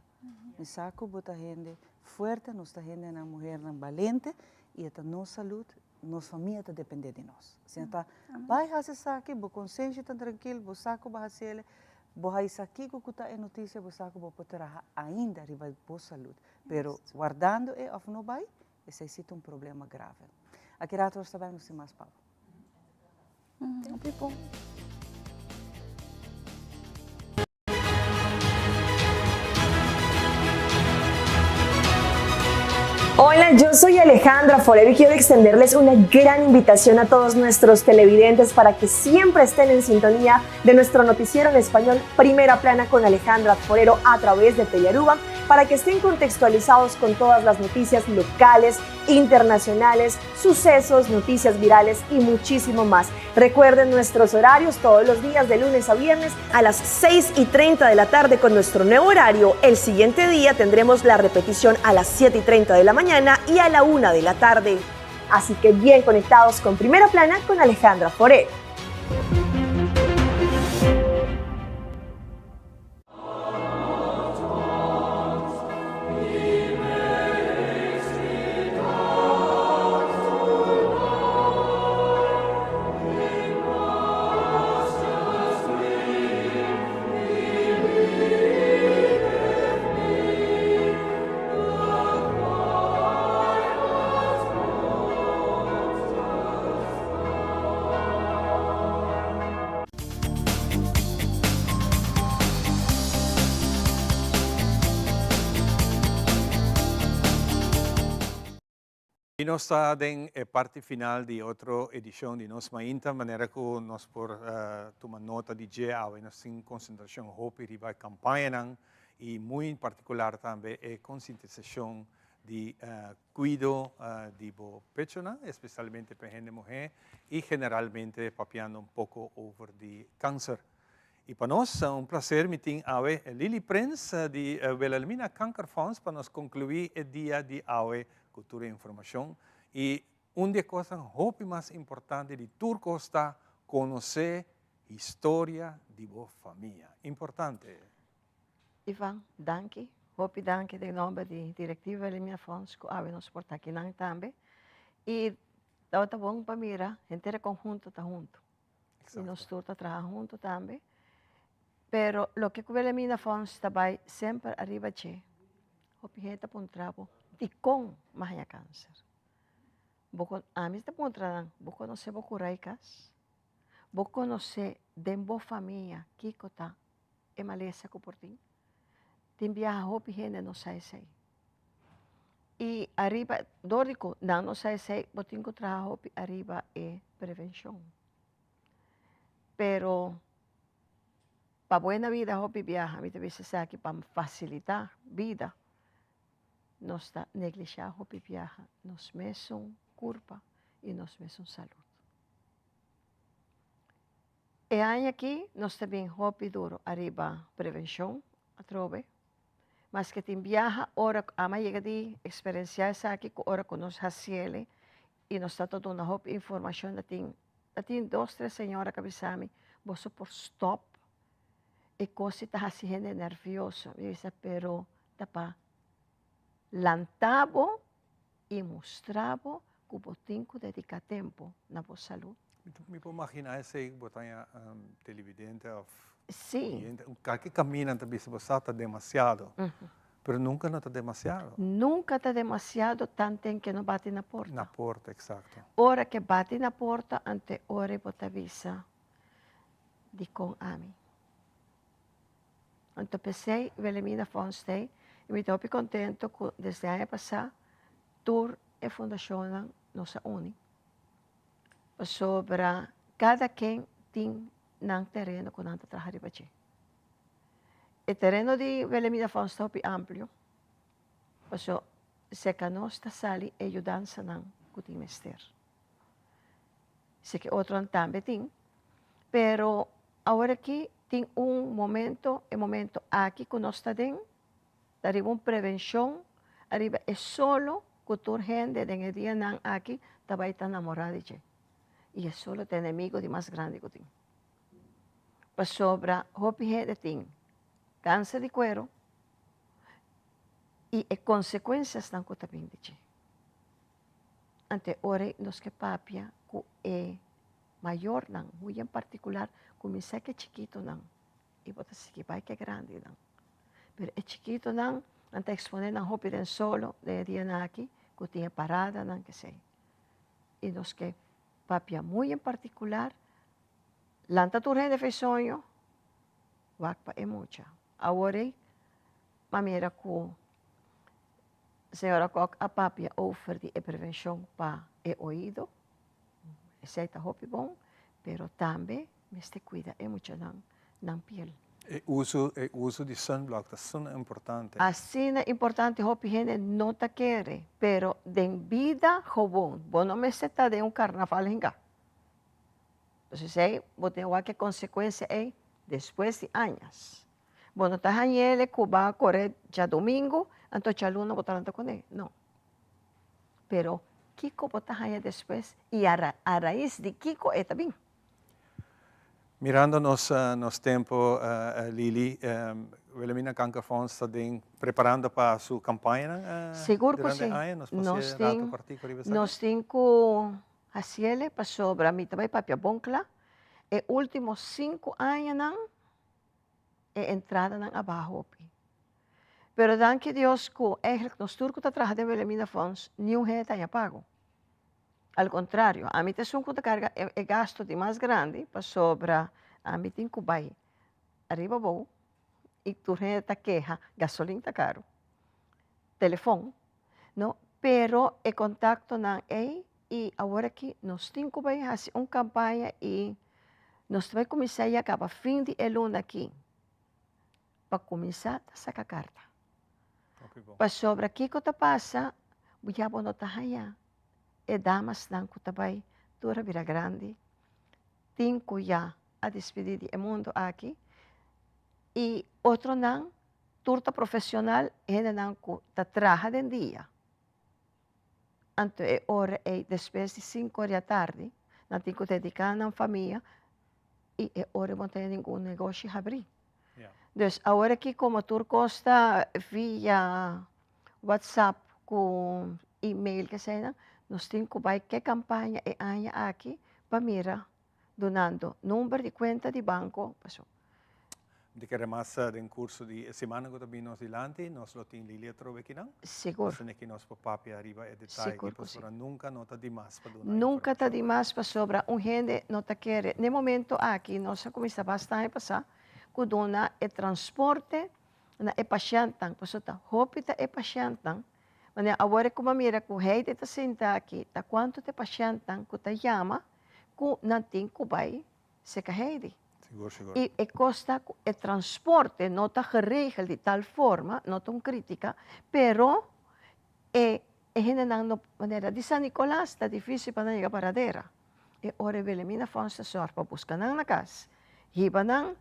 Mi sa ku bo ta hende fuerte nos ta hendenan muhernan balente i e ta nos salud nos famia ta depende di nos. Asina ta bai hasi esaki bo konsenshi ta trankil bo sa ku bo hasi ele bo haisa kiko ku ta e notisia bo sa ku bo por traha ainda riba bo salud pero wardando e of no bai Esei si ta un problema grave. Aki rato nos ta bai nos tin mas pa bo. Hola, yo soy Alejandra Forero y quiero extenderles una gran invitación a todos nuestros televidentes para que siempre estén en sintonía de nuestro noticiero en español Primera Plana con Alejandra Forero a través de Telearuba. para que estén contextualizados con todas las noticias locales, internacionales, sucesos, noticias virales y muchísimo más. Recuerden nuestros horarios todos los días de lunes a viernes a las 6 y 30 de la tarde con nuestro nuevo horario. El siguiente día tendremos la repetición a las 7 y 30 de la mañana y a la 1 de la tarde. Así que bien conectados con Primera Plana con Alejandra Forel. Y nos ta den e parti final di otro edicion di Nos Mainta, manera cu nos por tuma nota di dje awe nos tin concentracion hopi riba e campañanan y muy en particular tambe e concientisacion di cuido di bo pechonan, especialmente pa hende muher y generalmente papiando un poco over di cancer. Y pa nos un placer mi tin awe Lily Prins di Wilhelmina Kankerfonds pa nos conclui e dia di awe cu tur e informacion. Y un di e cosnan hopi mas importante di tur cos ta conoce historia di bo famia. Importante. Ivan, danki. Hopi danki den nomber di Directiva Wilhelmina Fonds cu awe nos por ta akinan tambe. Y tabata bon pa mira henter e conhunto ta hunto. Y nos tur ta traha hunto tambe. Pero loke cu Wilhelmina Fonds ta bay semper ariba dje, hopi hende ta puntra bo, dicon mi a haña cancer? Bo con, ami ta puntra nan, bo conoce bo cura y cas? Bo conoce den bo famia kico ta e malesa ku por tin. Tin biaha hopi hende no sa esei. I ariba, dor di ku nan no sa esei, bo tin ku traha hopi ariba e prevenshon. Pero pa buena bida hopi biaha, mi ta bisa esaki pa fasilitá bida, nos ta neglishá hopi biaha nos mesun kurpa i nos mesun salud. E aña aki nos ta bin hopi duro ariba prevencion atrobe, maske tin biaha ora cu ama yega di experiencia esaki cu ora cu nos haciele y nos ta ta duna hopi informacion ta tin ta tin dos tres señora cu a bisa mi boso por stop e cos si ta haci hende nervioso mi bisa pero ta pa lanta bo y mustra bo cu bo tin cu dedica tempo na bo salud. Mi por magina esey bo ta haña televidente of Sí. oyente, kalke camina ta bisa bo sa ta demasiado, pero nunca no ta demasiado. Nunca ta demasiado tanten ke no bati na porta. Na porta, exacto. Ora ke bati na porta ante ora bo ta bisa dikon ami. Anto p'esei Wilhelmina Fonds t'ei i mi ta hopi kontento ku desde aña pasá tur e fundashonnan nos a uni pasobra kada ken tin nan tereno ku nan ta traha riba dje. E tereno di Wilhelmina Fonds ta hopi amplio pasobra serka nos ta sali e yudansanan ku tin mester. Seke otronan tambe tin, pero awor aki tin un momento, e momento aki ku nos ta den, ta riba un prevenshon, ariba e solo ku tur hende den e dianan aki ta bai ta namorá di dje. I e solo ta enemigo di mas grandi ku tin. Pasobra hopi hende tin kanser di kuero i e konsekuensiasnan ku ta bin di dje. Ante ora nos ke papia ku e mayornan, muy en partikular kuminsá ku e chikitonan i bo ta sigui bai ku e grandinan. Pero e chikitonan nan ta eksponé nan hopi den solo den e dianan aki ku tin e paradanan kesei. I nos ke papia muy en partikular lanta tur hende for e soño wak pa e mucha. Awor ei m'a mira ku Señora Kok a papia over di e prevencion pa e oido, esey ta hopi bon, pero tambe mester cuida e muchanan nan piel. E uso e uso di sunblock ta asina importante. Asina importante hopi hende no ta kere pero den bida gewoon bo no mester ta den un carnaval hinga. Entonces esey bo tin wak e consecuencia ey despues di añas. Bo no ta hañele cu ba a core djadomingo anto djaluna bo ta lanta cune, no. Pero kico bo ta haña despues y a rais di kico e ta bin. Mirando nos nos tempo Lily, Wilhelmina Kankerfonds ta den preparando pa su campañanan Sigur cu durante si. aña? Nos por Nos haci rato tin cortico riba esaki? nos tin cu haciele pasobra mi ta bay papia bon cla, e ultimo cinco añanan e entradanan a baha hopi. Pero danki Dios cu eigenlijk nos tur cu ta traha den Wilhelmina Fonds niun hende ta haña pago. Al contrario, ami ta esun cu ta carga e gasto di mas grandi pasobra ami tin cu bay ariba abou y tur hende ta keha gasolin ta caro, telefon, no, pero e contactonan ey y awor aki nos tin cu bay haci un campaña y nos ta bay cuminsa ya caba fin di e luna aki pa cuminsa ta saca carta. Pasobra kico ta pasa ya bo no ta haya e damasnan cu ta bay tur a bira grandi, tin cu ya a despidi di e mundo aki y otronan tur ta profesional, hendenan cu ta traha den dia. Anto e ora ey despues di cinco or di atardi nan tin cu dedica nan famia y e ora bo no tene ningun negoshi habri. Dus awor aki como tur cos ta via WhatsApp cu email keseynan, nos tin cu bay ke campaña e aña aki pa mira dunando number di cuenta di banco paso. Mi ta kere mas den curso di e simana cu ta bini nos dilanti, nos lo tin Lilia atrobe akinan. Sigur. Asina ki nos por papia riba e detaye Sigur aki cu si. pasobra nunca no ta dimas pa duna Nunca ta informacion. dimas pasobra un hende no ta kere. Na e momento aki nos a cuminsa basta aña pasa cu duna e transporte na e pashentnan pasobra ta hopi ta e pashentnan manera awor e kuma mira ku Heidi ta sinta aki ta kuantu ta e pashentnan ku ta yama ku nan tin ku bai seka Heidi Sigur sigur. i e kos ta ku e transporte no ta geregel di tal forma no ta un kritika pero e e hendenan no manera di San Nicolas ta difisil pa nan yega Paradera e ora e Wilhelmina Fonds ta sòrg pa buska nan na kas hiba nan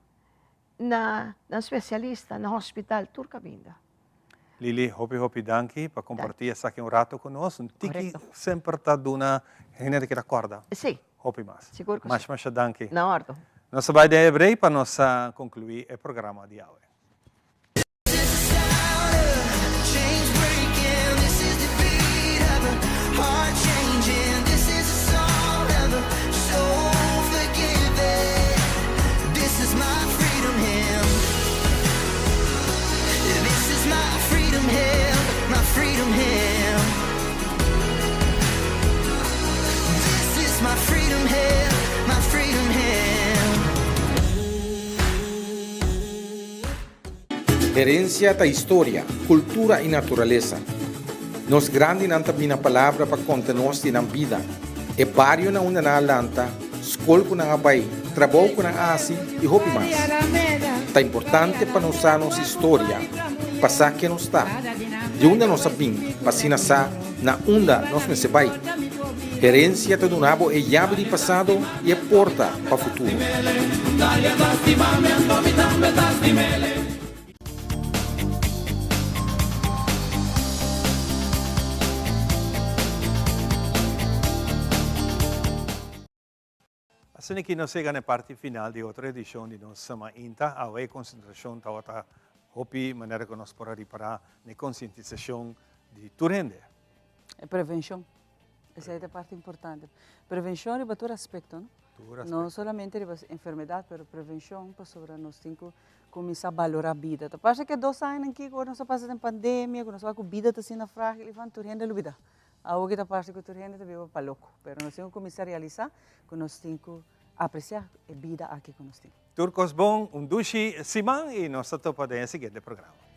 Na nan specialista, na hospital, tur caminda. Lily, hopi hopi danki pa comparti esaki un rato cu nos. Un tiki semper ta duna hende ta keda corda. Si. Hopi mas. Sigur cu si. Masha masha danki. Na ordo. Nos ta bay den e break pa nos conclui e programa di awe. Herencia ta historia, cultura y naturalesa. Nos grandinan ta bina palabra pa conta nos di nan bida, e bario na unda nan a lanta, scol cu nan a bay, trabou cu nan a haci y hopi mas. Ta importante pa nos sa nos historia, pa sa ken nos ta, di unda nos a bin, pa asina sa na unda nos mester bay. Herencia ta duna bo e yabi di pasado y e porta pa futuro. Asina ki nos yega na e parti final di otro edishon di nos Semainta. Awe e konsentrashon tabata hopi manera ku nos por a ripará na e konsientisashon di tur hende. E prevenshon. Esei ta e parti importante. Prevenshon riba tur aspekto, no? Tur aspekto. No solamente riba enfermedat, pero prevenshon pasobra nos tin ku kuminsá balorá bida. Ta parse ku e dos añanan aki ku ora nos a pasa den pandemia, ku nos a wak ku bida ta asina frágil, Ivan, tur hende a lubidá. Awor ki ta parse ku tur hende ta biba pa loko, pero nos tin ku kuminsá realisá ku nos tin ku apresiá e bida aki ku nos tin. Tur kos bon, un dushi siman i nos ta topa den e siguiente programa.